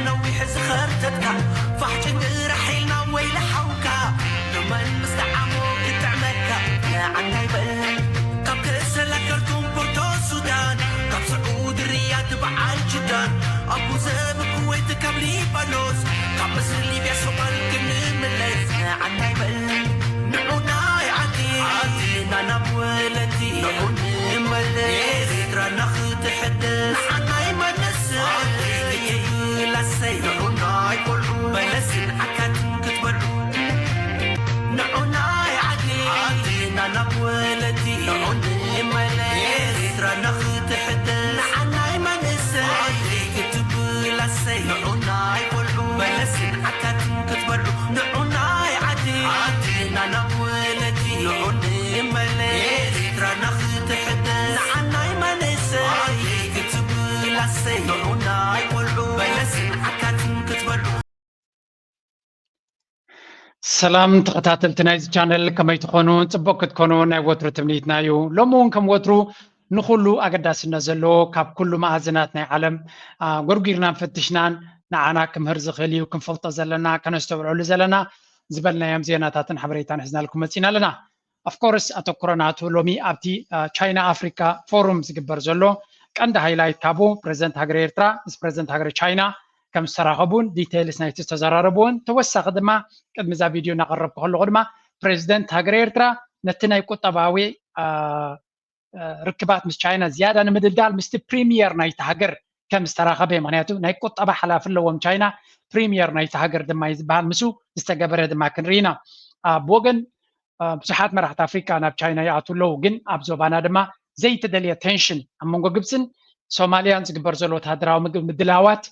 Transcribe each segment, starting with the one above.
ነዊሕ ዝኸርተትካ ፋሕ ጭንግራሕ ኢልና ወይለ ሓውካ ንመን ምስ ጠዓሞ ክጥዕመካ ንዓና ይበል ካብ ከሰላ ከርቱም ፖርቶ ሱዳን ካብ ስዑድ ሪያድ በዓል ጅዳን ኣቡ ዘብ ኩወይት ካብ ሊባኖስ ካብ ምስሪ ሊብያ ሶማል ክንምለስ ንዓና ይበል ንዑና ይዓዲ ዓድና ናብ ወለዲ ንዑ ንመለስ ኤርትራና ክትሕደስ ንዓና ይመለስ ይብላሰይ ንዑና ይቆልዑ በለስን ዓካትን ክትበልዑ ንዑና ይዓዲ ዓድና ናብ ወለዲ ንዑ ንመለስ ኤርትራና ክትሕደስ ንዓና ይመለስ ክትብላሰይ ንዑና ይቆልዑ በለስን ዓካትን ክትበልዑ ንዑና ይዓዲ ዓድና ናብ ወለዲ ንዑ ንመለስ ኤርትራና ክትሕደስ ንዓና ይመለስ ክትብላሰይ ንዑና ይቆልዑ በለስን ዓካትን ክትበልዑ ሰላም ተኸታተልቲ ናይዚ ቻነል ከመይ ትኾኑ? ፅቡቅ ክትኮኑ ናይ ወትሩ ትምኒትና እዩ። ሎሚ እውን ከም ወትሩ ንኹሉ ኣገዳስነት ዘለዎ ካብ ኩሉ መኣዝናት ናይ ዓለም ጎርጒርናን ፈትሽናን ንዓና ክምህር ዝኽእል እዩ ክንፈልጦ ዘለና ከነስተውዕሉ ዘለና ዝበልናዮም ዜናታትን ሓበሬታን ሒዝናልኩም መፂና ኣለና። ኣፍኮርስ ኣተኩሮ ናቱ ሎሚ ኣብቲ ቻይና ኣፍሪካ ፎሩም ዝግበር ዘሎ ቀንዲ ሃይላይት ካብኡ ፕሬዚደንት ሃገር ኤርትራ ምስ ፕሬዚደንት ሃገር ቻይና ከም ዝተራኸቡን ዲቴይልስ ናይቲ ዝተዘራረብዎን ተወሳኺ ድማ ቅድሚ እዛ ቪድዮ እናቐረብኩ ከለኹ ድማ ፕሬዚደንት ሃገር ኤርትራ ነቲ ናይ ቁጠባዊ ርክባት ምስ ቻይና ዝያዳ ንምድልዳል ምስቲ ፕሪሚየር ናይቲ ሃገር ከም ዝተራኸበ ምክንያቱ ናይ ቁጠባ ሓላፊ ኣለዎም ቻይና ፕሪሚየር ናይቲ ሃገር ድማ እዩ ዝበሃል ምስ ዝተገበረ ድማ ክንርኢ ኢና ብወገን ብዙሓት መራሕቲ ኣፍሪካ ናብ ቻይና ይኣትዉ ኣለዉ ግን ኣብ ዞባና ድማ ዘይተደልየ ቴንሽን ኣብ መንጎ ግብፅን ሶማልያን ዝግበር ዘሎ ወታደራዊ ምድላዋት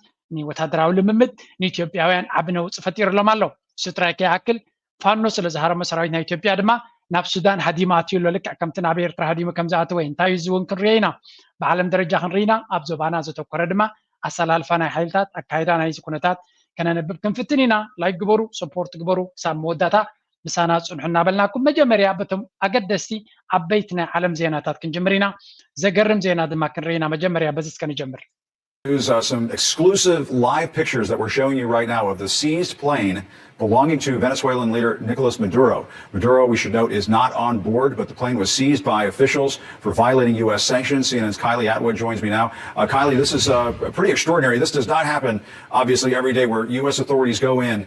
ወታደራዊ ልምምድ ንኢትዮጵያውያን ዓቢ ነውፂ ፈጢርሎም ኣሎ ስጥራይ ከይኣክል ፋኖ ስለ ዝሃረሞ ሰራዊት ናይ ኢትዮጵያ ድማ ናብ ሱዳን ሃዲሙ ኣትዩ ኣሎ ልክዕ ከምቲ ናብ ኤርትራ ሃዲሙ ከም ዝኣተወ እንታይ እዩ እዚ እውን ክንሪኦ ኢና ብዓለም ደረጃ ክንርኢ ኢና ኣብ ዞባና ዘተኮረ ድማ ኣሰላልፋ ናይ ሓይልታት ኣካይዳ ናይዚ ኩነታት ከነንብብ ክንፍትን ኢና ላይክ ግበሩ ሰፖርት ግበሩ ክሳብ መወዳእታ ምሳና ጽንሑ እናበልናኩም መጀመርያ በቶም ኣገደስቲ ዓበይቲ ናይ ዓለም ዜናታት ክንጅምር ኢና ዘገርም ዜና ድማ ክንርኢ ኢና መጀመርያ በዚ እስከ ንጀምር News, uh, some exclusive live pictures that we're showing you right now of the seized plane belonging to Venezuelan leader Nicolas Maduro. Maduro, we should note, is not on board, but the plane was seized by officials for violating U S sanctions. C N N's Kylie Atwood joins me now. Uh, Kylie, this is uh, pretty extraordinary. This does not happen, obviously, every day where U S authorities go in.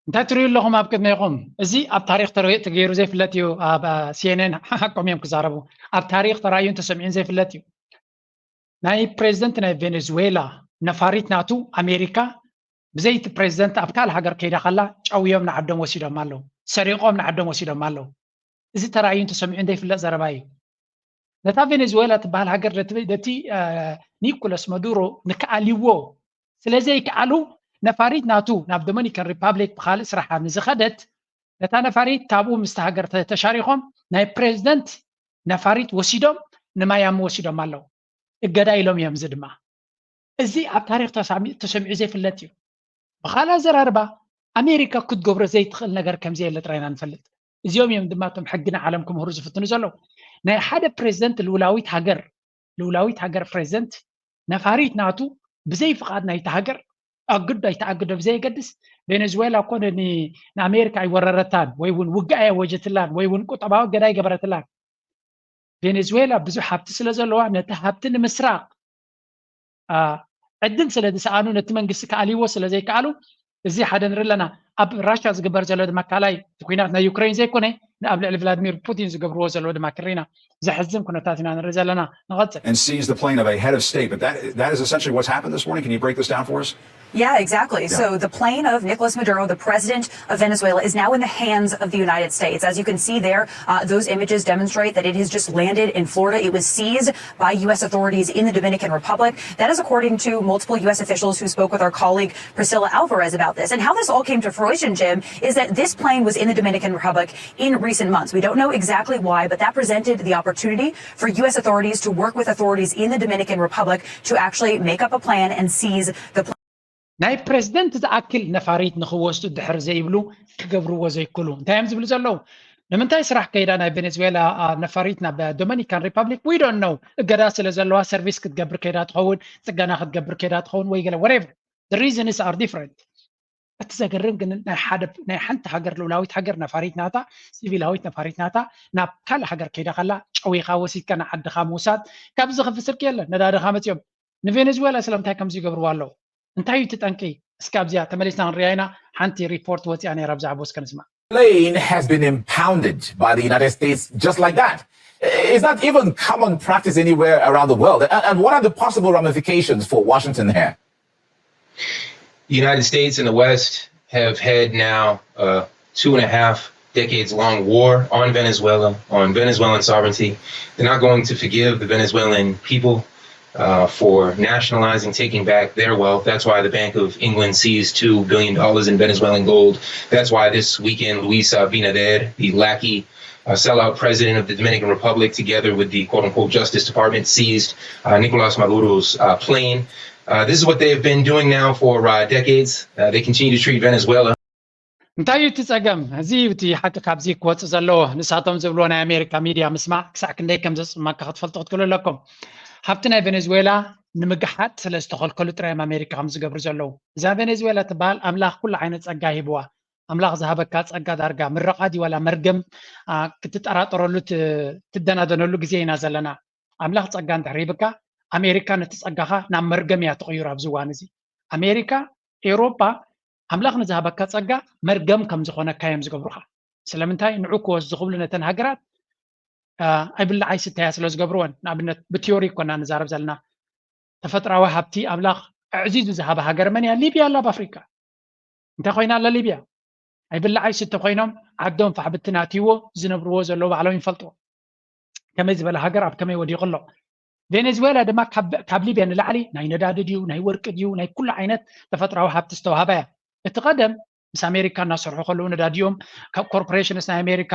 እንታይ ትርእዩ ኣለኹም ኣብ ቅድሜኹም እዚ ኣብ ታሪክ ተገይሩ ዘይፍለጥ እዩ ኣብ ሲኤንኤን ሓቆም እዮም ክዛረቡ ኣብ ታሪክ ተራእዩን ተሰሚዑን ዘይፍለጥ እዩ ናይ ፕሬዚደንት ናይ ቬኔዙዌላ ነፋሪት ናቱ ኣሜሪካ ብዘይቲ ፕሬዚደንት ኣብ ካልእ ሃገር ከይዳ ከላ ጨውዮም ንዓዶም ወሲዶም ኣለዉ ሰሪቆም ንዓዶም ወሲዶም ኣለዉ እዚ ተራእዩን ተሰሚዑን ዘይፍለጥ ዘረባ እዩ ነታ ቬኔዙዌላ ትበሃል ሃገር ነቲ ኒኮለስ መዱሮ ንክኣልይዎ ስለዘይከኣሉ ነፋሪት ናቱ ናብ ዶሚኒካን ሪፓብሊክ ብካልእ ስራሓ ንዝኸደት ነታ ነፋሪት ካብኡ ምስቲ ሃገር ተሻሪኾም ናይ ፕሬዚደንት ነፋሪት ወሲዶም ንማያሚ ወሲዶም ኣለዉ እገዳ ኢሎም እዮም እዚ ድማ እዚ ኣብ ታሪክ ተሰሚዑ ዘይፍለጥ እዩ ብካልእ ኣዘራርባ ኣሜሪካ ክትገብሮ ዘይትኽእል ነገር ከምዘየለ ጥራይና ንፈልጥ እዚኦም እዮም ድማ እቶም ሕጊ ንዓለም ክምህሩ ዝፍትኑ ዘለዉ ናይ ሓደ ፕሬዚደንት ልውላዊት ሃገር ልውላዊት ሃገር ፕሬዚደንት ነፋሪት ናቱ ብዘይ ፍቓድ ናይቲ ሃገር ኣግዶ ኣይተኣግዶ ብዘየገድስ ቬኔዙዌላ እኮ ንኣሜሪካ ኣይወረረታን ወይ እውን ውግእ ኣየወጀትላን ወይ እውን ቁጠባዊ እገዳ ኣይገበረትላን ቬኔዙዌላ ብዙሕ ሃብቲ ስለ ዘለዋ ነቲ ሃብቲ ንምስራቕ ዕድል ስለ ዝሰኣኑ ነቲ መንግስቲ ክኣልይዎ ስለ ዘይከኣሉ እዚ ሓደ ንርኢ ኣለና ኣብ ራሽያ ዝግበር ዘሎ ድማ ካልኣይ እቲ ኩናት ናይ ዩክሬን ዘይኮነ ንኣብ ልዕሊ ቭላድሚር ፑቲን ዝገብርዎ ዘለዎ ድማ ክርኢና ዘሕዝን ኩነታት ኢና ንርኢ ዘለና ንቐፅል and seize the plane of a head of state. But that, that is essentially what's happened this morning. Can you break this down for us? Yeah, exactly. Yeah. So the plane of Nicolas Maduro, the president of Venezuela, is now in the hands of the United States. As you can see there, uh, those images demonstrate that it has just landed in Florida. It was seized by U S authorities in the Dominican Republic. That is according to multiple U S officials who spoke with our colleague Priscilla Alvarez about this. And how this all came to fruition, Jim, is that this plane was in the Dominican Republic in recent months. We don't know exactly why, but that presented the opportunity for U S authorities to work with authorities in the Dominican Republic to actually make up a plan and seize the plane. ናይ ፕሬዝደንት ዝኣክል ነፋሪት ንኽወስዱ ድሕር ዘይብሉ ክገብርዎ ዘይክእሉ እንታይ እዮም ዝብሉ ዘለዉ ንምንታይ ስራሕ ከይዳ ናይ ቬኔዝዌላ ነፋሪት ናብ ዶሚኒካን ሪፓብሊክ ዊ ዶንት ኖው እገዳ ስለ ዘለዋ ሰርቪስ ክትገብር ከይዳ ትኸውን ፅገና ክትገብር ከይዳ ትኸውን ወይ ገለ ወሬቨር The reasons are different። እቲ ዘገርም ግን ናይ ሓደ ናይ ሓንቲ ሃገር ልኡላዊት ሃገር ነፋሪት ናታ፣ ሲቪላዊት ነፋሪት ናታ ናብ ካልእ ሃገር ከይዳ ከላ ጨዊኻ ወሲድካ ንዓድኻ ምውሳድ። ካብዚ ዝኸፍእ ስርቂ የለን። ነዳድኻ መፂኦም ንቬኔዙዌላ ስለምንታይ ከምዚ ይገብርዋ ኣለዉ? እንታይ እዩ እቲ ጠንቂ? እስኪ ኣብዚኣ ተመሊስና ክንሪኣ ኢና። ሓንቲ ሪፖርት ወፂኣ ነይራ ብዛዕባ፣ እስከ ንስማዕ። Plane has been impounded by the United States just like that. Is that even common practice anywhere around the world? And, and what are the possible ramifications for Washington here? The United States and the West have had now a two and a half decades long war on Venezuela, on Venezuelan sovereignty. They're not going to forgive the Venezuelan people uh, for nationalizing, taking back their wealth. That's why the Bank of England seized two billion dollars in Venezuelan gold. That's why this weekend, Luis Abinader, the lackey uh, sellout president of the Dominican Republic, together with the quote unquote Justice Department, seized uh, Nicolas Maduro's uh, plane. Uh, this is what they have been doing now for uh, decades. Uh, they continue to treat Venezuela. እንታይ እዩ እቲ ጸገም? እዚ እዩ እቲ ሓቂ ካብዚ ክወጽእ ዘለዎ። ንሳቶም ዝብልዎ ናይ ኣሜሪካ ሚድያ ምስማዕ ክሳዕ ክንደይ ከም ዘጽመካ ክትፈልጡ ክትክእሉ ኣለኩም። ሃብቲ ናይ ቬኔዙዌላ ንምግሓጥ ስለ ዝተኸልከሉ ጥራይ እዮም ኣሜሪካ ከም ዝገብሩ ዘለዉ። እዛ ቬኔዙዌላ ትበሃል ኣምላኽ ኩሉ ዓይነት ጸጋ ሂብዋ። ኣምላኽ ዝሃበካ ጸጋ ዳርጋ ምረቓ ድዩ ዋላ መርገም ክትጠራጠረሉ ትደናደነሉ ግዜ ኢና ዘለና። ኣምላኽ ጸጋ እንድሕር ሂብካ ኣሜሪካ ነቲ ጸጋኻ ናብ መርገም እያ ትቕይሮ ኣብዚ እዋን እዚ። ኣሜሪካ፣ ኤውሮጳ ኣምላኽ ንዝሃበካ ጸጋ መርገም ከም ዝኾነካ እዮም ዝገብሩኻ። ስለምንታይ ንዑ ክወስዱ ክብሉ ነተን ሃገራት ኣይብላዕ ኣይስተያ ስለ ዝገብርወን። ንኣብነት ብቲዮሪ እኮ ኢና ንዛረብ ዘለና። ተፈጥራዊ ሃብቲ ኣምላኽ ኣዕዚዙ ዝሃበ ሃገር መን እያ? ሊብያ ኣላ ኣብ ኣፍሪካ። እንታይ ኮይና ኣላ ሊብያ? ኣይብላዕ ኣይስተ ኮይኖም ዓዶም ፋሕ ብትን ኣትይዎ ዝነብርዎ ዘለዉ ባዕሎም ይፈልጥዎ። ከመይ ዝበለ ሃገር ኣብ ከመይ ወዲቑ ኣሎ። ቬኔዙዌላ ድማ ካብ ሊብያ ንላዕሊ ናይ ነዳዲ ድዩ ናይ ወርቂ ድዩ ናይ ኩሉ ዓይነት ተፈጥራዊ ሃብቲ ዝተዋሃባ እያ። እቲ ቀደም ምስ ኣሜሪካ እናሰርሑ ከለዉ ነዳዲኦም ካብ ኮርፖሬሽንስ ናይ ኣሜሪካ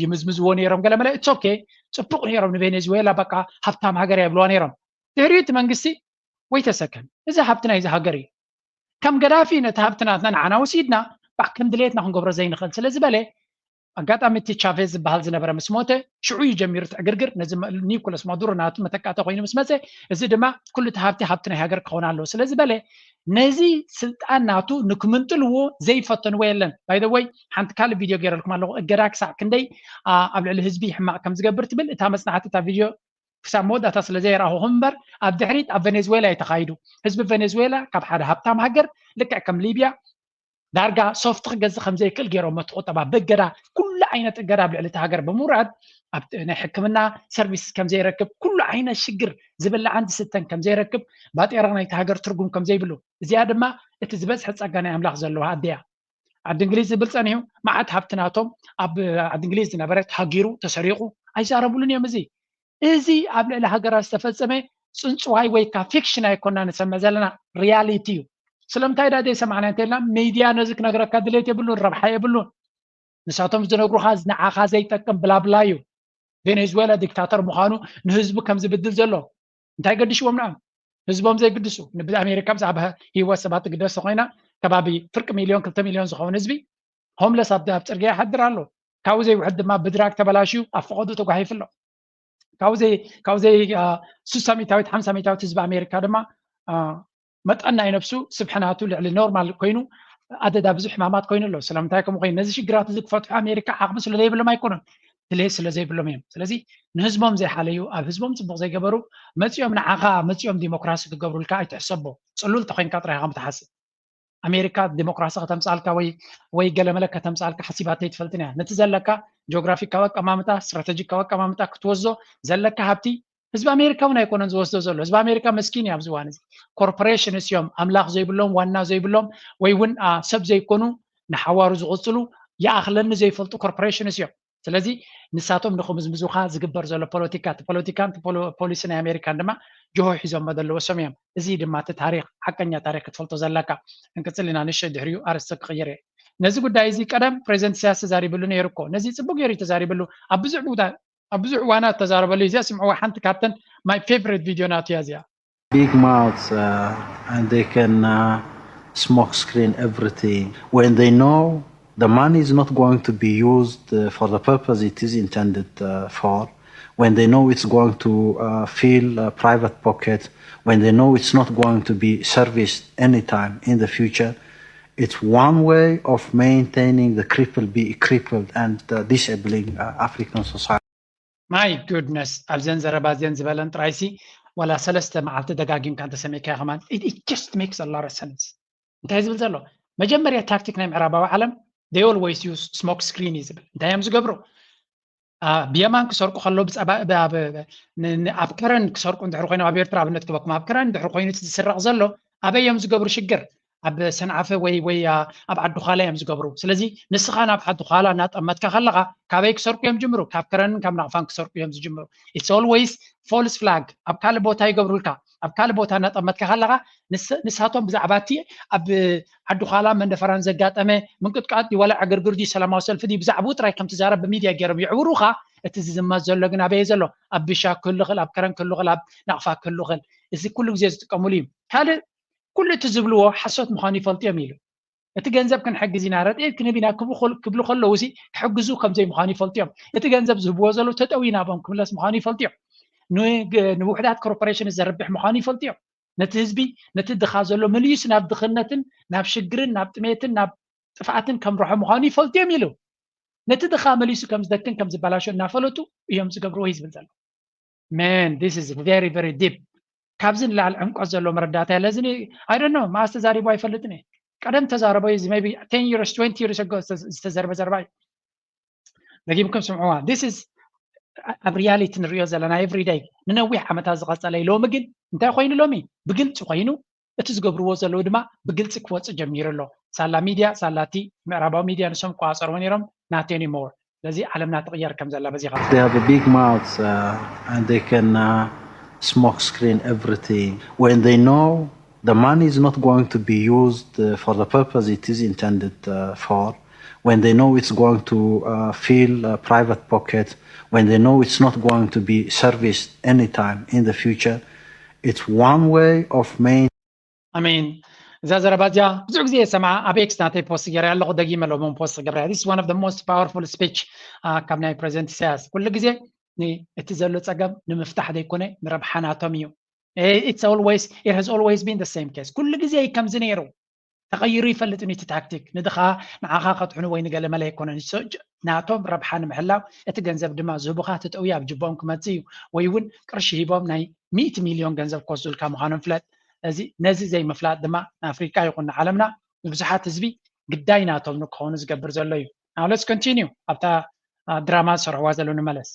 ይምዝምዝዎ ነይሮም። ገለመለ it's okay፣ ፅቡቅ ነይሮም። ንቬኔዙዌላ በቃ ሃብታም ሃገር እያ ይብልዋ ነይሮም። ድሕሪኡ እቲ መንግስቲ wait a second፣ እዚ ሃብቲ ናይዚ ሃገር እዩ። ከም ገዳፊ ነቲ ሃብቲ ናትና ንዓና ወሲድና ባዕ ከም ድሌትና ክንገብሮ ዘይንኽእል ስለ ዝበለ ኣጋጣሚ እቲ ቻቬዝ ዝበሃል ዝነበረ ምስ ሞተ ሽዑ እዩ ጀሚሩ እቲ ዕግርግር። ነዚ ኒኮለስ ማዱሮ ናቱ መተካእታ ኮይኑ ምስ መፀ እዚ ድማ ኩሉ እቲ ሃብቲ ሃብቲ ናይ ሃገር ክኸውን ኣለዎ ስለ ዝበለ ነዚ ስልጣን ናቱ ንክምንጥልዎ ዘይፈተንዎ የለን። By the way ሓንቲ ካልእ ቪድዮ ገይረልኩም ኣለኹ እገዳ ክሳዕ ክንደይ ኣብ ልዕሊ ህዝቢ ሕማቕ ከም ዝገብር ትብል እታ መፅናዕቲ እታ ቪድዮ ክሳብ መወዳእታ ስለ ዘይረኣኹኹም እምበር ኣብ ድሕሪት ኣብ ቬኔዝዌላ እዩ ተኻይዱ። ህዝቢ ቬኔዝዌላ ካብ ሓደ ሃብታም ሃገር ልክዕ ከም ሊብያ ዳርጋ ሶፍት ክገዝእ ከም ዘይክእል ገይሮሞ እቲ ቁጠባ ብእገዳ ኩሉ ዓይነት እገዳ ኣብ ልዕሊ እቲ ሃገር ብምውራድ ኣብ ናይ ሕክምና ሰርቪስ ከም ዘይረክብ ኩሉ ዓይነት ሽግር ዝብላዕን ዝስተን ከም ዘይረክብ ባጤራ ናይቲ ሃገር ትርጉም ከም ዘይብሉ እዚኣ ድማ እቲ ዝበዝሐ ጸጋ ናይ ኣምላኽ ዘለዋ ኣደያ ዓዲ እንግሊዝ ዝብል ጸኒሑ መዓት ሃብቲ ናቶም ኣብ ዓዲ እንግሊዝ ዝነበረ ተሃጊሩ ተሰሪቑ ኣይዛረብሉን እዮም። እዚ እዚ ኣብ ልዕሊ ሃገራት ዝተፈጸመ ጽንጽዋይ ወይ ከዓ ፊክሽን ኣይኮና ንሰምዕ ዘለና ሪያሊቲ እዩ። ስለምንታይ ዳ ዘይሰማዕና እንተልና ሚድያ ነዚ ክነግረካ ድሌት የብሉን ረብሓ የብሉን። ንሳቶም ዝነግሩኻ ንዓኻ ዘይጠቅም ብላብላ እዩ። ቬኔዙዌላ ዲክታተር ምዃኑ ንህዝቡ ከም ዝብድል ዘሎ እንታይ ገድሽዎም ንዓም ህዝቦም ዘይግድሱ ንብኣሜሪካ ብዛዕባ ህይወት ሰባት ትግደስ ተኮይና ከባቢ ፍርቂ ሚልዮን ክልተ ሚልዮን ዝኸውን ህዝቢ ሆምለስ ኣብ ኣብ ጽርግያ ይሓድር ኣሎ። ካብኡ ዘይውሕድ ድማ ብድራግ ተበላሽዩ ኣብ ፈቐዱ ተጓሒፉ ኣሎ። ካብኡ ዘይ ካብኡ ዘይ ስሳ ሚታዊት ሓምሳ ሚታዊት ህዝቢ ኣሜሪካ ድማ መጠን ናይ ነብሱ ስብሕናቱ ልዕሊ ኖርማል ኮይኑ ኣደዳ ብዙሕ ሕማማት ኮይኑ ኣሎ። ስለምንታይ ከምኡ ኮይኑ ነዚ ሽግራት እዚ ክፈትሑ ኣሜሪካ ዓቕሚ ስለ ዘይብሎም ኣይኮኑን ድሌት ስለ ዘይብሎም እዮም። ስለዚ ንህዝቦም ዘይሓለዩ ኣብ ህዝቦም ፅቡቅ ዘይገበሩ መፂኦም ንዓኻ መፂኦም ዲሞክራሲ ክገብሩልካ ኣይትሕሰቦ። ፅሉል ተኮይንካ ጥራይ ኢኻ ምትሓስብ። ኣሜሪካ ዲሞክራሲ ከተምፃልካ ወይ ወይ ገለመለ ከተምፃልካ ሓሲባተይ ትፈልጥን እያ። ነቲ ዘለካ ጂኦግራፊካዊ ኣቀማምጣ ስትራተጂካዊ ኣቀማምጣ ክትወስዶ ዘለካ ሃብቲ ህዝቢ ኣሜሪካ እውን ኣይኮነን ዝወስዶ ዘሎ። ህዝቢ ኣሜሪካ መስኪን እዩ ኣብዚ እዋን እዚ። ኮርፖሬሽንስ እዮም ኣምላኽ ዘይብሎም ዋና ዘይብሎም ወይ እውን ሰብ ዘይኮኑ ንሓዋሩ ዝቕፅሉ ይኣኽለኒ ዘይፈልጡ ኮርፖሬሽንስ እዮም። ስለዚ ንሳቶም ንኽምዝምዙኻ ዝግበር ዘሎ ፖለቲካ እቲ ፖለቲካን ፖሊሲ ናይ ኣሜሪካን ድማ ጅሆ ሒዞሞ ዘለዉ ሰም እዮም። እዚ ድማ እቲ ታሪክ ሓቀኛ ታሪክ ክትፈልጦ ዘለካ። ክንቅፅል ኢና ንእሽተይ ድሕሪኡ ኣርእስቲ ክቕይር እየ። ነዚ ጉዳይ እዚ ቀደም ፕሬዚደንት ኢሳያስ ተዛሪብሉ ነይሩ እኮ። ነዚ ፅቡቅ ገይሩ እዩ ተዛሪብሉ። ኣብ ብዙሕ ቦታ ኣብ ብዙሕ እዋናት ተዛረበሉ እዩ። እዚኣ ስምዕዋ ሓንቲ ካብተን my favorite video ናቱ እያ እዚኣ። Big mouths uh, and they can uh, smoke screen everything when they know the money is not going to be used uh, for the purpose it is intended uh, for. when they know it's going to uh, fill a private pocket, when they know it's not going to be serviced anytime in the future, it's one way of maintaining the cripple be crippled and uh, disabling uh, African society. My goodness፣ ኣብዘን ዘረባ እዚአን ዝበለን ጥራይሲ ዋላ ሰለስተ መዓልቲ ደጋጊምካ እንተሰሚዕካ ከማን it just makes a lot of sense። እንታይ ዝብል ዘሎ? መጀመርያ ታክቲክ ናይ ምዕራባዊ ዓለም they always use smoke screen እዩ ዝብል። እንታይ እዮም ዝገብሩ? ብየማን ክሰርቁ ከሎ ኣብ ከረን ክሰርቁ እንድሕር ኮይኖም፣ ኣብ ኤርትራ ኣብነት ክበኩም፣ ኣብ ከረን እንድሕር ኮይኑ ዝስረቕ ዘሎ ኣበይ እዮም ዝገብሩ ሽግር? ኣብ ሰንዓፈ ወይ ወይ ኣብ ዓዲ ዃላ እዮም ዝገብሩ። ስለዚ ንስኻ ናብ ዓዲ ዃላ እናጠመትካ ከለኻ ካበይ ክሰርቁ እዮም ዝጅምሩ? ካብ ከረንን ካብ ናቕፋን ክሰርቁ እዮም ዝጅምሩ። It's always false flag። ኣብ ካልእ ቦታ ይገብሩልካ። ኣብ ካልእ ቦታ እናጠመትካ ከለኻ ንሳቶም ብዛዕባ እቲ ኣብ ዓዲ ዃላ መንደፈራን ዘጋጠመ ምንቅጥቃጥ ድዩ ዋላ ዕግርግር ድዩ ሰላማዊ ሰልፊ ድዩ ብዛዕባኡ ጥራይ ከም ትዛረብ ብሚድያ ገይሮም የዕውሩኻ። እቲ ዝዝመት ዘሎ ግን ኣበየ ዘሎ? ኣብ ብሻ ክህሉ ኽእል፣ ኣብ ከረን ክህሉ ኽእል፣ ኣብ ናቕፋ ክህሉ ኽእል። እዚ ኩሉ ግዜ ዝጥቀምሉ እዩ። ካልእ ኩሉ እቲ ዝብልዎ ሓሶት ምዃኑ ይፈልጡ እዮም ኢሉ። እቲ ገንዘብ ክንሕግዝ ኢና፣ ረድኤት ክንህብ ኢና ክብሉ ከለዉ ሲ ክሕግዙ ከም ዘይምዃኑ ይፈልጡ እዮም። እቲ ገንዘብ ዝህብዎ ዘለዉ ተጠውዩ ናብኦም ክምለስ ምዃኑ ይፈልጡ እዮም። ንውሕዳት ኮርፖሬሽን ዘርብሕ ምዃኑ ይፈልጡ እዮም። ነቲ ህዝቢ ነቲ ድኻ ዘሎ መሊሱ ናብ ድኽነትን ናብ ሽግርን ናብ ጥሜትን ናብ ጥፍኣትን ከምርሖ ምዃኑ ይፈልጡ እዮም ኢሉ። ነቲ ድኻ መሊሱ ከም ዝደክን ከም ዝበላሾ እናፈለጡ እዮም ዝገብርዎ እዩ ዝብል ዘሎ። Man, this is very very deep። ካብዚ ንላዕሊ ዕምቆት ዘለዎ መረዳእታ የለ። እዚ I don't know፣ መዓስ ተዛሪቦ ኣይፈልጥን እየ። ቀደም ተዛረቦ እዩ፣ maybe ten years twenty years ago ዝተዘርበ ዘረባ እዩ። ደጊምኩም ስምዕዋ። This is ኣብ ሪያሊቲ ንሪኦ ዘለና everyday ንነዊሕ ዓመታት ዝቐፀለ እዩ። ሎሚ ግን እንታይ ኮይኑ? ሎሚ ብግልፂ ኮይኑ እቲ ዝገብርዎ ዘለዉ ድማ ብግልፂ ክወፅእ ጀሚሩ ኣሎ። ሳላ ሚድያ ሳላ እቲ ምዕራባዊ ሚድያ ንሶም ክቋፀርዎ ነይሮም፣ not anymore። ስለዚ ዓለምና ትቕየር ከም ዘላ በዚ They have a big mouth uh, and they can uh, smoke screen everything. When they know the money is not going to be used uh, for the purpose it is intended uh, for, when they know it's going to uh, fill a private pocket, when they know it's not going to be serviced anytime in the future, it's one way of main I mean እዛ ዘረባ እዚኣ ብዙሕ ግዜ የሰምዓ። ኣብ ኤክስ ናተይ ፖስት ገይረ ኣለኹ፣ ደጊመ ሎሞን ፖስት ክገብረ። This is one of the most powerful speech ካብ ናይ ፕሬዚደንት ኢሳያስ። ኩሉ ግዜ እቲ ዘሎ ፀገም ንምፍታሕ ዘይኮነ ንረብሓ ናቶም እዩ። It's always, it has always been the same case። ኩሉ ግዜ እዩ ከምዚ ነይሩ። ተቐይሩ ይፈልጥን እቲ ታክቲክ። ንድኻ ንዓኻ ከጥሕኑ ወይ ንገለመለ ኣይኮነን። ናቶም ረብሓ ንምሕላው እቲ ገንዘብ ድማ ዝህቡኻ ተጠውዩ ኣብ ጅቦም ክመጽእ እዩ። ወይ እውን ቅርሺ ሂቦም ናይ ሚእቲ ሚልዮን ገንዘብ ክወስዱልካ ምዃኖም ፍለጥ። እዚ ነዚ ዘይምፍላጥ ድማ ንኣፍሪቃ ይኹን ንዓለምና ንብዙሓት ህዝቢ ግዳይ ናቶም ንክኾኑ ዝገብር ዘሎ እዩ። Now let's continue ኣብታ ድራማ ዝሰርሕዋ ዘለዉ ንመለስ።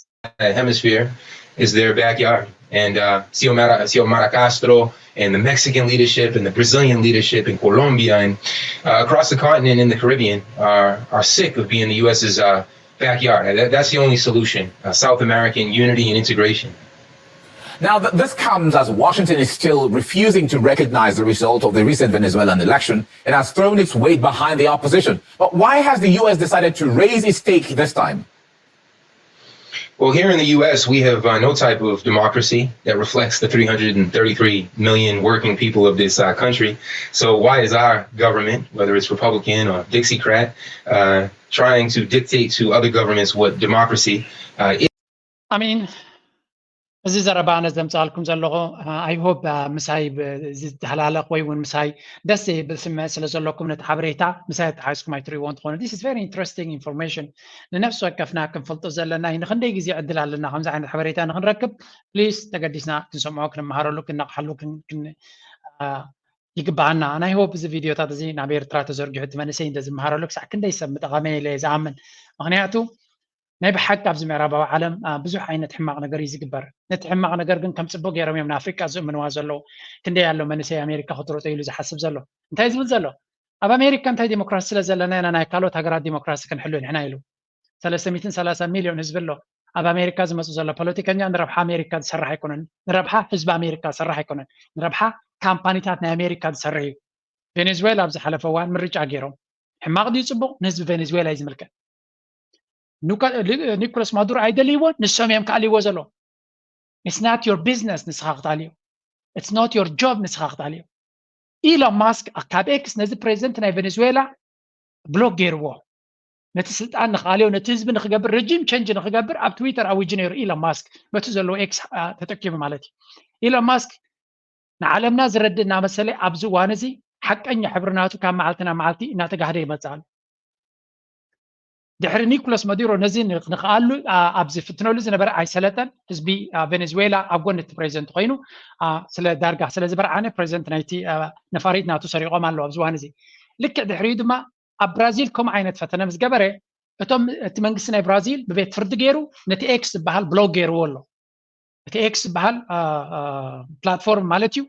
Hemisphere is their backyard. And uh, Xiomara, Xiomara Castro and the Mexican leadership and the Brazilian leadership in Colombia and uh, across the continent in the Caribbean are, are sick of being the U S's uh, backyard. That, that's the only solution, uh, South American unity and integration. Now, th- this comes as Washington is still refusing to recognize the result of the recent Venezuelan election and has thrown its weight behind the opposition. But why has the U S decided to raise its stake this time? Well, here in the U S, we have uh, no type of democracy that reflects the three hundred thirty-three million working people of this uh, country. So, why is our government, whether it's Republican or Dixiecrat, uh, trying to dictate to other governments what democracy uh, is? I mean, እዚ ዘረባ ኣነ ዘምፅኣልኩም ዘለኹ I hope ምሳይ ዝተሃላለኽ ወይ እውን ምሳይ ደስ ዘይብል ስምዒት ስለ ዘለኩም ነቲ ሓበሬታ ምሳይ ኣተሓሒዝኩም ኣይትሪእዎ እንትኾኑ this is very interesting information። ንነፍሲ ወከፍና ክንፈልጦ ዘለና እዩ። ንክንደይ ግዜ ዕድል ኣለና ከምዚ ዓይነት ሓበሬታ ንክንረክብ? ፕሊስ ተገዲስና ክንሰምዖ ክንመሃረሉ ክነቕሓሉ ይግበኣና። ናይ ሆፕ እዚ ቪድዮታት እዚ ናብ ኤርትራ ተዘርጊሑ እቲ መንእሰይ እንተ ዝመሃረሉ ክሳዕ ክንደይ ሰብ ምጠቐመ ኢለ እየ ዝኣምን። ምክንያቱ ናይ ብሓቂ ኣብዚ ምዕራባዊ ዓለም ብዙሕ ዓይነት ሕማቕ ነገር እዩ ዝግበር። ነቲ ሕማቕ ነገር ግን ከም ፅቡቅ ገይሮም እዮም ንኣፍሪቃ ዝእምንዋ ዘለዉ። ክንደይ ኣሎ መንእሰይ ኣሜሪካ ክትሮጦ ኢሉ ዝሓስብ ዘሎ እንታይ ዝብል ዘሎ? ኣብ ኣሜሪካ እንታይ ዲሞክራሲ ስለ ዘለና ኢና ናይ ካልኦት ሃገራት ዲሞክራሲ ክንሕሉ ንሕና ኢሉ። ሰለስተ ሚእትን ሰላሳ ሚልዮን ህዝቢ ኣሎ። ኣብ ኣሜሪካ ዝመፁ ዘሎ ፖለቲከኛ ንረብሓ ኣሜሪካ ዝሰርሕ ኣይኮነን። ንረብሓ ህዝቢ ኣሜሪካ ዝሰርሕ ኣይኮነን። ንረብሓ ካምፓኒታት ናይ ኣሜሪካ ዝሰርሕ እዩ። ቬኔዙዌላ ኣብ ዝሓለፈ እዋን ምርጫ ገይሮም ሕማቕ ድዩ ፅቡቕ ንህዝቢ ቬኔዙዌላ እዩ ዝምልከት። ኒኮላስ ማዱሮ ኣይደልይዎ ንሶም እዮም ክኣልይዎ ዘሎ። It's not your business ንስኻ ክትኣልዮ። It's not your job ንስኻ ክትኣልዮ። ኢሎን ማስክ ካብ ኤክስ ነዚ ፕሬዚደንት ናይ ቬኔዙዌላ ብሎክ ገይርዎ። ነቲ ስልጣን ንኽኣልዮ፣ ነቲ ህዝቢ ንኽገብር፣ ረጂም ቸንጅ ንኽገብር ኣብ ትዊተር ኣዊጁ ነይሩ ኢሎን ማስክ፣ በቲ ዘለዎ ኤክስ ተጠቂሙ ማለት እዩ። ኢሎን ማስክ ንዓለምና ዝረድእ እናመሰለ ኣብዚ እዋን እዚ ሓቀኛ ሕብሪ ናቱ ካብ መዓልቲ ናብ መዓልቲ እናተጋህደ ይመፅእ ኣሎ። ድሕሪ ኒኮላስ ማዱሮ ነዚ ንኽኣሉ ኣብዚ ፍትነሉ ዝነበረ ኣይሰለጠን። ህዝቢ ቬኔዙዌላ ኣብ ጎኒ እቲ ፕሬዚደንት ኮይኑ ስለ ዳርጋ ስለ ዝበርዓነ ፕሬዚደንት ናይቲ ነፋሪት ናቱ ሰሪቖም ኣለዉ ኣብዚ እዋን እዚ። ልክዕ ድሕሪኡ ድማ ኣብ ብራዚል ከምኡ ዓይነት ፈተነ ምስ ገበረ እቶም እቲ መንግስቲ ናይ ብራዚል ብቤት ፍርዲ ገይሩ ነቲ ኤክስ ዝበሃል ብሎክ ገይርዎ ኣሎ። እቲ ኤክስ ዝበሃል ፕላትፎርም ማለት እዩ።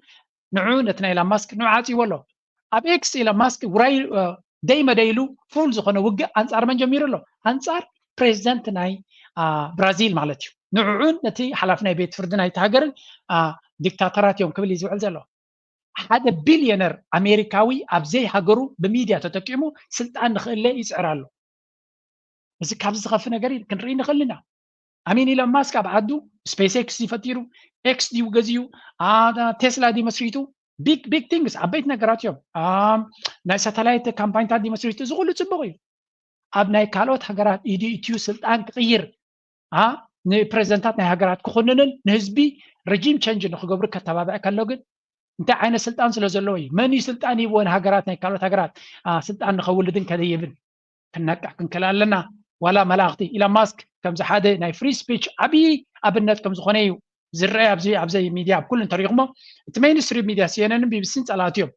ንዑ ነቲ ናይ ኢሎን ማስክ ንዑ ዓፅይዎ ኣሎ። ኣብ ኤክስ ኢሎን ማስክ ውራይ ደይ መደይ ኢሉ ፉል ዝኾነ ውግእ ኣንፃር መን ጀሚሩ ኣሎ? ኣንፃር ፕሬዚደንት ናይ ብራዚል ማለት እዩ። ንዕዑን ነቲ ሓላፊ ናይ ቤት ፍርዲ ናይቲ ሃገርን ዲክታተራት እዮም ክብል እዩ ዝውዕል ዘሎ። ሓደ ቢልዮነር ኣሜሪካዊ ኣብ ዘይሃገሩ ብሚድያ ተጠቂሙ ስልጣን ንኽእለ ይፅዕር ኣሎ። እዚ ካብዚ ዝኸፍ ነገር ክንርኢ ንኽእል ኢና። ኣሚን ኢሎን ማስክ ኣብ ዓዱ ስፔስ ኤክስ እዩ ፈጢሩ፣ ኤክስ ድዩ ገዚኡ፣ ቴስላ ድዩ መስሪቱ፣ ቢግ ቢግ ቲንግስ ዓበይቲ ነገራት እዮም። ናይ ሳተላይት ካምፓኒታት ድዩ መስሪቱ፣ እዚ ኩሉ ፅቡቕ እዩ። ኣብ ናይ ካልኦት ሃገራት ኢዱ ኢትዩ ስልጣን ክቕይር ንፕሬዚደንታት ናይ ሃገራት ክኹንንን ንህዝቢ ረጂም ቸንጅ ንክገብሩ ከተባብዐ ከሎ ግን እንታይ ዓይነት ስልጣን ስለ ዘለዎ እዩ? መን እዩ ስልጣን ሂብዎ ንሃገራት ናይ ካልኦት ሃገራት ስልጣን ንኸውልድን ከደይብን? ክነቅሕ ክንክእል ኣለና። ዋላ መላእኽቲ ኢሎን ማስክ ከምዚ ሓደ ናይ ፍሪ ስፒች ዓብዪ ኣብነት ከም ዝኾነ እዩ ዝረአ ኣብዚ ኣብዚ ሚድያ ኣብ ኩሉ እንተሪኹሞ እቲ ሜይንስትሪም ሚድያ ሲኤንኤንን ቢቢሲን ጸላእቲ እዮም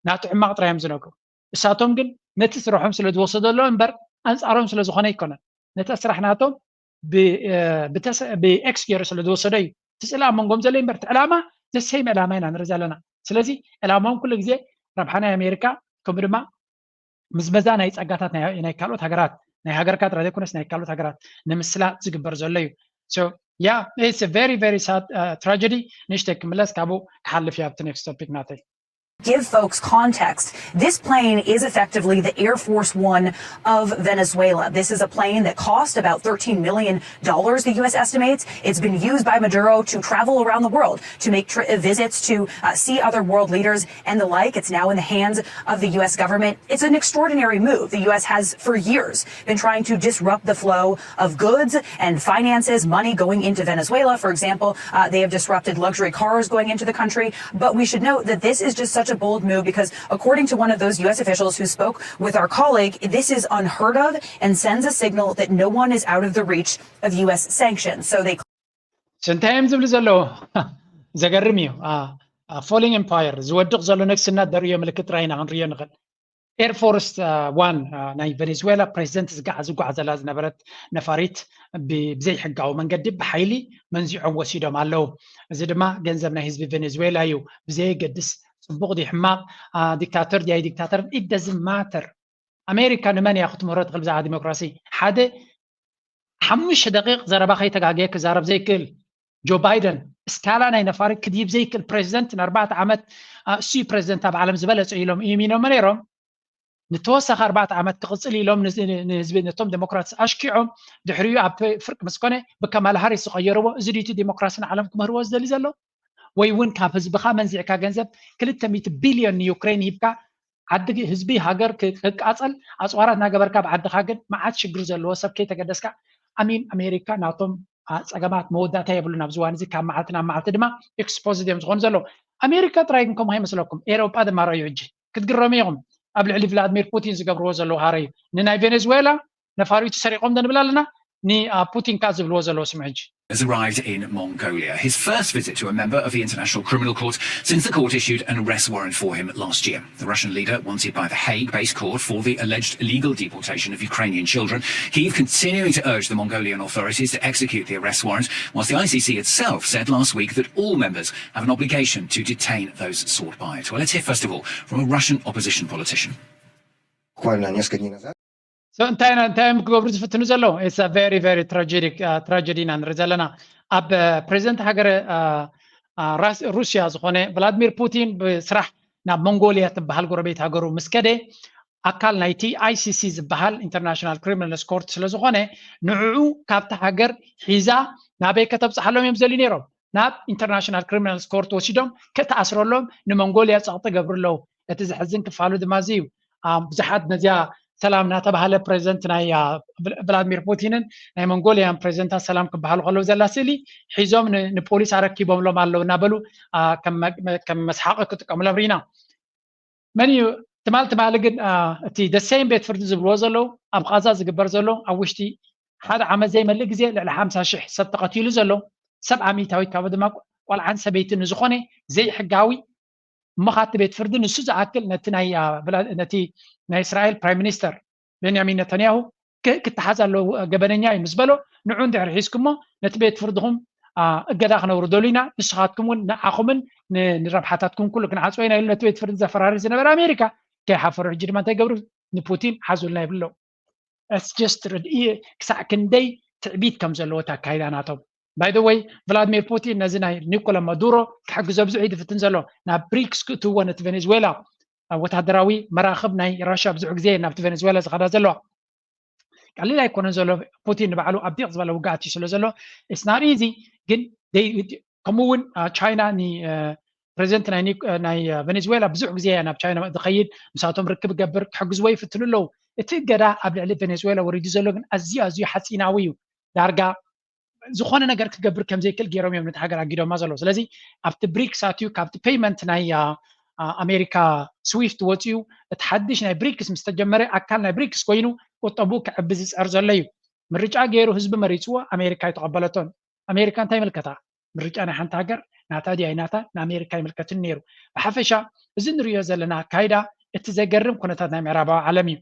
ናቱ ሕማቕ ጥራይ እዮም ዝነግሩ። እሳቶም ግን ነቲ ስርሖም ስለ ዝወሰደሎም እምበር ኣንጻሮም ስለ ዝኾነ ኣይኮነን። ነቲ ስራሕ ናቶም ብኤክስ ገይሩ ስለ ዝወሰዶ እዩ እቲ ስእሊ ኣብ መንጎም ዘሎ እምበር እቲ ዕላማ ዘሰይም ዕላማ ኢና ንርኢ ዘለና። ስለዚ ዕላማኦም ኩሉ ግዜ ረብሓ ናይ ኣሜሪካ ከምኡ ድማ ምዝመዛ ናይ ጸጋታት ናይ ካልኦት ሃገራት ናይ ሃገርካ ጥራይ ዘይኮነስ ናይ ካልኦት ሃገራት ንምስላጥ ዝግበር ዘሎ እዩ። So yeah, it's a very very sad tragedy። ንእሽተይ ክምለስ ካብኡ ክሓልፍ እየ ኣብቲ ኔክስት ቶፒክ ናተይ። Give folks context, this plane is effectively the Air Force One of Venezuela. This is a plane that cost about thirteen million dollars, the U S estimates. It's been used by Maduro to travel around the world to make tri- visits to uh, see other world leaders and the like. It's now in the hands of the U S government. It's an extraordinary move. The U S has, for years, been trying to disrupt the flow of goods and finances, money going into Venezuela. For example, uh, they have disrupted luxury cars going into the country. But we should note that this is just such a bold move because, according to one of those U S officials who spoke with our colleague, this is unheard of and sends a signal that no one is out of the reach of U S sanctions. So they እንታይ እዮም ዝብሉ ዘለዉ? ዘገርም እዩ። ፎሊንግ ኤምፓየር፣ ዝወድቕ ዘሎ ነግስና ደርእዮ ምልክት ጥራይ ኢና ክንርእዮ ንኽእል። ኤርፎርስ ዋን ናይ ቬኔዙዌላ ፕሬዚደንት ዝጓዓዘላ ዝነበረት ነፋሪት ብዘይሕጋዊ መንገዲ ብሓይሊ መንዚዖም ወሲዶም ኣለዉ። እዚ ድማ ገንዘብ ናይ ህዝቢ ቬኔዙዌላ እዩ። ብዘየገድስ ፅቡቕ ድዩ ሕማቕ፣ ዲክታተር ድዩ ኣይዲክታተርን፣ ኢት ደዝን ማተር። ኣሜሪካ ንመን እያ ክትምህሮ ትኽእል ብዛዕባ ዲሞክራሲ? ሓደ ሓሙሽተ ደቂቕ ዘረባ ከይተጋገየ ክዛረብ ዘይክእል ጆ ባይደን፣ እስካላ ናይ ነፋሪት ክድይብ ዘይክእል ፕሬዚደንት፣ ንኣርባዕተ ዓመት እሱ ፕሬዚደንት ኣብ ዓለም ዝበለፀ ኢሎም እዩሚኖሞ ነይሮም። ንተወሳኺ ኣርባዕተ ዓመት ክቕፅል ኢሎም ንህዝቢ ነቶም ዴሞክራትስ ኣሽኪዖም ድሕሪኡ ኣብ ፍርቂ ምስ ኮነ ብከማላ ሃሪስ ዝቐየርዎ፣ እዚ ድዩ እቲ ዴሞክራሲ ንዓለም ክምህርዎ ዝደሊ ዘሎ? ወይ እውን ካብ ህዝብኻ መንዚዕካ ገንዘብ ክልተ ሚእቲ ቢልዮን ንዩክሬን ሂብካ ዓዲ ህዝቢ ሃገር ክቃፀል ኣፅዋራት እናገበርካ ኣብ ዓድኻ ግን መዓት ሽግር ዘለዎ ሰብ ከይተገደስካ ኣሚን ኣሜሪካ ናቶም ፀገማት መወዳእታ የብሉን። ኣብዚ እዋን እዚ ካብ መዓልቲ ናብ መዓልቲ ድማ ኤክስፖዝድ እዮም ዝኾኑ ዘለዉ። ኣሜሪካ ጥራይ ግን ከምኡ ኣይመስለኩም፣ ኤሮጳ ድማ ረኣዩ። ሕጂ ክትግረሙ ኢኹም ኣብ ልዕሊ ቭላድሚር ፑቲን ዝገብርዎ ዘለዉ ሃረዩ። ንናይ ቬኔዙዌላ ነፋሪቱ ሰሪቖም ዶ ንብል ኣለና? ንፑቲን ከ ዝብልዎ ዘለዉ ስምዑ ሕጂ። Has arrived in Mongolia, his first visit to a member of the International Criminal Court since the court issued an arrest warrant for him last year. The Russian leader wanted by the Hague-based court for the alleged illegal deportation of Ukrainian children. Kyiv continuing to urge the Mongolian authorities to execute the arrest warrant, whilst the I C C itself said last week that all members have an obligation to detain those sought by it. Well, let's hear first of all from a Russian opposition politician. Буквально несколько дней назад. እንታይ እንታይ እዮም ክገብሩ ዝፍትኑ ዘለዉ? It's a very very tragic tragedy ኢና ንርኢ ዘለና። ኣብ ፕሬዚደንት ሃገረ ሩስያ ዝኾነ ቭላድሚር ፑቲን ብስራሕ ናብ ሞንጎልያ ትበሃል ጎረቤት ሃገሩ ምስ ከደ ኣካል ናይቲ I C C ዝበሃል ኢንተርናሽናል ክሪሚናልስ ኮርት ስለ ዝኾነ ንዕኡ ካብቲ ሃገር ሒዛ ናበይ ከተብፅሓሎም እዮም ዝደልዩ ነይሮም። ናብ ኢንተርናሽናል ክሪሚናልስ ኮርት ወሲዶም ክትኣስረሎም ንሞንጎልያ ፀቕጢ ገብሩ ኣለዉ። እቲ ዘሕዝን ክፋሉ ድማ እዚ እዩ። ብዙሓት ነዚኣ ሰላም እናተባሃለ ፕሬዚደንት ናይ ቭላድሚር ፑቲንን ናይ መንጎሊያን ፕሬዚደንታት ሰላም ክበሃሉ ከለዉ ዘላ ስእሊ ሒዞም ንፖሊስ ኣረኪቦምሎም ኣለዉ እናበሉ ከም መስሓቂ ክጥቀሙሎም ርኢና። መን እዩ ትማል ትማሊ ግን እቲ ደሰይም ቤት ፍርዲ ዝብልዎ ዘለዉ ኣብ ቃዛ ዝግበር ዘሎ ኣብ ውሽጢ ሓደ ዓመት ዘይመልእ ግዜ ልዕሊ ሓምሳ ሽሕ ሰብ ተቐቲሉ ዘሎ ሰብ ኣሚታዊት ካብ ድማ ቆልዓን ሰበይትን ንዝኾነ ዘይሕጋዊ እሞ ካቲ ቤት ፍርዲ ንሱ ዝኣክል ነቲ ናይ ነቲ ናይ እስራኤል ፕራይም ሚኒስተር ቤንያሚን ነተንያሁ ክተሓዝ ኣለዎ ገበነኛ እዩ ምስ በሎ ንዑ እንድሕር ሒዝኩሞ ነቲ ቤት ፍርድኹም እገዳ ክነውርደሉ ኢና ንስኻትኩም እውን ንዓኹምን ንረብሓታትኩም ኩሉ ክንዓፅዎ ኢና ኢሉ ነቲ ቤት ፍርዲ ዘፈራሪ ዝነበረ ኣሜሪካ ከይሓፈሩ ሕጂ ድማ እንታይ ገብሩ ንፑቲን ሓዙልና ይብሎ ስ ርድኢ ክሳዕ ክንደይ ትዕቢት ከም ዘለዎ ኣካይዳ ናቶም ባይ ወይ ቭላድሚር ፑቲን ነዚ ናይ ኒኮላ ማዱሮ ክሕግዞ ብዙሕ እዩ ዝፍትን ዘሎ ናብ ብሪክስ ክእትዎ ነቲ ቬኔዙዌላ ወታደራዊ መራኽብ ናይ ራሽያ ብዙሕ ግዜ ናብቲ ቬኔዙዌላ ዝኸዳ ዘለዋ ቀሊል ኣይኮነን ዘሎ ፑቲን ንባዕሉ ኣብ ዲቕ ዝበለ ውግኣት እዩ ስለ ዘሎ ስናሪ እዚ ግን ከምኡ እውን ቻይና ፕሬዚደንት ናይ ቬኔዙዌላ ብዙሕ ግዜ እያ ናብ ቻይና ዝኸይድ ምሳቶም ርክብ ገብር ክሕግዝዎ ይፍትኑ ኣለዉ እቲ እገዳ ኣብ ልዕሊ ቬኔዙዌላ ወሪዱ ዘሎ ግን ኣዝዩ ኣዝዩ ሓፂናዊ እዩ ዳርጋ ዝኾነ ነገር ክገብር ከም ዘይክእል ገይሮም እዮም ነቲ ሃገር ኣጊዶማ ዘለዉ ስለዚ ኣብቲ ብሪክስ ኣትዩ ካብቲ ፔይመንት ናይ ኣሜሪካ ስዊፍት ወፂኡ እቲ ሓድሽ ናይ ብሪክስ ምስ ተጀመረ ኣካል ናይ ብሪክስ ኮይኑ ቁጠቡ ክዕቢ ዝፀር ዘሎ እዩ ምርጫ ገይሩ ህዝቢ መሪፅዎ ኣሜሪካ ኣይተቐበለቶን ኣሜሪካ እንታይ ይምልከታ ምርጫ ናይ ሓንቲ ሃገር ናታ ድያ ናታ ንኣሜሪካ ይምልከትን ነይሩ ብሓፈሻ እዚ ንሪኦ ዘለና ኣካይዳ እቲ ዘገርም ኩነታት ናይ ምዕራባዊ ዓለም እዩ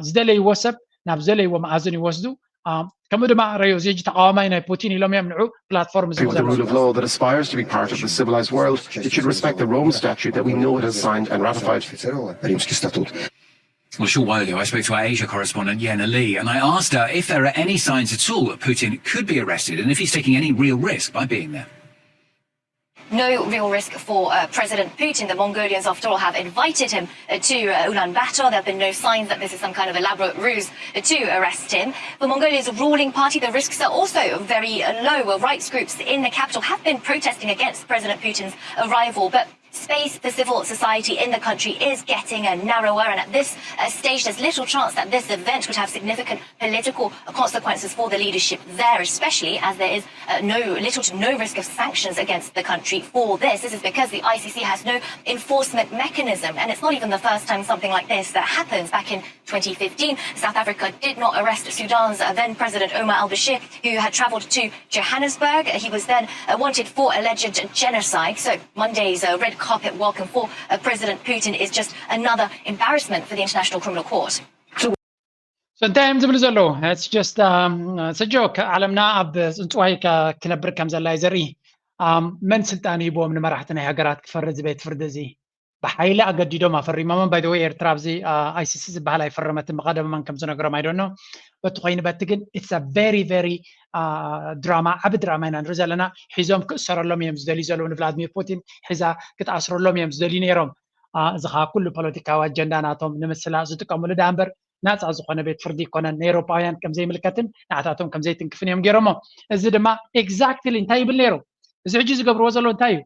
ዝደለይዎ ሰብ ናብ ዘለይዎ መኣዝን ይወስዱ ከምኡ ድማ ረዮ እዚ ሕጂ ተቃዋማይ ናይ ፑቲን ኢሎም እዮም ንዑ ፕላትፎርም ዝብሉ ዘለዉ Rule of law that aspires to be part of the civilized world, it should respect the Rome Statute that we know it has signed and ratified. Not sure while ago, I spoke to our Asia correspondent Yena Lee, and I asked her if there are any signs at all that Putin could be arrested and if he's taking any real risk by being there. No real risk for uh, President Putin. The Mongolians, after all, have invited him uh, to uh, Ulaanbaatar. There have been no signs that this is some kind of elaborate ruse uh, to arrest him. For Mongolia's ruling party, the risks are also very uh, low. Rights groups in the capital have been protesting against President Putin's arrival, but space for civil society in the country is getting uh, narrower, and at this uh, stage, there's little chance that this event would have significant political consequences for the leadership there, especially as there is uh, no little to no risk of sanctions against the country for this. This is because the I C C has no enforcement mechanism, and it's not even the first time something like this that happens. Back in twenty fifteen, South Africa did not arrest Sudan's uh, then President Omar al Bashir, who had traveled to Johannesburg. He was then uh, wanted for alleged genocide. So Monday's uh, red carpet welcome for uh, President Putin is just another embarrassment for the International Criminal Court. So እንታይ እዮም ዝብሉ ዘለዉ just ሰጆ ዓለምና ኣብ ፅንፅዋይ ክነብር ከም ዘላ እዩ ዘርኢ መን ስልጣን ሂቦም ንመራሕቲ ናይ ሃገራት ክፈርድ ቤት ፍርዲ እዚ ብሓይሊ ኣገዲዶም ኣፈሪሞም by the way ኤርትራ ኣብዚ I C C ዝበሃል ኣይፈረመትን ብቀደም መን ከም ዝነግሮም I don't know በቲ ኮይኑ በቲ ግን it's very very ድራማ ዓቢ ድራማ ኢና ንርኢ ዘለና ሒዞም ክእሰረሎም እዮም ዝደልዩ ዘለዉ ንቭላድሚር ፑቲን ሒዛ ክትኣስረሎም እዮም ዝደልዩ ነይሮም እዚ ከዓ ኩሉ ፖለቲካዊ ኣጀንዳ ናቶም ንምስላጥ ዝጥቀምሉ ዳ እምበር ናፃ ዝኾነ ቤት ፍርዲ ይኮነን ንኤሮፓውያን ከም ዘይምልከትን ንዓታቶም ከም ዘይትንክፍን እዮም ገይሮሞ እዚ ድማ exactly እንታይ ይብል ነይሩ እዚ ሕጂ ዝገብርዎ ዘሎ እንታይ እዩ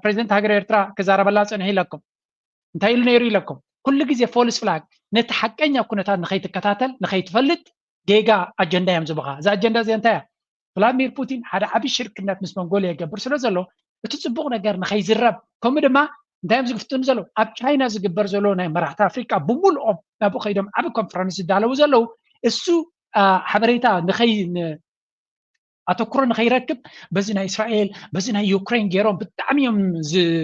ፕሬዚደንት ሃገር ኤርትራ ክዛረበላ ፀንሑ ኢለኩም እንታይ ኢሉ ነይሩ ኢለኩም ኩሉ ግዜ false flag ነቲ ሓቀኛ ኩነታት ንኸይትከታተል ንኸይትፈልጥ ጌጋ ኣጀንዳ እዮም ዝብኻ እዛ ኣጀንዳ እዚኣ እንታይ እያ ቭላድሚር ፑቲን ሓደ ዓብዪ ሽርክነት ምስ መንጎልያ ይገብር ስለ ዘሎ እቲ ፅቡቕ ነገር ንኸይዝረብ ከምኡ ድማ እንታይ እዮም ዝፍትኑ ዘለዉ ኣብ ቻይና ዝግበር ዘሎ ናይ መራሕቲ ኣፍሪቃ ብምልኦም ናብኡ ከይዶም ዓቢ ኮንፈረንስ ዝዳለዉ ዘለዉ እሱ ሓበሬታ ንኸይ ኣተኩሮ ንኸይረክብ በዚ ናይ እስራኤል በዚ ናይ ዩክሬን ገይሮም ብጣዕሚ እዮም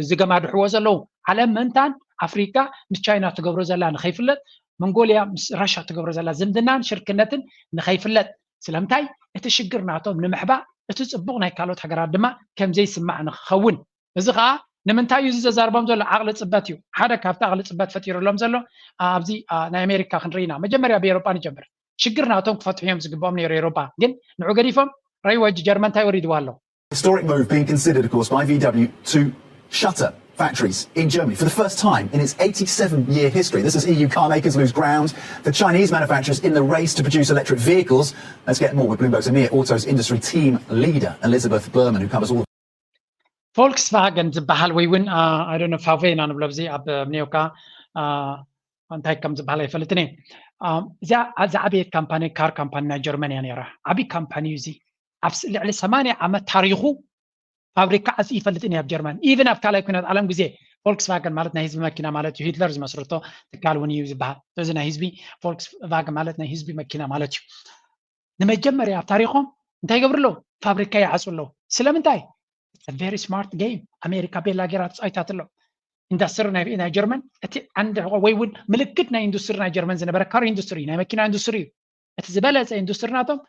ዝገማድሕዎ ዘለዉ ዓለም ምእንታን ኣፍሪካ ምስ ቻይና ትገብሮ ዘላ ንኸይፍለጥ መንጎልያ ምስ ራሻ ትገብሮ ዘላ ዝምድናን ሽርክነትን ንኸይፍለጥ ስለምንታይ እቲ ሽግር ናቶም ንምሕባእ እቲ ፅቡቕ ናይ ካልኦት ሃገራት ድማ ከምዘይስማዕ ንክኸውን እዚ ከዓ ንምንታይ እዩ እዚ ዘዛርቦም ዘሎ ዓቕሊ ፅበት እዩ ሓደ ካብቲ ዓቕሊ ፅበት ፈጢሩሎም ዘሎ ኣብዚ ናይ ኣሜሪካ ክንርኢና መጀመርያ ብኤሮጳ ንጀምር ሽግር ናቶም ክፈትሑ እዮም ዝግብኦም ነይሩ ኤሮጳ ግን ንዑ ገዲፎም ረይወጅ ጀርመን እንታይ ወሪድዋ ኣሎ Historic move being considered, of course, by V W to shutter factories in Germany for the first time in its eighty-seven year history. This is E U car makers lose ground, the Chinese manufacturers in the race to produce electric vehicles. Let's get more with Bloomberg's EMEA Autos industry team leader, Elizabeth Berman, who covers all. ፎልክስቫገን ዝበሃል ወይ እውን ኣይዶነ ፋቬ ኢና ንብሎ ኣብዚ ኣብ ኔውካ እንታይ ከም ዝበሃል ኣይፈልጥን እየ። እዚኣ ዝዓበየት ካምፓኒ ካር ካምፓኒ ናይ ጀርመን እያ ነይራ። ዓብዪ ካምፓኒ እዩ እዚ። ኣብ ልዕሊ ሰማንያ ዓመት ታሪኹ ፋብሪካ ዓፂ ይፈልጥን እየ ኣብ ጀርመን። ኢቨን ኣብ ካልኣይ ኩናት ዓለም ግዜ ቮልክስቫገን ማለት ናይ ህዝቢ መኪና ማለት እዩ። ሂትለር ዝመስርቶ ትካል እውን እዩ ዝበሃል። እዚ ናይ ህዝቢ ቮልክስቫገን ማለት ናይ ህዝቢ መኪና ማለት እዩ። ንመጀመርያ ኣብ ታሪኾም እንታይ ይገብሩ ኣለዉ? ፋብሪካ ይዓፁ ኣለዉ። ስለምንታይ? ቨሪ ስማርት ጌም። ኣሜሪካ ቤላ ጌራ ተፃዊታት ኣሎ። ኢንዳስትሪ ናይ ጀርመን እቲ ዓንዲ ሕቆ ወይ እውን ምልክት ናይ ኢንዱስትሪ ናይ ጀርመን ዝነበረ ካር ኢንዱስትሪ ናይ መኪና ኢንዱስትሪ እዩ። እቲ ዝበለፀ ኢንዱስትሪ ናቶም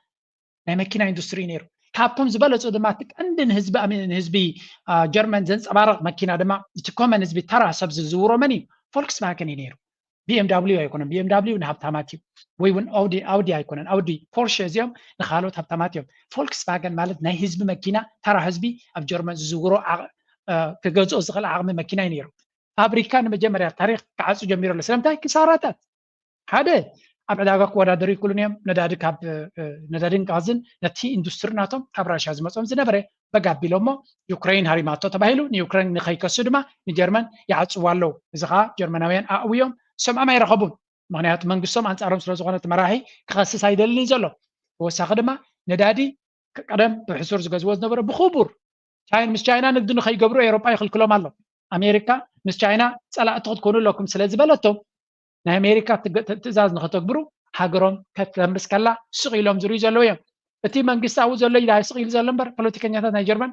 ናይ መኪና ኢንዱስትሪ ነይሩ። ካብቶም ዝበለፁ ድማ እቲ ቀንዲ ንህዝቢ ንህዝቢ ጀርመን ዘንፀባረቕ መኪና ድማ እቲ ኮመን ህዝቢ ተራ ሰብ ዝዝውሮ መን እዩ? ፎልክስቫገን እዩ ነይሩ። ቢኤምዳብሊዩ ኣይኮነን። ቢኤምዳብሊዩ ንሃብታማት እዩ። ወይ እውን ኣውዲ ኣውዲ ኣይኮነን። ኣውዲ ፖርሸ እዚኦም ንካልኦት ሃብታማት እዮም። ፎልክስቫገን ማለት ናይ ህዝቢ መኪና ተራ ህዝቢ ኣብ ጀርመን ዝዝውሮ ክገዝኦ ዝኽእል ዓቕሚ መኪና እዩ ነይሩ። ፋብሪካ ንመጀመርያ ታሪክ ክዓፁ ጀሚሩ ኣሎ። ስለምንታይ? ክሳራታት ሓደ ኣብ ዕዳጋ ክወዳደሩ ይክእሉን እዮም። ነዳዲ ካብ ነዳድን ጋዝን ነቲ ኢንዱስትሪ ናቶም ካብ ራሽያ ዝመፅኦም ዝነበረ በጋ ኣቢሎሞ ዩክሬን ሃሪማቶ ተባሂሉ ንዩክሬን ንኸይከሱ ድማ ንጀርመን ይዓፅዋ ኣለዉ። እዚ ከዓ ጀርመናውያን ኣእውዮም ሰምዖም ኣይረኸቡን። ምክንያቱ መንግስቶም ኣንፃሮም ስለዝኮነ እቲ መራሒ ክኸስስ ኣይደልን እዩ ዘሎ። ተወሳኺ ድማ ነዳዲ ቀደም ብሕሱር ዝገዝዎ ዝነበረ ብክቡር ቻይን ምስ ቻይና ንግዲ ንከይገብሩ ኤሮጳ ይኽልክሎም ኣሎ። ኣሜሪካ ምስ ቻይና ፀላእቲ ክትኮኑ ኣለኩም ስለዝበለቶም ናይ ኣሜሪካ ትእዛዝ ንኸተግብሩ ሃገሮም ከተምርስ ከላ ስቕ ኢሎም ዝርዩ ዘለዉ እዮም። እቲ መንግስቲ ኣብኡ ዘሎ ኢላ ስቕ ኢሉ ዘሎ እምበር ፖለቲከኛታት ናይ ጀርመን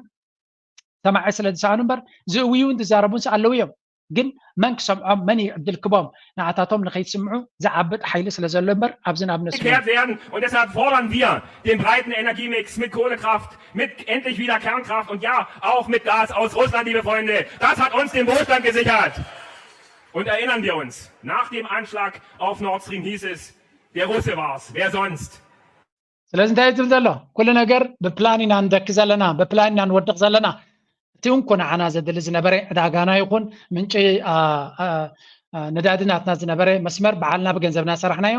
ሰማዒ ስለ ዝሰኣኑ እምበር ዝእውዩን ዝዛረቡን ኣለዉ እዮም። ግን መን ክሰምዖም መን እዩ ዕድል ክቦም ንዓታቶም ንኸይትስምዑ ዝዓብጥ ሓይሊ ስለ ዘሎ እምበር ኣብዚ ናብ ነስሙ werden. Und deshalb fordern wir den breiten Energiemix mit Kohlekraft, mit endlich wieder Kernkraft und ja, auch mit Gas aus Russland, liebe Freunde. Das hat uns den Wohlstand gesichert. Und erinnern wir uns, nach dem Anschlag auf Nord Stream hieß es, der Russe war's, wer sonst? ስለዚ እንታይ ትብል ዘሎ? ኩሉ ነገር ብፕላን ኢና ንደኪ ዘለና፣ ብፕላን ኢና ንወድቕ ዘለና። እቲ እውን ኮ ንዓና ዘድሊ ዝነበረ ዕዳጋና ይኹን ምንጪ ነዳዲ ናትና ዝነበረ መስመር በዓልና ብገንዘብና ሰራሕናዮ።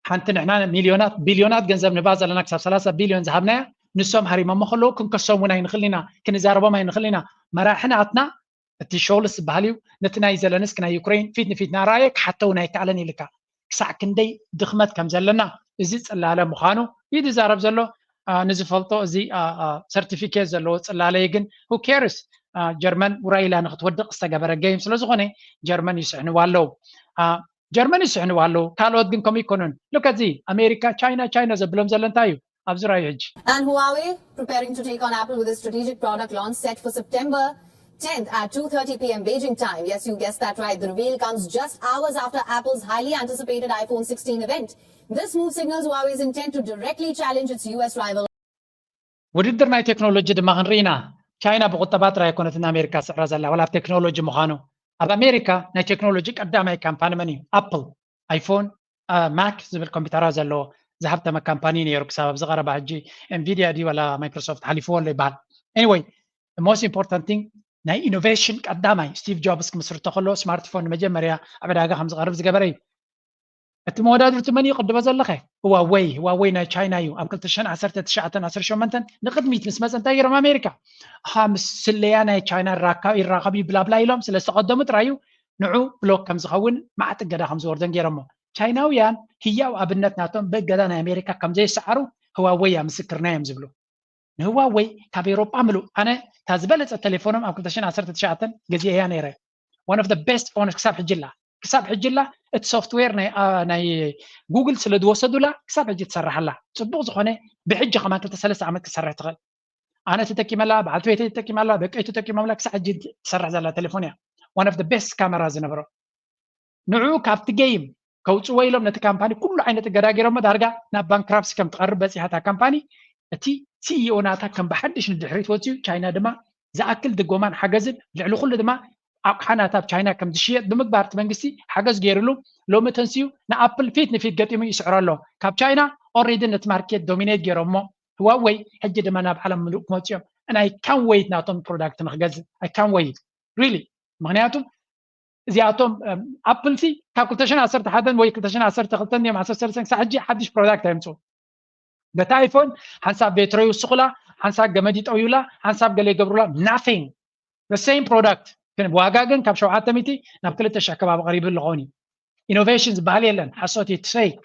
ሓንቲ ንሕና ሚልዮናት ቢልዮናት ገንዘብ ንህባ ዘለና ክሳብ ሰላሳ ቢልዮን ዝሃብናያ ንሶም ሃሪሞሞ ከለዉ ክንከሶም እውን ኣይንኽእል ኢና፣ ክንዛረቦም ኣይንኽእል ኢና። መራሒ ናትና እቲ ሾልስ ዝበሃል እዩ ነቲ ናይ ዘለንስክ ናይ ዩክሬን ፊት ንፊት ናራየ ክሓቶ እውን ኣይከኣለን ኢልካ ክሳዕ ክንደይ ድኽመት ከም ዘለና እዚ ፅላለ ምዃኑ እዩ ዝዛረብ ዘሎ። ንዝፈልጦ እዚ ሰርቲፊኬት ዘለዎ ፅላለ ግን who cares ጀርመን ውራይ ኢላ ንክትወድቕ ዝተገበረ ገይም ስለዝኾነ ጀርመን ይስሕንዋ ኣለዉ። ጀርመን ይስሕንዋ ኣለዉ። ካልኦት ግን ከምኡ ይኮኑን። ሉክ እዚ ኣሜሪካ ቻይና ቻይና ዘብሎም ዘሎ እንታይ እዩ? ኣብዚ ራእዩ ሕጂ And Huawei preparing to take on Apple with a strategic product launch set for September tenth at two thirty p.m. Beijing time. Yes, you guessed that right. The reveal comes just hours after Apple's highly anticipated iPhone sixteen event. This move signals Huawei's intent to directly challenge its U S rival. ውድድር ናይ ቴክኖሎጂ ድማ ክንርኢ ኢና። ቻይና ብቁጠባ ጥራይ ኣይኮነትን ኣሜሪካ ስዕራ ዘላ ዋላ ኣብ ቴክኖሎጂ ምዃኑ። ኣብ ኣሜሪካ ናይ ቴክኖሎጂ ቀዳማይ ካምፓኒ መን እዩ? ኣፕል፣ ኣይፎን፣ ማክ ዝብል ኮምፒውተራት ዘለዎ ዝሃብተመ ካምፓኒ ነይሩ ክሳብ ኣብዚ ቀረባ ሕጂ ኤንቪድያ ድዩ ዋላ ማይክሮሶፍት ሓሊፍዎ ኣሎ ይበሃል። Anyway, most important thing ናይ ኢኖቬሽን ቀዳማይ ስቲቭ ጆብስ ክምስርቶ ከሎ ስማርትፎን ንመጀመርያ ኣብ ዕዳጋ ከም ዝቐርብ ዝገበረ እዩ። እቲ መወዳድርቲ መን እዩ ቅድሞ ዘለኸ? ህዋወይ ህዋወይ ናይ ቻይና እዩ። ኣብ ክልተ ሽሕን ዓሰርተ ትሽዓተን ዓሰርተ ሸሞንተን ንቅድሚት ምስ መፀ እንታይ ገይሮም ኣሜሪካ ሃ ምስ ስለያ ናይ ቻይና ይራከብ ይራከብ እዩ ብላብላ ኢሎም ስለ ዝተቀደሙ ጥራይ እዩ ንዑ ብሎክ ከም ዝኸውን ማዕጥ እገዳ ከም ዝወርደን ገይሮሞ። ቻይናውያን ህያው ኣብነት ናቶም ብእገዳ ናይ ኣሜሪካ ከም ዘይሰዓሩ ህዋወይ እያ ምስክርና እዮም ዝብሉ። ንህዋወይ ካብ ኤሮጳ ምሉእ ኣነ እታ ዝበለጸት ቴሌፎኖም ኣብ ክልተ ሽሕን ዓሰርተ ትሽዓተን ገዚኤያ ነይረ። One of the best phones ክሳብ ሕጂ ኣላ ክሳብ ሕጂ ኣላ። እቲ ሶፍትዌር ናይ ጉግል ስለ ዝወሰዱላ ክሳብ ሕጂ ትሰርሕ ኣላ። ጽቡቕ ዝኾነ ብሕጂ ከማን ክልተ ሰለስተ ዓመት ክትሰርሕ ትኽእል። ኣነ ተጠቂመላ፣ በዓልቲ ቤተይ ተጠቂማላ፣ ደቀይ ተጠቂሞምላ ክሳብ ሕጂ ትሰርሕ ዘላ ቴሌፎን እያ። One of the best ካሜራ ዝነበሮ ንዑ ካብቲ ጌይም ከውፅዎ ኢሎም ነቲ ካምፓኒ ኩሉ ዓይነት እገዳ ገይሮሞ ዳርጋ ናብ ባንክራፕሲ ከም ትቐርብ በፂሓ እታ ካምፓኒ። እቲ ሲኢኦ ናታ ከም ብሓድሽ ንድሕሪት ወፂኡ ቻይና ድማ ዝኣክል ድጎማን ሓገዝን ልዕሊ ኩሉ ድማ ኣቕሓ ናታ ኣብ ቻይና ከም ዝሽየጥ ብምግባር እቲ መንግስቲ ሓገዝ ገይሩሉ ሎሚ ተንስኡ ንኣፕል ፊት ንፊት ገጢሙ ይስዕሮ ኣሎ። ካብ ቻይና ኦሬዲ ነቲ ማርኬት ዶሚኔት ገይሮሞ ህዋወይ ሕጂ ድማ ናብ ዓለም ምሉእ ክመፁ እዮም። ናይ ካን ወይት ናቶም ፕሮዳክት ንክገዝእ I can't wait really ምክንያቱ እዚኣቶም ኣፕል ሲ ካብ ክልተ ሽሕን ዓሰርተ ሓደን ወይ ክልተ ሽሕን ዓሰርተ ክልተን እዮም ዓሰርተ ሰለስተን ክሳብ ሕጂ ሓድሽ ፕሮዳክት ኣየምፅኡ። በቲ ኣይፎን ሓንሳብ ቤትሮ ይውስኹላ፣ ሓንሳብ ገመድ ይጠውዩላ፣ ሓንሳብ ገለ ይገብሩላ nothing the same product ግን ዋጋ ግን ካብ ሸውዓተ ሚእቲ ናብ ክልተ ሽሕ ከባቢ ቀሪቡ ኣለኾን እዩ። ኢኖቬሽን ዝበሃል የለን። ሓሶት እዩ፣ ፌክ።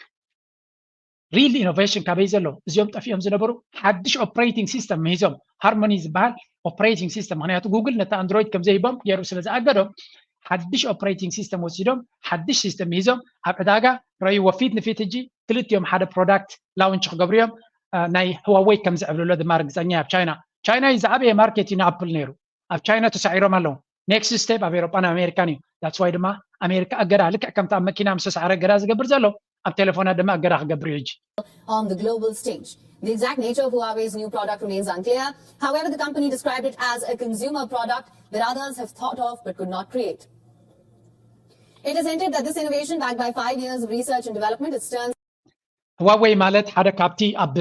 ሪል ኢኖቬሽን ካበይ ዘሎ? እዚኦም ጠፊኦም ዝነበሩ ሓድሽ ኦፕሬቲንግ ሲስተም ምሂዞም፣ ሃርሞኒ ዝበሃል ኦፕሬቲንግ ሲስተም። ምክንያቱ ጉግል ነቲ ኣንድሮይድ ከም ዘይቦም ገይሩ ስለ ዝኣገዶም፣ ሓድሽ ኦፕሬቲንግ ሲስተም ወሲዶም፣ ሓድሽ ሲስተም ምሂዞም ኣብ ዕዳጋ ረእይዎ። ፊት ንፊት ሕጂ ክልቲኦም ሓደ ፕሮዳክት ላውንች ክገብሩ እዮም። አ፣ ናይ ህዋወይ ከም ዝዕብልሎ ድማ ርግፀኛ እየ። ኣብ ቻይና፣ ቻይና እዩ ዝዓበየ ማርኬት እዩ ንኣፕል ነይሩ። ኣብ ቻይና ተሳዒሮም ኣለዉ። ኔክስት ስቴፕ ኣብ ኤሮጳን ኣሜሪካን እዩ። ዳትስ ዋይ ድማ ኣሜሪካ ኣገዳ፣ ልክዕ ከምቲ ኣብ መኪና ምስ ተሳዕረ እገዳ ዝገብር ዘሎ፣ ኣብ ቴሌፎናት ድማ እገዳ ክገብር እዩ ሕጂ። On the global stage. The exact nature of Huawei's new product remains unclear. However, the company described it as a consumer product that others have thought of but could not create. It is hinted that this innovation, backed by five years of research and development, is stern ህዋወይ ማለት ሓደ ካብቲ ኣብ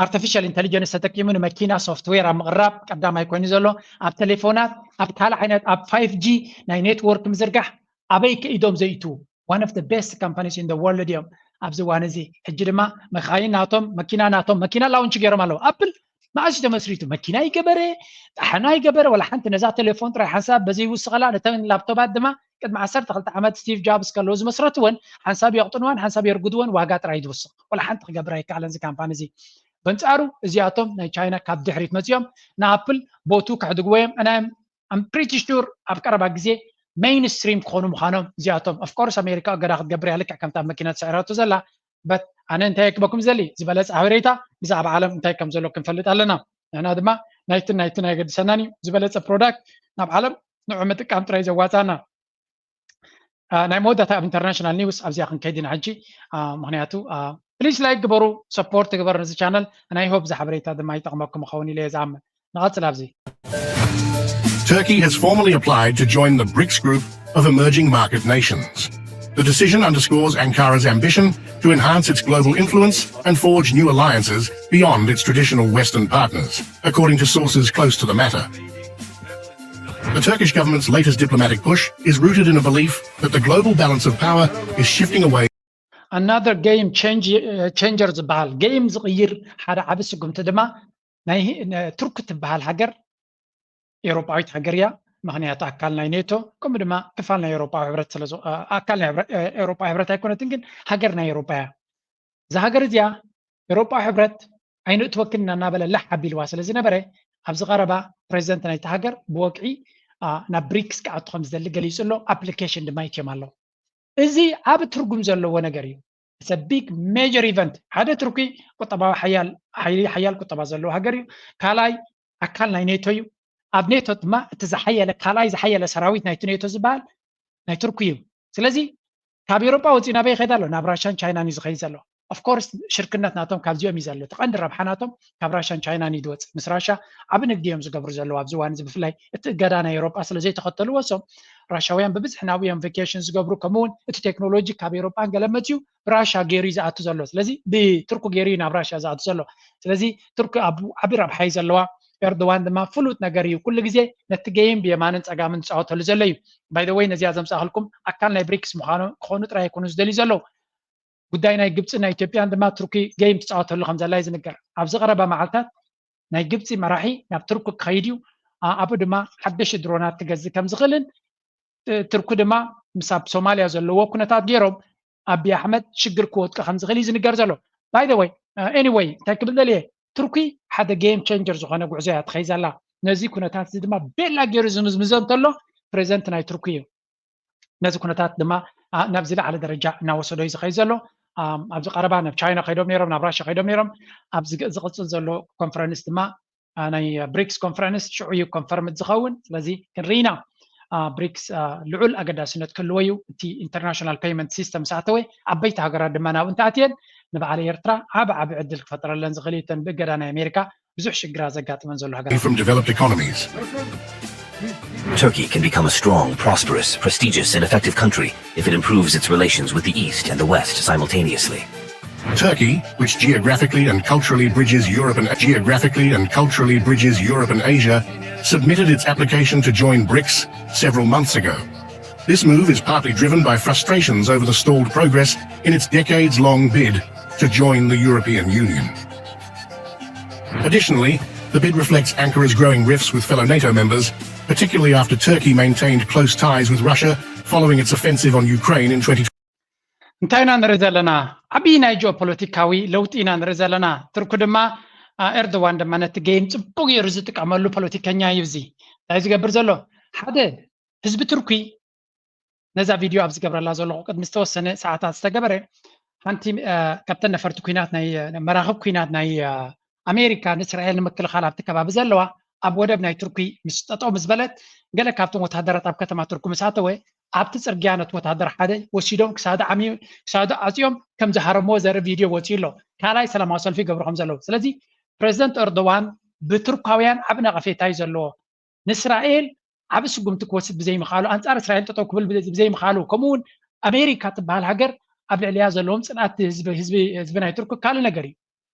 ኣርቲፊሻል ኢንቴሊጀንስ ተጠቂሙ ንመኪና ሶፍትዌር ኣብ ምቕራብ ቀዳማይ ኮይኑ ዘሎ፣ ኣብ ቴሌፎናት፣ ኣብ ካልእ ዓይነት፣ ኣብ ፋይቭ ጂ ናይ ኔትወርክ ምዝርጋሕ ኣበይ ከኢዶም ዘይእትዉ? One of the best companies in the world እዮም ኣብዚ እዋን እዚ። ሕጂ ድማ መኻይን ናቶም፣ መኪና ናቶም፣ መኪና ላውንች ገይሮም ኣለዉ። ኣፕል መዓስ እዩ ተመስሪቱ? መኪና ይገበረ፣ ጣሕና ይገበረ፣ ወላ ሓንቲ። ነዛ ቴሌፎን ጥራይ ሓንሳብ በዚ ይውስኸላ፣ ነተን ላፕቶባት ድማ ቅድሚ ዓሰርተ ክልተ ዓመት ስቲቭ ጃብስ ከለዉ ዝመስረትወን ሓንሳብ የቕጥንዋን ሓንሳብ የርጉድወን፣ ዋጋ ጥራይ ዝውስኽ። ወላ ሓንቲ ክገብር ኣይከኣለን እዚ ካምፓኒ እዚ። በንጻሩ እዚኣቶም ናይ ቻይና ካብ ድሕሪት መጺኦም ንኣፕል ቦቱ ከሕድግዎ እዮም። And I'm pretty sure ኣብ ቀረባ ግዜ ሜይንስትሪም ክኾኑ ምዃኖም እዚኣቶም። ኦፍኮርስ ኣሜሪካ እገዳ ክትገብር እያ፣ ልክዕ ከምታ ኣብ መኪና ትስዕራቶ ዘላ። በት ኣነ እንታይ ክበኩም ዘሊ ዝበለጸ ሓበሬታ ብዛዕባ ዓለም እንታይ ከም ዘሎ ክንፈልጥ ኣለና። ንሕና ድማ ናይትን ናይትን ኣይገድሰናን እዩ። ዝበለጸ ፕሮዳክት ናብ ዓለም ንዑ ምጥቃም ጥራይ ዘዋጻና። አ፣ ናይ መወዳእታ ኣብ ኢንተርናሽናል ኒውስ ኣብዚኣ ክንከይድ ኢና ሕጂ። አ፣ ምክንያቱ ፕሊስ ላይክ ግበሩ፣ ሰፖርት ግበር ነዚ ቻነል። ናይ ሆፕ እዚ ሓበሬታ ድማ ይጠቕመኩም ይኸውን ኢለ እየ ዝኣምን። ንቐጽል ኣብዚ። Turkey has formally applied to join the BRICS group of emerging market nations. The decision underscores Ankara's ambition to enhance its global influence and forge new alliances beyond its traditional Western partners, according to sources close to the matter. The Turkish government's latest diplomatic push is rooted in a belief that the global balance of power is shifting away Another game change, changer ዝበሃል ጌም ዝቕይር ሓደ ዓቢ ስጉምቲ ድማ ናይ ቱርክ ትበሃል ሃገር ኤውሮጳዊት ሃገር እያ። ምክንያቱ ኣካል ናይ ኔቶ ከምኡ ድማ ክፋል ናይ ኤውሮጳዊ ሕብረት ስለ ኣካል ናይ ኤውሮጳዊ ሕብረት ኣይኮነትን፣ ግን ሃገር ናይ ኤውሮጳ እያ። እዛ ሃገር እዚኣ ኤውሮጳዊ ሕብረት ኣይንእትወክን ኢና እናበለ ላሕ ኣቢልዋ ስለ ዝነበረ ኣብዚ ቀረባ ፕሬዚደንት ናይቲ ሃገር ብወግዒ ናብ ብሪክስ ክኣቱ ከም ዝደሊ ገሊጹ ኣሎ። ኣፕሊኬሽን ድማ ይትዮም ኣለዉ። እዚ ዓቢ ትርጉም ዘለዎ ነገር እዩ። It's a big major event። ሓደ ቱርኪ ቁጠባዊ ሓያል ሓይሊ ሓያል ቁጠባ ዘለዎ ሃገር እዩ። ካልኣይ ኣካል ናይ ኔቶ እዩ። ኣብ ኔቶ ድማ እቲ ዝሓየለ ካልኣይ ዝሓየለ ሰራዊት ናይቲ ኔቶ ዝበሃል ናይ ቱርኪ እዩ። ስለዚ ካብ ኤውሮጳ ወፂኡ ናበይ ይኸይድ ኣሎ? ናብ ራሻን ቻይናን እዩ ዝኸይድ ዘሎ። ኦፍኮርስ ሽርክነት ናቶም ካብዚኦም እዩ ዘሎ። እቲ ቀንዲ ረብሓ ናቶም ካብ ራሻን ቻይናን እዩ ዝወፅእ። ምስ ራሻ ዓቢ ንግዲ እዮም ዝገብሩ ዘለዉ ኣብዚ እዋን እዚ። ብፍላይ እቲ እገዳ ናይ ኤውሮጳ ስለ ዘይተኸተልዎ እሶም ራሻውያን ብብዝሒ ናብኡ እዮም ቬኬሽን ዝገብሩ። ከምኡ እውን እቲ ቴክኖሎጂ ካብ ኤውሮጳን ገለ መፅዩ ብራሻ ገይሩ እዩ ዝኣቱ ዘሎ። ስለዚ ብቱርኩ ገይሩ እዩ ናብ ራሻ ዝኣቱ ዘሎ። ስለዚ ቱርኪ ኣብ ዓቢ ረብሓ እዩ ዘለዋ። ኤርዶዋን ድማ ፍሉጥ ነገር እዩ። ኩሉ ግዜ ነቲ ጌም ብየማንን ጸጋምን ዝጻወተሉ ዘሎ እዩ። ባይ ዘ ወይ ነዚኣ ዘምጻእክልኩም ኣካል ናይ ብሪክስ ምዃኖም ክኾኑ ጥራይ ኣይኮኑ ዝደልዩ ዘለዉ። ጉዳይ ናይ ግብጽን ናይ ኢትዮጵያን ድማ ቱርኪ ጌም ትጻወተሉ ከም ዘላ እዩ ዝንገር። ኣብዚ ቀረባ መዓልታት ናይ ግብጺ መራሒ ናብ ቱርኪ ክኸይድ እዩ። ኣብኡ ድማ ሓደሽቲ ድሮናት ክገዝእ ከም ዝኽእልን ቱርኪ ድማ ምስ ኣብ ሶማልያ ዘለዎ ኩነታት ገይሮም ኣቢ ኣሕመድ ሽግር ክወድቂ ከም ዝኽእል እዩ ዝንገር ዘሎ። ባይ ዘ ወይ ኤኒወይ እንታይ ክብል ደልየ፣ ቱርኪ ሓደ ጌም ቼንጀር ዝኾነ ጉዕዞ እያ ትኸይድ ዘላ። ነዚ ኩነታት እዚ ድማ ቤላ ገይሩ ዝምዝምዞ እንተሎ ፕሬዚደንት ናይ ቱርኪ እዩ። ነዚ ኩነታት ድማ ናብዚ ላዕሊ ደረጃ እናወሰዶ እዩ ዝኸይድ ዘሎ። ኣብዚ ቀረባ ናብ ቻይና ከይዶም ነይሮም፣ ናብ ራሽያ ከይዶም ነይሮም። ኣብዚ ዝቕፅል ዘሎ ኮንፈረንስ ድማ ናይ ብሪክስ ኮንፈረንስ ሽዑ እዩ ኮንፈርም ዝኸውን። ስለዚ ክንርኢ ኢና። ብሪክስ ልዑል ኣገዳስነት ክህልዎ እዩ። እቲ ኢንተርናሽናል ፔይመንት ሲስተም ምስ ኣተወ ዓበይቲ ሃገራት ድማ ናብኡ እንተኣትየን ንበዓል ኤርትራ ዓቢ ዓቢ ዕድል ክፈጥረለን ዝኽእል እዩ። እተን ብእገዳ ናይ ኣሜሪካ ብዙሕ ሽግራት ዘጋጥመን ዘሎ ሃገራት from developed economies. Turkey can become a strong, prosperous, prestigious, and effective country if it improves its relations with the East and the West simultaneously. Turkey, which geographically and culturally bridges Europe and geographically and culturally bridges Europe and Asia, submitted its application to join BRICS several months ago. This move is partly driven by frustrations over the stalled progress in its decades-long bid to join the European Union. Additionally, the bid reflects Ankara's growing rifts with fellow NATO members, particularly after Turkey maintained close ties with Russia following its offensive on Ukraine in twenty እንታይ ኢና ንርኢ ዘለና? ዓብዪ ናይ ጂኦፖለቲካዊ ለውጢ ኢና ንርኢ ዘለና። ቱርኪ ድማ፣ አ፣ ኤርዶዋን ድማ ነቲ ጌም ጽቡቕ ገይሩ ዝጥቀመሉ ፖለቲከኛ እዩ። እዚ እንታይ ዝገብር ዘሎ? ሓደ፣ ህዝቢ ቱርኪ፣ ነዛ ቪድዮ ኣብ ዝገብረላ ዘለኹ ቅድሚ ዝተወሰነ ሰዓታት ዝተገበረ፣ ሓንቲ፣ አ፣ ካብተን ነፈርቲ ኲናት ናይ፣ አ፣ መራኽብ ኲናት ናይ፣ አ፣ ኣሜሪካ ንእስራኤል ንምክልኻል ኣብቲ ከባቢ ዘለዋ ኣብ ወደብ ናይ ቱርኪ ምስ ጠጠው ምስ በለት፣ ገለ ካብቶም ወታደራት ኣብ ከተማ ቱርኪ ምስ ኣተወ፣ ኣብቲ ጽርግያ ነቲ ወታደር ሓደ ወሲዶም ክሳዱ ዓምዩ-፣ ክሳዱ ዓጽዮም ከም ዝሃረምዎ ዘርኢ ቪድዮ ወጺኡ ኣሎ። ካልኣይ ሰላማዊ ሰልፊ ይገብሩ ከም ዘለዉ። ስለዚ ፕረዚደንት ኤርዶዋን ብቱርካውያን ዓቢ ነቐፌታ እዩ ዘለዎ። ንእስራኤል ዓቢ ስጉምቲ ክወስድ ብዘይምኽኣሉ፣ ኣንጻር እስራኤል ጠጠው ክብል ብዘ-፣ ብዘይምኽኣሉ፣ ከምኡ እውን ኣሜሪካ ትበሃል ሃገር ኣብ ልዕሊያ ዘለዎም ጽንዓት ህዝቢ፣ ህዝቢ፣ ህዝቢ ናይ ቱርኪ ካልእ ነገር እዩ።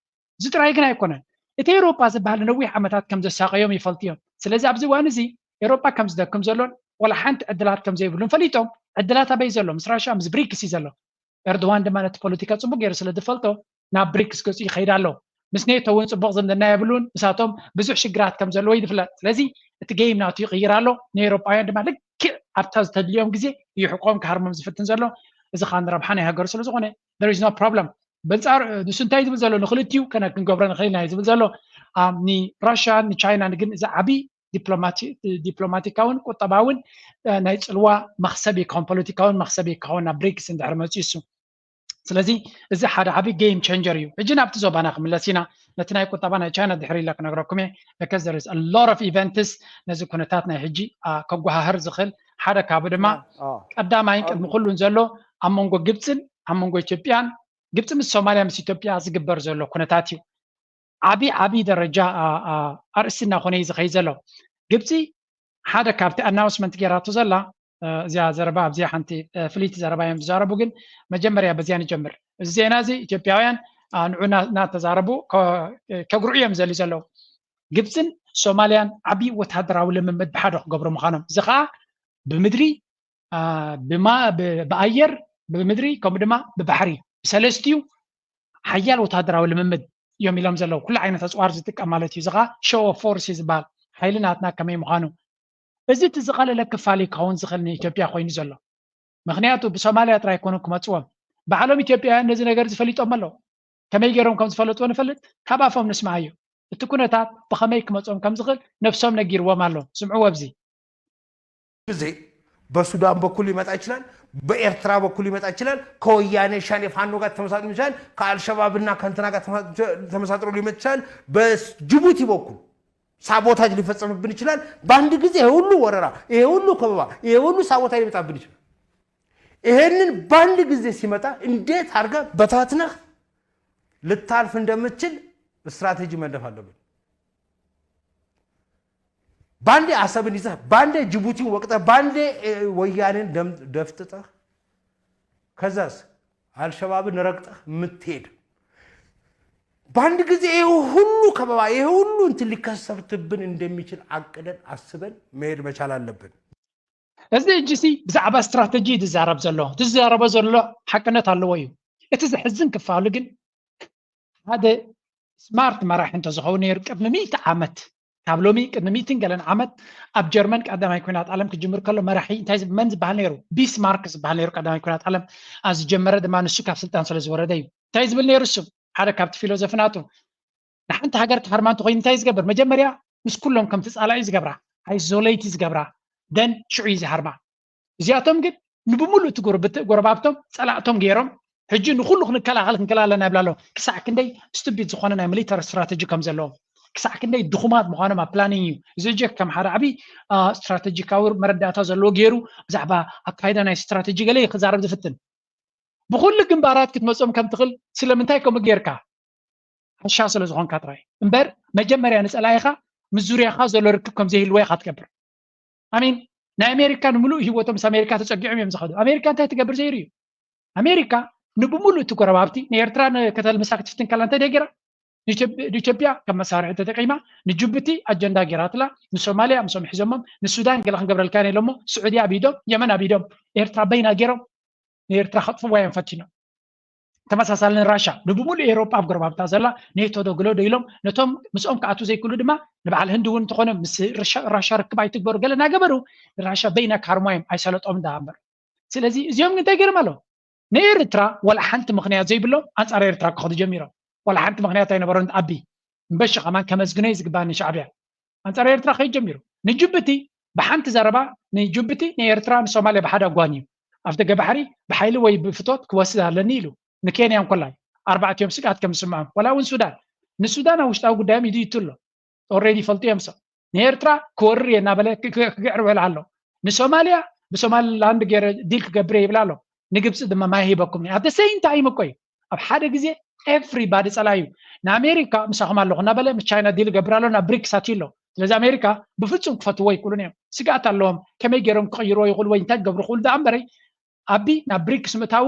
እዚ ጥራይ ግን ኣይኮነን። እቲ ኤውሮጳ ዝበሃል ንነዊሕ ዓመታት ከም ዘሳቐዮም ይፈልጡ እዮም። ስለዚ ኣብዚ እዋን እዚ ኤውሮጳ ከም ዝደክም ዘሎን ዋላ ሓንቲ ዕድላት ከም ዘይብሉን ፈሊጦም፣ ዕድላት ኣበይ ዘሎ? ምስ ራሻ፣ ምስ ብሪክስ እዩ ዘሎ። ኤርዶዋን ድማ ነቲ ፖለቲካ ጽቡቕ ገይሩ ስለ ዝፈልጦ ናብ ብሪክስ ገጹ ይኸይድ ኣሎ። ምስ ኔቶ እውን ጽቡቕ ዝምድና የብሉን። ንሳቶም ብዙሕ ሽግራት ከም ዘለዎ እዩ ዝፍለጥ። ስለዚ እቲ ጌም ናቱ ይቕይር ኣሎ። ንኤውሮጳውያን ድማ ልክዕ ኣብታ ዝተድልዮም ግዜ ይሕቆም ክሃርሞም ዝፍትን ዘሎ። እዚ ኸኣ ንረብሓ ናይ ሃገሩ ስለ ዝኾነ there is no problem። በንጻር ንሱ እንታይ ዝብል ዘሎ? ንክልቲኡ ከነ ክንገብሮ ንኽእል ኢና እዩ ዝብል ዘሎ። አ፣ ንራሽያን ንቻይናን ግን እዚ ዓቢ ዲፕሎማቲ-፣ ዲፕሎማቲካውን ቁጠባውን፣ እ፣ ናይ ጽልዋ መኽሰብ ይከውን፣ ፖለቲካውን መኽሰብ ይከውን ናብ ብሪክስ እንድሕር መጺኡ እሱ። ስለዚ እዚ ሓደ ዓቢ ጌም ቼንጀር እዩ። ሕጂ ናብቲ ዞባና ክምለስ ኢና። ነቲ ናይ ቁጠባ ናይ ቻይና ድሕሪ ኢለ ክነግረኩም እየ። Because there is a lot of events ነዚ ኩነታት ናይ ሕጂ፣ አ፣ ከጓሃህር ዝኽእል ሓደ ካብኡ ድማ አ፣ አ። ቀዳማይን ቅድሚ ኩሉን ዘሎ ኣብ መንጎ ግብጽን ኣብ መንጎ ኢትዮጵያን፣ ግብጺ ምስ ሶማልያ ምስ ኢትዮጵያ ዝግበር ዘሎ ኩነታት እዩ። ዓቢ ዓቢ ደረጃ፣ አ፣ አ፣ ኣርእስቲ እናኾነ እዩ ዝኸይድ ዘሎ። ግብጺ ሓደ ካብቲ ኣናውንስመንት ጌራቶ ዘላ፣ እ፣ እዚኣ ዘረባ ኣብዚኣ ሓንቲ፣ እ፣ ፍልይቲ ዘረባ እዮም ዝዛረቡ፣ ግን መጀመርያ በዚኣ ንጀምር። እዚ ዜና እዚ ኢትዮጵያውያን፣ አ፣ ንዑ እና-፣ እናተዛረቡ ከ-፣ ከጉርዑ እዮም ዘልዩ ዘለዉ። ግብጽን ሶማልያን ዓቢ ወታደራዊ ልምምድ ብሓደ ክገብሩ ምዃኖም፣ እዚ ኸኣ ብምድሪ፣ አ፣ ብማ-፣ ብ-፣ ብኣየር፣ ብምድሪ፣ ከምኡ ድማ ብባሕሪ፣ ብሰለስቲኡ ሓያል ወታደራዊ ልምምድ እዮም ኢሎም ዘለዉ። ኩሉ ዓይነት ኣጽዋር ዝጥቀም ማለት እዩ። እዚ ኸኣ ሾው ኦፍ ፎርስ እዩ ዝበሃል። ሓይሊ ናትና ከመይ ምዃኑ። እዚ እቲ ዝቐለለ ክፋል እዩ ክኸውን ዝኽእል ንኢትዮጵያ ኮይኑ ዘሎ። ምኽንያቱ ብሶማልያ ጥራይ ኣይኮኑን ክመጽዎም። ባዕሎም ኢትዮጵያውያን ነዚ ነገር ዝፈሊጦም ኣለዉ። ከመይ ገይሮም ከም ዝፈለጥዎ ንፈልጥ፣ ካብ ኣፎም ንስምዓዮ። እቲ ኩነታት ብኸመይ ክመጾም ከም ዝኽእል ነብሶም ነጊርዎም ኣሎ። ስምዕዎ ኣብዚ። ጊዜ በሱዳን በኩል ሊመጣ ይችላል፣ በኤርትራ በኩል ሊመጣ ይችላል፣ ከወያኔ ሸኔ ፋኖ ጋር ተመሳጥሮ ይችላል፣ ከአልሸባብና ከእንትና ጋር ተመሳ-፣ ተመሳጥሮ ሊመጣ ይችላል፣ በጅቡቲ በኩል ሳቦታጅ ሊፈጸምብን ይችላል። በአንድ ጊዜ ይሄ ሁሉ ወረራ፣ ይሄ ሁሉ ከበባ፣ ይሄ ሁሉ ሳቦታጅ ሊመጣብን ይችላል። ይሄንን በአንድ ጊዜ ሲመጣ እንዴት አድርገህ በታትነህ ልታልፍ እንደምትችል ስትራቴጂ መንደፍ አለብን። ባንዴ አሰብን ይዘህ፣ ባንዴ ጅቡቲን ወቅጠህ፣ ባንዴ፣ እ፣ ወያኔን ደም-፣ ደፍጥጠህ፣ ከዛስ አልሸባብን ረግጠህ የምትሄድ፣ በአንድ ጊዜ ይሄ ሁሉ ከበባ፣ ይሄ ሁሉ እንትን ሊከሰትብን እንደሚችል አቅደን አስበን መሄድ መቻል አለብን። እዚ ሕጂ ሲ ብዛዕባ ስትራተጂ እዩ ዝዛረብ ዘሎ። እቲ ዝዛረቦ ዘሎ ሓቅነት ኣለዎ እዩ። እቲ ዘሕዝን ክፋሉ ግን ሓደ ስማርት መራሒ እንተዝኸውን ነይሩ ቅድሚ ሚእቲ ዓመት፣ ካብ ሎሚ ቅድሚ ሚእትን ገለን ዓመት ኣብ ጀርመን ቀዳማይ ኲናት ዓለም ክጅምር ከሎ መራሒ እንታይ ዝብ-፣ መን ዝበሃል ነይሩ? ቢስማርክ ዝበሃል ነይሩ ቀዳማይ ኲናት ዓለም። አ፣ ዝጀመረ ድማ ንሱ ካብ ስልጣን ስለ ዝወረደ እዩ። እንታይ ዝብል ነይሩ እሱ? ሓደ ካብቲ ፊሎዞፊ ናቱ፣ ንሓንቲ ሃገር ክሃርማ እንተኾይኑ እንታይ ዝገብር? መጀመርያ ምስ ኩሎም ከምቲ ጻላኢ ዝገብራ፣ ኣይዞሌት ዝገብራ፣ ደን ሽዑ እዩ ዝሃርማ። እዚኣቶም ግን ንብሙሉእ እቲ ጎረብት-፣ ጎረባብቶም ጸላእቶም ገይሮም፣ ሕጂ ንኹሉ ክንከላኸል ክንከላኸል ኣለና ይብላ ኣለዉ። ክሳዕ ክንደይ ስቱፒድ ዝኾነ ናይ ሚሊተሪ ስትራተጂ ከም ዘለዎም፣ ክሳዕ ክንደይ ድኹማት ምዃኖም ኣብ ፕላኒንግ እዩ። እዚ ሕጂ ከም ሓደ ዓቢ፣ አ፣ ስትራተጂካዊ መረዳእታ ዘለዎ ገይሩ ብዛዕባ ኣካይዳ ናይ ስትራተጂ ገለ እዩ ክዛረብ ዝፍትን። ብኹሉ ግንባራት ክትመጾም ከም ትኽእል ስለምንታይ ከምኡ ጌርካ? ዓሻ ስለ ዝኾንካ ጥራይ እምበር፣ መጀመርያ ንጸላኢኻ ምስ ዙርያኻ ዘሎ ርክብ ከም ዘይህልዎ ኢኻ ትገብር። ኣሚን፣ ናይ ኣሜሪካ ንምሉእ ህይወቶም ምስ ኣሜሪካ ተጸጊዖም እዮም ዝኸዱ። ኣሜሪካ እንታይ ትገብር ዘይሩ እዩ። ኣሜሪካ ንብሙሉእ እቲ ጎረባብቲ ንኤርትራ ከተልምሳ ክትፍትን ከላ እንታይ ደይ ገይራ? ንኢትዮጵ-፣ ንኢትዮጵያ ከም መሳርሒ ተጠቂማ፣ ንጅቡቲ ኣጀንዳ ገይራትላ፣ ንሶማልያ ምሶም ሒዞሞም፣ ንሱዳን ገለ ክንገብረልካ ኢና ኢሎሞ፣ ስዑዲ ኣብ ኢዶም፣ የመን ኣብ ኢዶም፣ ኤርትራ በይና ገይሮም ንኤርትራ ከጥፍዋ እዮም ፈቲኖም። ተመሳሳሊ ንራሻ፣ ንብሙሉእ ኤውሮጳ ኣብ ጎረባብታ ዘላ ኔቶ ዶ ግሎ ዶ ኢሎም፣ ነቶም ምስኦም ክኣትዉ ዘይክእሉ ድማ ንበዓል ህንዲ እውን እንተኾነ ምስ ርሻ-፣ ራሻ ርክብ ኣይትግበሩ ገለ እናገበሩ ንራሻ በይና ክሃርምዋ እዮም፣ ኣይሰለጦም ደኣ እምበር። ስለዚ እዚኦም ግን እንታይ ገይሮም ኣለዉ? ንኤርትራ ዋላ ሓንቲ ምኽንያት ዘይብሎም ኣንጻር ኤርትራ ክኸዱ ጀሚሮም። ዋላ ሓንቲ ምኽንያት ኣይነበሮን። ኣቢ እምበሺ ከማን ከመስግኖ እዩ ዝግባኒ ሻዕብያ። ኣንጻር ኤርትራ ከይድ ጀሚሩ። ንጅቡቲ ብሓንቲ ዘረባ ንጅቡቲ ንኤርትራ ንሶማልያ ብሓደ ኣጓንዩ ኣብ ደገ ባሕሪ ብሓይሊ ወይ ብፍቶት ክወስድ ኣለኒ ኢሉ። ንኬንያ እንኮላይ ኣርባዕቲኦም ስግኣት ከም ዝስምዖም፣ ዋላ እውን ሱዳን። ንሱዳን ኣብ ውሽጣዊ ጉዳዮም ኢዱ ይእቱ ኣሎ። ኦልሬዲ ይፈልጡ እዮም። ሰብ ንኤርትራ ክወርር እየ እናበለ ክግዕር ውዕል ኣሎ። ንሶማልያ ብሶማሊላንድ ገይረ ዲል ክገብር እየ ይብል ኣሎ። ንግብፂ ድማ ማይ ሂበኩም። ኣብ the same time እኮ እዩ። ኣብ ሓደ ግዜ ኤቭሪባዲ ፀላዩ። ንኣሜሪካ ምሳኹም ኣለኹ እናበለ ምስ ቻይና ዲል ገብር ኣሎ፣ ናብ ብሪክስ ኣትዩ ኣሎ። ስለዚ ኣሜሪካ ብፍጹም ክፈትዎ ይክእሉን እዮም። ስግኣት ኣለዎም። ከመይ ገይሮም ክቕይርዎ ይኽእሉ ወይ እንታይ ክገብሩ ይኽእሉ ደኣ እምበረይ፣ ኣቢ ናብ ብሪክስ ምእታዉ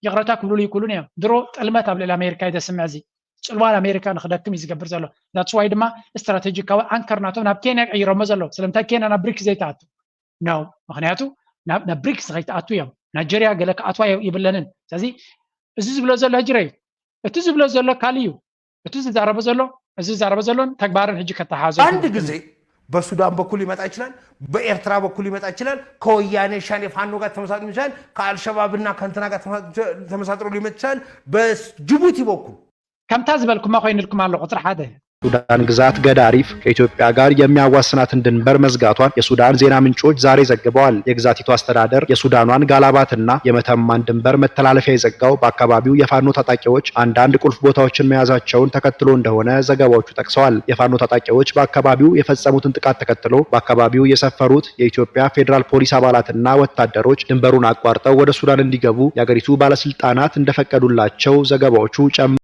ይቕረታ ክብሉሉ ይክእሉን እዮም። ድሮ ጥልመት ኣብ ልዕሊ ኣሜሪካ እዩ ዘስምዕ። እዚ ጽልዋ ኣሜሪካ ንክደክም እዩ ዝገብር ዘሎ። ዳትስ ዋይ ድማ ስትራቴጂካዊ ኣንከር ናቶም ናብ ኬንያ ቀይሮሞ ዘለዉ። ስለምንታይ ኬንያ ናብ ብሪክስ ዘይትኣቱ? ነው። ምክንያቱ ናብ ብሪክስ ከይትኣቱ እዮም። ናይጀርያ ገለ ክኣትዋ ይብለንን። ስለዚ እዚ ዝብሎ ዘሎ ህጅረ እዩ። እቲ ዝብሎ ዘሎ ካልእ እዩ። እቲ ዝዛረቦ ዘሎ፣ እዚ ዝዛረቦ ዘሎን ተግባርን ህጂ ከተሓዞ አንድ ጊዜ በሱዳን በኩል ሊመጣ ይችላል፣ በኤርትራ በኩል ሊመጣ ይችላል፣ ከወያኔ ሸኔ ፋኖ ጋር ተመሳጥሮ ይችላል፣ ከአልሸባብና ከእንትና ጋር ተመሳጥሮ ሊመጣ ይችላል፣ በጅቡቲ በኩል ከምታ ዝበልኩማ ኮይንልኩም ኣለኹ። ቁፅሪ ሓደ ሱዳን ግዛት ገዳሪፍ ከኢትዮጵያ ጋር የሚያዋስናትን ድንበር መዝጋቷን የሱዳን ዜና ምንጮች ዛሬ ዘግበዋል። የግዛቲቱ አስተዳደር የሱዳኗን ጋላባትና የመተማን ድንበር መተላለፊያ የዘጋው በአካባቢው የፋኖ ታጣቂዎች አንዳንድ ቁልፍ ቦታዎችን መያዛቸውን ተከትሎ እንደሆነ ዘገባዎቹ ጠቅሰዋል። የፋኖ ታጣቂዎች በአካባቢው የፈጸሙትን ጥቃት ተከትሎ በአካባቢው የሰፈሩት የኢትዮጵያ ፌዴራል ፖሊስ አባላትና ወታደሮች ድንበሩን አቋርጠው ወደ ሱዳን እንዲገቡ የአገሪቱ ባለስልጣናት እንደፈቀዱላቸው ዘገባዎቹ ጨምረው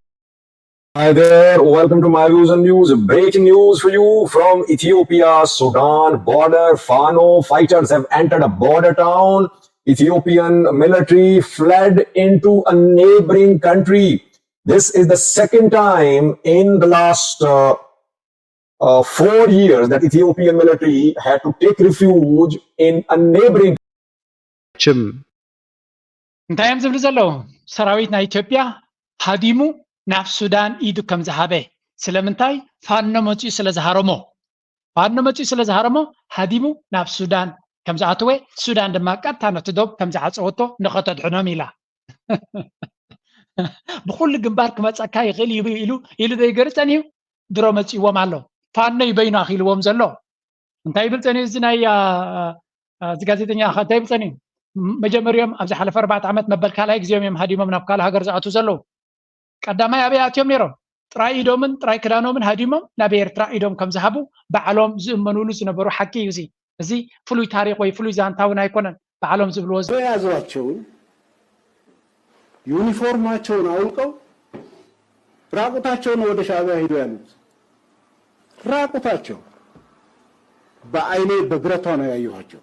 Hi there, welcome to my views and news. Breaking news for you from Ethiopia, Sudan border. Fano fighters have entered a border town. Ethiopian military fled into a neighboring country. This is the second time in the last uh, uh, four years that Ethiopian military had to take refuge in a neighboring ችም እንታይ እዮም ዝብሉ ዘለዉ? ሰራዊት ናይ ኢትዮጵያ ሃዲሙ ናብ ሱዳን ኢዱ ከም ዝሃበ። ስለምንታይ? ፋኖ መፂኡ ስለ ዝሃረሞ። ፋኖ መፂኡ ስለ ዝሃረሞ ሃዲሙ ናብ ሱዳን ከም ዝኣተወ፣ ሱዳን ድማ ቀጥታ ነቲ ዶብ ከም ዝዓፀወቶ ንኸተድሕኖም ኢላ። ብኩሉ ግንባር ክመፀካ ይኽእል እዩ ኢሉ ኢሉ ዘይገርፀን እዩ። ድሮ መፂዎም ኣሎ። ፋኖ እዩ በይኑ ኣኺልዎም ዘሎ። እንታይ ይብል ፀኒሑ እዚ ናይ እዚ ጋዜጠኛ እንታይ ይብል ፀኒሑ? መጀመሪኦም ኣብዚ ሓለፈ ኣርባዕተ ዓመት መበል ካልኣይ ግዜኦም እዮም ሃዲሞም ናብ ካልእ ሃገር ዝኣትዉ ዘለዉ። ቀዳማይ ኣበይ ኣትዮም ነይሮም? ጥራይ ኢዶምን ጥራይ ክዳኖምን ሃዲሞም ናብ ኤርትራ ኢዶም ከም ዝሃቡ ባዕሎም ዝእመኑሉ ዝነበሩ ሓቂ እዩ። እዚ እዚ ፍሉይ ታሪክ ወይ ፍሉይ ዛንታ እውን ኣይኮነን። ባዕሎም ዝብልዎ የያዟቸውን ዩኒፎርማቸውን አውልቀው ራቁታቸውን ወደ ሻዕቢያ ሄዱ ያሉት ራቁታቸው በአይኔ በብረቷ ነው ያየኋቸው።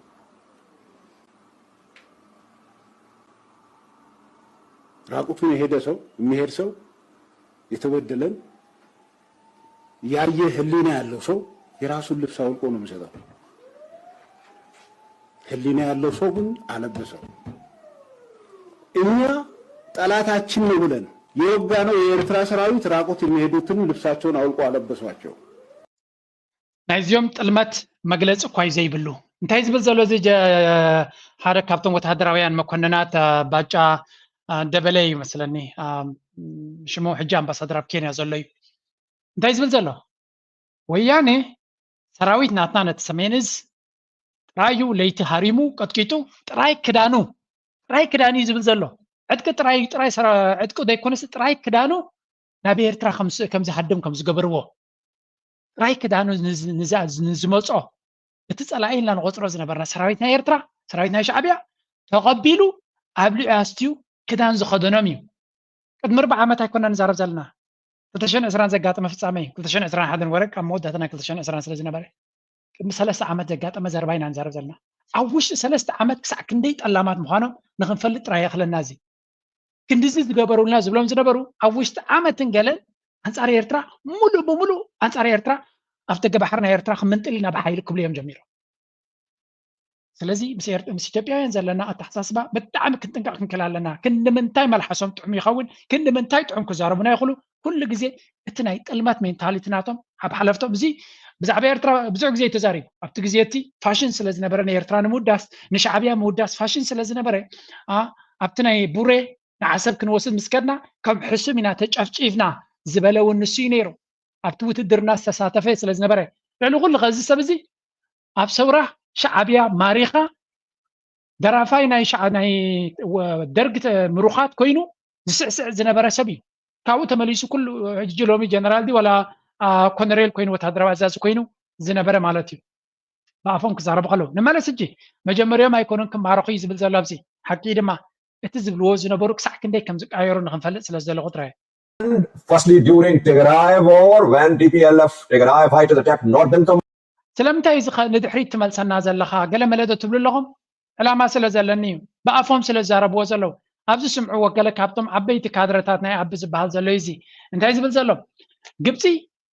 ራቁቱን የሄደ ሰው የሚሄድ ሰው የተበደለን ያየ ህሊና ያለው ሰው የራሱን ልብስ አውልቆ ነው የሚሰጠው። ህሊና ያለው ሰው ግን አለበሰው። እኛ ጠላታችን ነው ብለን የወጋነው የኤርትራ ሰራዊት ራቁት የሚሄዱትን ልብሳቸውን አውልቆ አለበሷቸው። ናይዚኦም ጥልመት መግለፂ እኳ እዩ ዘይብሉ። እንታይ ዝብል ዘሎ እዚ ሓደ ካብቶም ወተሃደራውያን መኮንናት ባጫ ደበለ ይመስለኒ ሽሙ፣ ሕጂ ኣምባሳደር ኣብ ኬንያ ዘሎ እዩ። እንታይ ዝብል ዘሎ? ወያኔ ሰራዊት ናትና ነቲ ሰሜን እዝ ጥራዩ ለይቲ ሃሪሙ ቀጥቂጡ ጥራይ ክዳኑ ጥራይ ክዳኑ እዩ ዝብል ዘሎ። ዕጥቂ ጥራይ ጥራይ ዕጥቂ ዘይኮነስ ጥራይ ክዳኑ ናብ ኤርትራ ከም ዝሃድም ከም ዝገበርዎ ጥራይ ክዳኑ ንዝመጾ እቲ ጸላኢ ኢልና ንቆጽሮ ዝነበርና ሰራዊት ናይ ኤርትራ ሰራዊት ናይ ሻዕብያ ተቐቢሉ ኣብሊዑ ኣስትዩ ክዳን ዝኸደኖም እዩ። ቅድሚ ርብዓ ዓመት ኣይኮና ንዛረብ ዘለና። ክልተ ሽሕን ዕስራን ዘጋጠመ ፍጻመ እዩ። ክልተ ሽሕን ዕስራን ሓደን ወረቅ ኣብ መወዳእታ ናይ ክልተ ሽሕን ዕስራን ስለ ዝነበረ ቅድሚ ሰለስተ ዓመት ዘጋጠመ ዘረባ ኢና ንዛረብ ዘለና። ኣብ ውሽጢ ሰለስተ ዓመት ክሳዕ ክንደይ ጠላማት ምዃኖም ንክንፈልጥ ጥራይ የኽለና። እዚ ክንድዚ ዝገበሩልና ዝብሎም ዝነበሩ ኣብ ውሽጢ ዓመትን ገለን ኣንጻር ኤርትራ ሙሉእ ብሙሉእ ኣንጻር ኤርትራ ኣብ ደገ ባሕሪ ናይ ኤርትራ ክምንጥል ኢና ብሓይሊ ክብሉ እዮም ጀሚሮም። ስለዚ ምስ ኢትዮጵያውያን ዘለና ኣተሓሳስባ ብጣዕሚ ክንጥንቀቕ ክንክእል ኣለና። ክንዲ ምንታይ መልሓሶም ጥዑም ይኸውን፣ ክንዲ ምንታይ ጥዑም ክዛረቡና ይኽእሉ። ኩሉ ግዜ እቲ ናይ ጥልመት ሜንታሊቲ ናቶም ኣብ ሓለፍቶም እዚ ብዛዕባ ኤርትራ ብዙሕ ግዜ ተዛሪቡ ኣብቲ ግዜ እቲ ፋሽን ስለ ዝነበረ ንኤርትራ ንምውዳስ ንሻዕብያ ምውዳስ ፋሽን ስለ ዝነበረ ኣብቲ ናይ ቡሬ ንዓሰብ ክንወስድ ምስ ከድና ከም ሕሱም ኢና ተጨፍጪፍና ዝበለ እውን ንሱ እዩ ነይሩ። ኣብቲ ውትድርና ዝተሳተፈ ስለ ዝነበረ፣ ልዕሊ ኩሉ ከዚ ሰብ እዚ ኣብ ሰውራ ሻዕብያ ማሪኻ ደራፋይ ናይ ሻዕ ናይ ደርግ ምሩኻት ኮይኑ ዝስዕስዕ ዝነበረ ሰብ እዩ። ካብኡ ተመሊሱ ኩሉ ሕጂ ሎሚ ጀነራል ድዩ ዋላ ኮነሬል ኮይኑ ወታደራዊ ኣዛዚ ኮይኑ ዝነበረ ማለት እዩ። ብኣፎም ክዛረቡ ከለዉ ንመለስ። ሕጂ መጀመሪያም ኣይኮኑን ክማረኹ እዩ ዝብል ዘሎ ኣብዚ። ሓቂ ድማ እቲ ዝብልዎ ዝነበሩ ክሳዕ ክንደይ ከም ዝቀየሩ ንክንፈልጥ ስለ ዝደለኹ ጥራይ። Firstly, during Tigray war, when T P L F Tigray fighters attacked northern Somalia, ስለምንታይ እዚ ንድሕሪት ትመልሰና ዘለኻ? ገለ መለ ዶ ትብሉ ኣለኹም? ዕላማ ስለ ዘለኒ እዩ። ብኣፎም ስለ ዝዛረብዎ ዘለዉ። ኣብዚ ስምዕዎ፣ ገለ ካብቶም ዓበይቲ ካድረታት ናይ ኣቢ ዝበሃል ዘሎ እዩ። እዚ እንታይ ዝብል ዘሎ? ግብፂ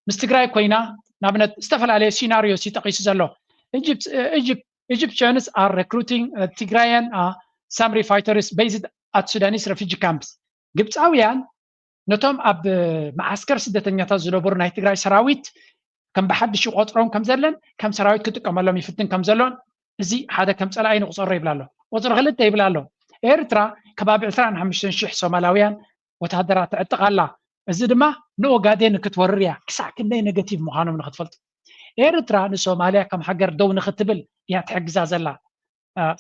ምስ ትግራይ ኮይና፣ ንኣብነት ዝተፈላለየ ሲናሪዮስ እዩ ጠቒሱ ዘሎ። Egypt, Egypt, Egyptians are recruiting Tigrayan Samri fighters based at Sudanese refugee camps. ግብፃውያን ነቶም ኣብ መዓስከር ስደተኛታት ዝነበሩ ናይ ትግራይ ሰራዊት ከም ብሓድሽ ይቆፅሮም ከም ዘለን ከም ሰራዊት ክጥቀመሎም ይፍትን ከም ዘሎን እዚ ሓደ ከም ፀላኢ ንቁፀሮ ይብላ ኣሎ። ቁፅሪ ክልተ ይብላ ኣሎ። ኤርትራ ከባቢ ዕስራን ሓሙሽተን ሽሕ ሶማላውያን ወታደራት ተዕጥቕ ኣላ። እዚ ድማ ንኦጋዴን ክትወርር እያ። ክሳዕ ክንደይ ኔጋቲቭ ምዃኖም ንክትፈልጡ። ኤርትራ ንሶማልያ ከም ሃገር ደው ንክትብል እያ ትሕግዛ ዘላ።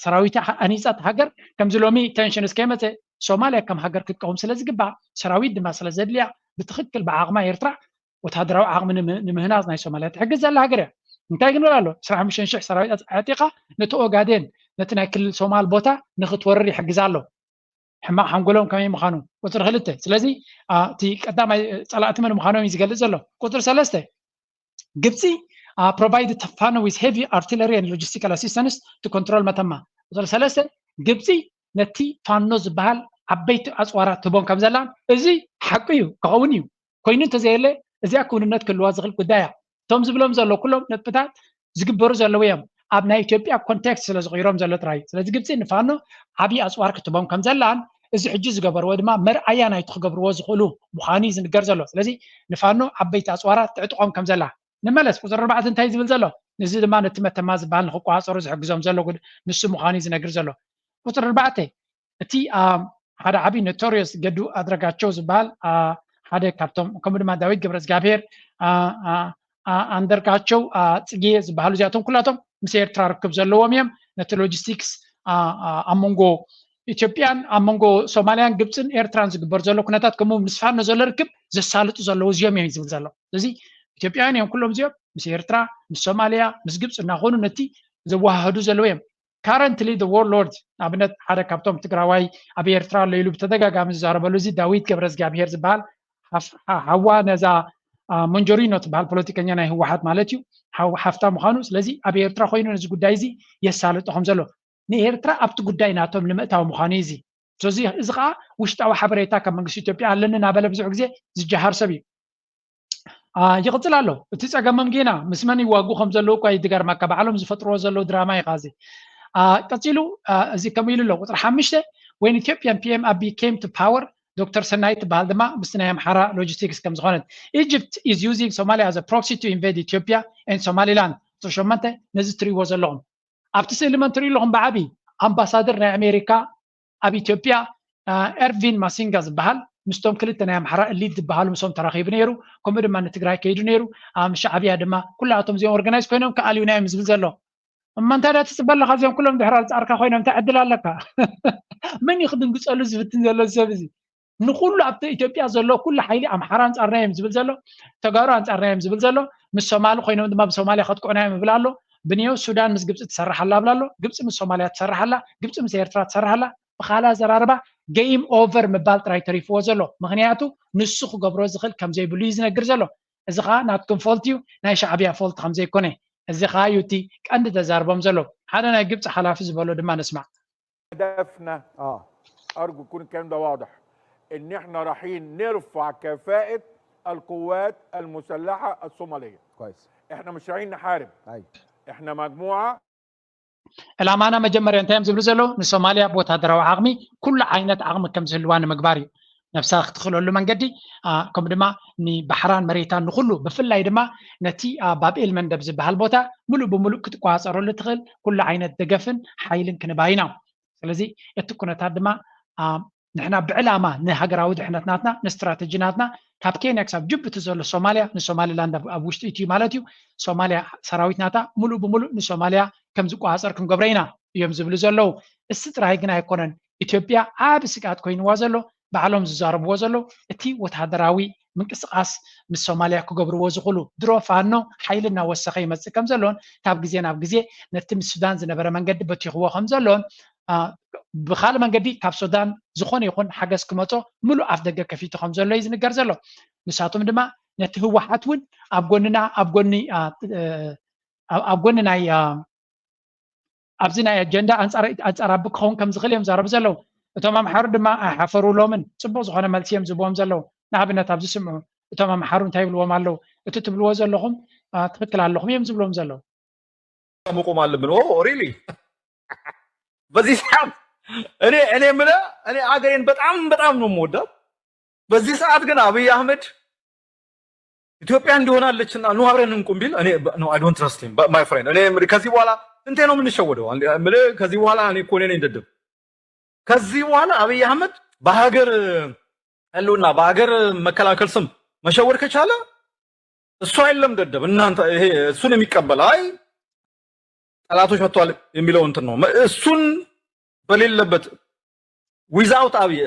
ሰራዊታ ኣኒፃት ሃገር ከምዚ ሎሚ ቴንሽን እስከይመፀ ሶማልያ ከም ሃገር ክትቀውም ስለ ዝግባእ ሰራዊት ድማ ስለ ዘድልያ ብትክክል ብዓቕማ ኤርትራ ወታደራዊ ዓቕሚ ንምህናፅ ናይ ሶማልያ ትሕግዝ ዘላ ሃገር እያ። እንታይ ክንብል ኣሎ? ዕስራን ሓሙሽተን ሽሕ ሰራዊት ኣዕጢቓ ነቲ ኦጋዴን ነቲ ናይ ክልል ሶማል ቦታ ንክትወርር ይሕግዛ ኣሎ። ሕማቕ ሓንጎሎም ከመይ ምዃኑ ቁፅሪ ክልተ። ስለዚ እቲ ቀዳማይ ፀላእቲ መን ምዃኖም እዩ ዝገልፅ ዘሎ። ቁፅሪ ሰለስተ ግብፂ provide Fano with heavy artillery and logistical assistance to control መተማ። ቁፅሪ ሰለስተ ግብፂ ነቲ ፋኖ ዝበሃል ዓበይቲ ኣፅዋራት ትቦም ከም ዘላን እዚ ሓቂ እዩ፣ ክኸውን እዩ። ኮይኑ እንተዘየለ እዚኣ ክውንነት ክህልዋ ዝኽእል ጉዳይ እያ። እቶም ዝብሎም ዘሎ ኩሎም ነጥብታት ዝግበሩ ዘለዉ እዮም። ኣብ ናይ ኢትዮጵያ ኮንቴክስት ስለ ዝቕይሮም ዘሎ ጥራይ። ስለዚ ግብፂ ንፋኖ ዓብዪ ኣፅዋር ክትቦም ከም ዘላን እዚ ሕጂ ዝገበርዎ ድማ መርኣያ ናይቲ ክገብርዎ ዝኽእሉ ምዃኑ እዩ ዝንገር ዘሎ። ስለዚ ንፋኖ ዓበይቲ ኣፅዋራት ትዕጥቖም ከም ዘላ ንመለስ። ቁፅሪ ኣርባዕተ እንታይ ዝብል ዘሎ? እዚ ድማ ነቲ መተማ ዝበሃል ንክቋፀሩ ዝሕግዞም ዘሎ ንሱ ምዃኑ እዩ ዝነግር ዘሎ። ቁፅሪ ኣርባዕተ እቲ ሓደ ዓብዪ ኖቶሪዮስ ገዱ ኣድረጋቸው ዝበሃል ሓደ ካብቶም ከምኡ ድማ ዳዊት ገብረ እግዚኣብሔር ኣንደርጋቸው ፅጌ ዝበሃሉ እዚኣቶም ኩላቶም ምስ ኤርትራ ርክብ ዘለዎም እዮም። ነቲ ሎጂስቲክስ ኣብ መንጎ ኢትዮጵያን ኣብ መንጎ ሶማልያን ግብፅን ኤርትራን ዝግበር ዘሎ ኩነታት ከምኡ ምስ ፋኖ ዘሎ ርክብ ዘሳልጡ ዘለዉ እዚኦም እዮም ዝብል ዘሎ። ስለዚ ኢትዮጵያውያን እዮም ኩሎም እዚኦም ምስ ኤርትራ ምስ ሶማልያ ምስ ግብፂ እናኾኑ ነቲ ዘወሃህዱ ዘለዉ እዮም። Currently the warlord ንኣብነት ሓደ ካብቶም ትግራዋይ ኣብ ኤርትራ ኣሎ ኢሉ ብተደጋጋሚ ዝዛረበሉ እዚ ዳዊት ገብረ እግዚኣብሔር ዝበሃል ሓዋ ነዛ መንጆሪኖ ትበሃል ፖለቲከኛ ናይ ህወሓት ማለት እዩ ሓፍታ ምዃኑ። ስለዚ ኣብ ኤርትራ ኮይኑ ነዚ ጉዳይ እዚ የሳልጦ ከም ዘሎ ንኤርትራ ኣብቲ ጉዳይ ናቶም ንምእታው ምዃኑ እዩ። እዚ እዚ ከዓ ውሽጣዊ ሓበሬታ ካብ መንግስቲ ኢትዮጵያ ኣለኒ እናበለ ብዙሕ ግዜ ዝጀሃር ሰብ እዩ። ይቕፅል ኣሎ። እቲ ፀገሞም ጌና ምስ መን ይዋጉ ከም ዘለዉ እኳ ይድገርመካ። ባዕሎም ዝፈጥርዎ ዘለዉ ድራማ እዩ። ኻዚ ቀፂሉ እዚ ከምኡ ኢሉ ኣሎ። ቁፅሪ ሓሙሽተ when Ethiopian P M Abiy came to power ዶክተር ሰናይት ትበሃል ድማ ምስቲ ናይ ኣምሓራ ሎጂስቲክስ ከም ዝኾነት Egypt is using Somalia as a proxy to invade Ethiopia and Somaliland። ቁፅሪ ሸሞንተ ነዚ ትሪእዎ ዘለኹም ኣብቲ ስእሊ መን ትሪኡ ኣለኹም? ብዓቢ ኣምባሳደር ናይ ኣሜሪካ ኣብ ኢትዮጵያ ኤርቪን ማሲንጋ ዝበሃል ምስቶም ክልተ ናይ ኣምሓራ እሊት ዝበሃሉ ምስኦም ተራኺቡ ነይሩ። ከምኡ ድማ ንትግራይ ከይዱ ነይሩ። ኣብ ሻዕብያ ድማ ኩላቶም እዚኦም ኦርጋናይዝ ኮይኖም ክኣልዩና እዮም ዝብል ዘሎ። እማ እንታይ ዳ ትፅበ ኣለካ? እዚኦም ኩሎም ድሕሪ ኣንፃርካ ኮይኖም እንታይ ዕድል ኣለካ? መን እዩ ክድንግፀሉ ዝፍትን ዘሎ ሰብ እዚ? ንኩሉ ኣብቲ ኢትዮጵያ ዘሎ ኩሉ ሓይሊ ኣምሓራ ኣንፃርና እዮም ዝብል ዘሎ፣ ተጋሩ ኣንፃርና እዮም ዝብል ዘሎ፣ ምስ ሶማሊ ኮይኖም ድማ ብሶማሊያ ከጥቅዑና እዮም ይብል ኣሎ። ብንዮ ሱዳን ምስ ግብፂ ትሰርሕ ኣላ ብላ ኣሎ፣ ግብፂ ምስ ሶማሊያ ትሰርሕ ኣላ፣ ግብፂ ምስ ኤርትራ ትሰርሕ ኣላ። ብካላ ዘራርባ ጌም ኦቨር ምባል ጥራይ ተሪፍዎ ዘሎ። ምክንያቱ ንሱ ክገብሮ ዝኽእል ከምዘይብሉ እዩ ዝነግር ዘሎ። እዚ ከዓ ናትኩም ፎልት እዩ፣ ናይ ሻዕብያ ፎልት ከምዘይኮነ። እዚ ከዓ እዩ እቲ ቀንዲ ተዛርቦም ዘሎ። ሓደ ናይ ግብፂ ሓላፊ ዝበሎ ድማ ንስማዕ። هدفنا اه ارجو يكون الكلام ده واضح ان احنا رايحين نرفع كفاءة القوات المسلحة الصومالية. كويس. احنا مش رايحين نحارب. ايوه. احنا مجموعة ዕላማና መጀመርያ እንታይ እዮም ዝብሉ ዘለዉ? ንሶማልያ ብወታደራዊ ዓቕሚ ኩሉ ዓይነት ዓቕሚ ከም ዝህልዋ ንምግባር እዩ። ነብሳ ክትኽእለሉ መንገዲ ከምኡ ድማ ንባሕራን መሬታን ንኩሉ ብፍላይ ድማ ነቲ ባብኤል መንደብ ዝበሃል ቦታ ሙሉእ ብሙሉእ ክትቆፃፀረሉ ትኽእል ኩሉ ዓይነት ደገፍን ሓይልን ክንባ ኢና። ስለዚ እቲ ኩነታት ድማ ንሕና ብዕላማ ንሃገራዊ ድሕነት ናትና ንስትራተጂ ናትና ካብ ኬንያ ክሳብ ጅቡቲ ዘሎ ሶማልያ ንሶማሊላንድ ኣብ ውሽጢ ኢትዩ ማለት እዩ። ሶማልያ ሰራዊት ናታ ሙሉእ ብሙሉእ ንሶማልያ ከም ዝቆፃፀር ክንገብሮ ኢና እዮም ዝብሉ ዘለዉ። እስ ጥራይ ግን ኣይኮነን። ኢትዮጵያ ዓቢ ስግኣት ኮይንዋ ዘሎ ባዕሎም ዝዛረብዎ ዘለዉ እቲ ወተሃደራዊ ምንቅስቃስ ምስ ሶማልያ ክገብርዎ ዝኽእሉ ድሮ ፋኖ ሓይሊ እናወሰኸ ይመፅእ ከም ዘሎን ካብ ግዜ ናብ ግዜ ነቲ ምስ ሱዳን ዝነበረ መንገዲ በቲኽዎ ከም ዘሎን ብካልእ መንገዲ ካብ ሱዳን ዝኾነ ይኹን ሓገዝ ክመፆ ምሉእ ኣፍ ደገ ከፊቱ ከም ዘሎ እዩ ዝንገር ዘሎ። ንሳቶም ድማ ነቲ ህወሓት እውን ኣብ ጎንና ኣብ ጎኒ ኣብ ጎኒ ናይ ኣብዚ ናይ ኣጀንዳ ኣንፃር ኣቢ ክኸውን ከም ዝኽእል እዮም ዛረቡ ዘለዉ። እቶም ኣምሓሩ ድማ ኣይሓፈሩሎምን። ፅቡቅ ዝኾነ መልሲ እዮም ዝብዎም ዘለዉ። ንኣብነት ኣብዚ ስምዑ እቶም ኣምሓሩ እንታይ ይብልዎም ኣለዉ? እቲ ትብልዎ ዘለኹም ትክክል ኣለኹም እዮም ዝብልዎም ዘለዉ። መቆም ኣለብን። ኦ ሪሊ በዚህ ሰዓት እኔ እኔ የምልህ እኔ አገሬን በጣም በጣም ነው የምወዳት። በዚህ ሰዓት ግን አብይ አህመድ ኢትዮጵያ እንዲሆናለች እና ኑ አብረን እንቁም ቢል እኔ no I don't trust him my friend። እኔ ከዚህ በኋላ ስንቴ ነው የምንሸወደው? የምልህ ከዚህ በኋላ እኔ እኮ እኔ ነኝ ደደብ። ከዚህ በኋላ አብይ አህመድ በሀገር ህልውና በሀገር መከላከል ስም መሸወድ ከቻለ እሱ አይደለም ደደብ እናንተ ይሄ እሱን የሚቀበል አይ ጠላቶች መጥተዋል የሚለው እንትን ነው። እሱን በሌለበት without አብይ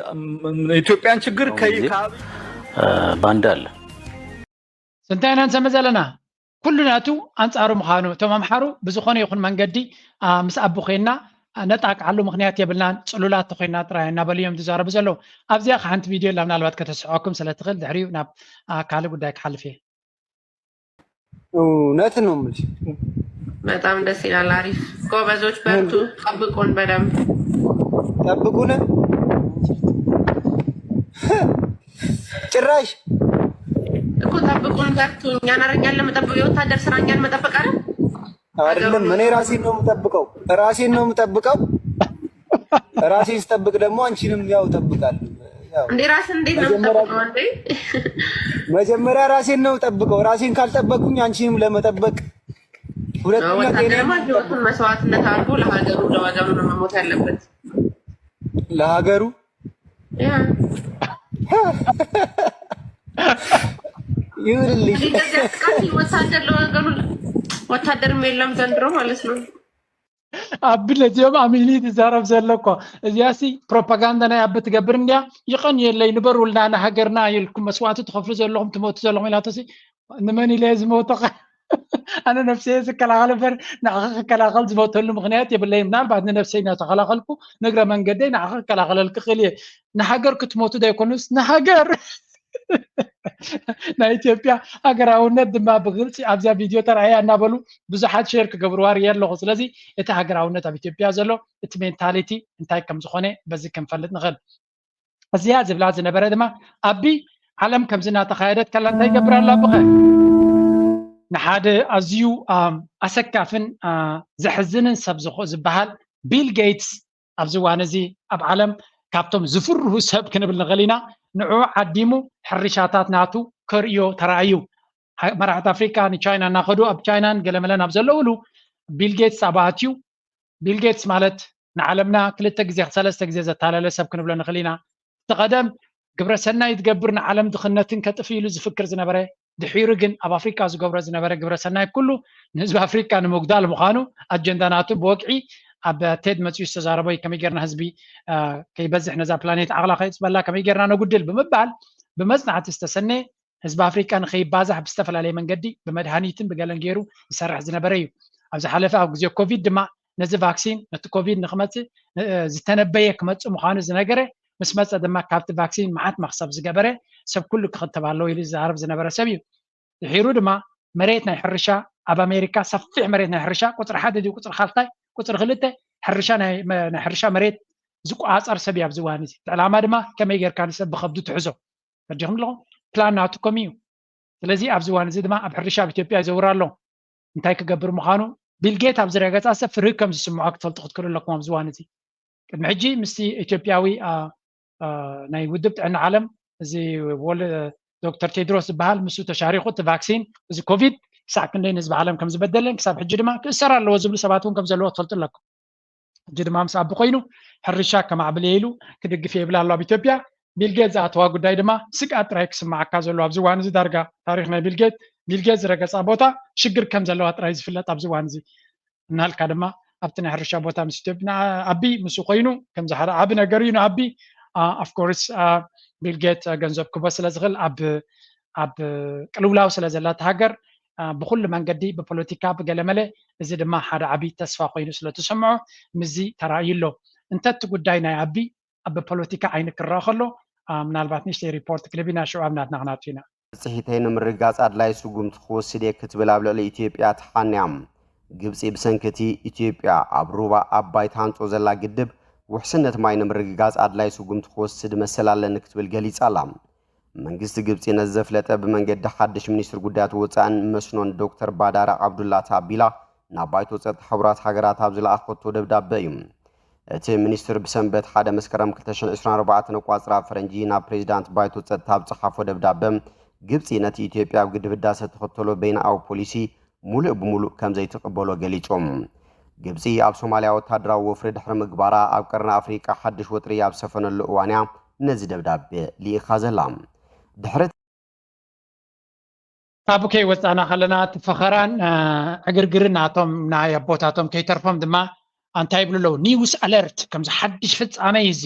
ኢትዮጵያን ችግር ከአብይ ባንዳ አለ። ስንታይ ኢና ንሰምዕ ዘለና? ኩሉ ናቱ ኣንጻሩ ምዃኑ እቶም ኣምሓሩ ብዝኾነ ይኹን መንገዲ ምስ ኣቢ ኮይና ነጣቅዓሉ ምኽንያት የብልናን፣ ጽሉላት ተኾይና ጥራይ እናበሉ እዮም ዝዛረቡ ዘለዉ። ኣብዚኣ ሓንቲ ቪድዮ ኣላ ምናልባት ከተስሕቐኩም ስለ ትኽእል ድሕሪኡ ናብ ካልእ ጉዳይ ክሓልፍ እየ። እውነት ነው የምልሽ። በጣም ደስ ይላል። አሪፍ ጎበዞች፣ በርቱ፣ ጠብቁን በደንብ ጠብቁን። ጭራሽ እኮ ጠብቁን፣ በርቱ። እኛን አረኛን ለመጠበቅ የወታደር ስራ እኛን መጠበቅ አለ አይደለም። እኔ ራሴን ነው የምጠብቀው፣ ራሴን ነው የምጠብቀው። ራሴን ስጠብቅ ደግሞ አንቺንም ያው እጠብቃለሁ። እንዴ ራስን እንዴት ነው የምጠብቀው? እንዴ መጀመሪያ ራሴን ነው የምጠብቀው። ራሴን ካልጠበቅኩኝ አንቺንም ለመጠበቅ ሁለተኛ ወታደርማ ህይወቱን መስዋዕትነት አድርጎ ለሀገሩ ለወገኑ ነው መሞት ያለበት። ለሀገሩ ይሁንልሽ። ወታደር ለወገኑ ወታደርም የለም ዘንድሮ ማለት ነው። ኣቢ ነዚኦም ኣሚኒ ትዛረብ ዘሎ እኮ እዚኣሲ ፕሮፓጋንዳ ናይ ኣቢ ትገብር እንድያ። ይቐንየለይ ንበሩልና ንሃገርና ኢልኩም መስዋእቲ ትኸፍሉ ዘለኹም ትሞቱ ዘለኹም ኢላቶሲ ንመን ኢለ ዝሞቶ ኣነ ነፍሰየ ዝከላኸል እምበር ንዓኻ ክከላኸል ዝሞተሉ ምኽንያት የብለይ። ምናልባት ንነፍሰይ እናተኸላኸልኩ ንእግረ መንገደይ ንዓኻ ክከላኸለልክ ክእል እየ። ንሃገር ክትሞቱ ዶ ኣይኮኑስ ንሃገር ናይ ኢትዮጵያ ሃገራውነት ድማ ብግልፂ ኣብዚኣ ቪድዮ ተረኣያ እናበሉ ብዙሓት ሼር ክገብርዋ ርእየ ኣለኹ። ስለዚ እቲ ሃገራውነት ኣብ ኢትዮጵያ ዘሎ እቲ ሜንታሊቲ እንታይ ከም ዝኾነ በዚ ክንፈልጥ ንኽእል። እዚኣ ዝብላ ዝነበረ ድማ ኣቢ ዓለም ከምዚ እናተኻየደት ከላ እንታይ ይገብር ኣሎ ኣቦኸ? ንሓደ ኣዝዩ ኣሰካፍን ዘሕዝንን ሰብ ዝበሃል ቢል ጌትስ ኣብዚ እዋን እዚ ኣብ ዓለም ካብቶም ዝፍርሁ ሰብ ክንብል ንኽእል ኢና። ንዑ ዓዲሙ ሕርሻታት ናቱ ከርእዮ ተራእዩ። መራሕቲ ኣፍሪካ ንቻይና እናኸዱ ኣብ ቻይናን ገለመለን ኣብ ዘለውሉ ቢል ጌትስ ኣብ ኣትዩ። ቢል ጌትስ ማለት ንዓለምና ክልተ ግዜ ሰለስተ ግዜ ዘታለለ ሰብ ክንብሎ ንኽእል ኢና። እቲ ቀደም ግብረ ሰናይ ዝገብር ንዓለም ድኽነትን ከጥፍ ኢሉ ዝፍክር ዝነበረ ድሒሩ ግን ኣብ ኣፍሪካ ዝገብሮ ዝነበረ ግብረ ሰናይ ኩሉ ንህዝቢ ኣፍሪካ ንምጉዳል ምዃኑ ኣጀንዳ ናቱ ብወግዒ ኣብ ቴድ መፅኡ ዝተዛረቦ እዩ። ከመይ ጌርና ህዝቢ ከይበዝሕ ነዛ ፕላኔት ዓቕላ ከይፅበላ ከመይ ጌርና ነጉድል ብምባል ብመፅናዕቲ ዝተሰነየ ህዝቢ ኣፍሪቃ ንኸይባዛሕ ብዝተፈላለየ መንገዲ ብመድሃኒትን ብገለን ገይሩ ይሰርሕ ዝነበረ እዩ። ኣብ ዝሓለፈ ኣብ ግዜ ኮቪድ ድማ ነዚ ቫክሲን ነቲ ኮቪድ ንክመፅእ ዝተነበየ ክመፅእ ምዃኑ ዝነገረ ምስ መፀ ድማ ካብቲ ቫክሲን መዓት መክሰብ ዝገበረ ሰብ ኩሉ ክኽተብ ኣለዎ ኢሉ ዝዛረብ ዝነበረ ሰብ እዩ። ድሒሩ ድማ መሬት ናይ ሕርሻ ኣብ ኣሜሪካ ሰፊሕ መሬት ናይ ሕርሻ ቁፅሪ ሓደ ድዩ ቁፅሪ ካልታይ ቁፅሪ ክልተ ሕርሻ ናይ ሕርሻ መሬት ዝቆፃፀር ሰብ እዩ ኣብዚ እዋን እዚ። ዕላማ ድማ ከመይ ጌርካ ንሰብ ብከብዱ ትሕዞ ፈርዲኹም ኣለኹም ፕላን ናቱ ከምኡ እዩ። ስለዚ ኣብዚ እዋን እዚ ድማ ኣብ ሕርሻ ኣብ ኢትዮጵያ ይዘውር ኣሎ። እንታይ ክገብር ምዃኑ ቢል ጌት ኣብ ዝረገፃ ሰብ ፍርሂ ከም ዝስምዖ ክትፈልጡ ክትክእሉ ኣለኩም። ኣብዚ እዋን እዚ ቅድሚ ሕጂ ምስቲ ኢትዮጵያዊ ናይ ውድብ ጥዕና ዓለም እዚ ዶክተር ቴድሮስ ዝበሃል ምስኡ ተሻሪኹ እቲ ቫክሲን እዚ ኮቪድ ክሳዕ ክንደይ ንህዝቢ ዓለም ከም ዝበደለን ክሳብ ሕጂ ድማ ክእሰር ኣለዎ ዝብሉ ሰባት እውን ከም ዘለዎ ክትፈልጡ ኣለኩም። ሕጂ ድማ ምስ ኣቢ ኮይኑ ሕርሻ ከማዕብል እየ ኢሉ ክድግፍ እየ ይብል ኣሎ ኣብ ኢትዮጵያ። ቢልጌት ዝኣተዋ ጉዳይ ድማ ስግኣት ጥራይ ክስምዓካ ዘሎ ኣብዚ እዋን እዚ። ዳርጋ ታሪኽ ናይ ቢልጌት፣ ቢልጌት ዝረገፃ ቦታ ሽግር ከም ዘለዋ ጥራይ ዝፍለጥ ኣብዚ እዋን እዚ። እናልካ ድማ ኣብቲ ናይ ሕርሻ ቦታ ምስ ኢትዮጵያ ኣቢ ምስኡ ኮይኑ ከምዚ ሓደ ዓቢ ነገር እዩ ንኣቢ። ኣፍኮርስ ቢልጌት ገንዘብ ክቦ ስለ ዝኽእል ኣብ ኣብ ቅልውላው ስለ ዘላ እታ ሃገር ብኩሉ መንገዲ ብፖለቲካ ብገለመለ፣ እዚ ድማ ሓደ ዓቢ ተስፋ ኮይኑ ስለ ተሰምዖ ምስዚ ተራእዩ ኣሎ። እንተ እቲ ጉዳይ ናይ ኣቢ ኣብ ፖለቲካ ዓይኒ ክረኣ ከሎ ምናልባት ንእሽተይ ሪፖርት ክልቢና ሽዑ ኣብ ናትና ክናቱ ኢና። ብፅሒተይ ንምርግጋፅ ኣድላይ ስጉምቲ ክወስድ እየ ክትብል ኣብ ልዕሊ ኢትዮጵያ ተሓንያ። ግብፂ ብሰንኪ እቲ ኢትዮጵያ ኣብ ሩባ ኣባይ ትሃንፆ ዘላ ግድብ ውሕስነት ማይ ንምርግጋፅ ኣድላይ ስጉምቲ ክወስድ መሰል ኣለኒ ክትብል ገሊፃ ኣላ። መንግስቲ ግብፂ ነዚ ዘፍለጠ ብመንገዲ ሓድሽ ሚኒስትር ጉዳያት ወፃእን መስኖን ዶክተር ባዳር ዓብዱላቲ ኣቢላ ናብ ባይቶ ፀጥታ ሕቡራት ሃገራት ኣብ ዝለኣኸቶ ደብዳበ እዩ። እቲ ሚኒስትር ብሰንበት ሓደ መስከረም ክልተ ሽሕን ዕስራን ኣርባዕተን ኣቋፅራ ፈረንጂ ናብ ፕሬዚዳንት ባይቶ ፀጥታ ኣብ ዝፀሓፎ ደብዳበ፣ ግብፂ ነቲ ኢትዮጵያ ኣብ ግድብ ህዳሰ እትኸተሎ በይንኣዊ ፖሊሲ ሙሉእ ብሙሉእ ከም ዘይትቕበሎ ገሊፆም። ግብፂ ኣብ ሶማልያ ወታደራዊ ወፍሪ ድሕሪ ምግባራ ኣብ ቀርኒ ኣፍሪቃ ሓድሽ ወጥሪ ኣብ ዝሰፈነሉ እዋን እያ ነዚ ደብዳበ ልኢኻ ዘላ። ድሕሪ ካብ ከይወፃና ከለና እቲ ፈኸራን ዕግርግርን ናቶም ናይ ኣቦታቶም ከይተርፎም ድማ እንታይ ይብሉ ኣለዉ? News alert፣ ከምዚ ሓድሽ ፍፃመ እዩ እዚ።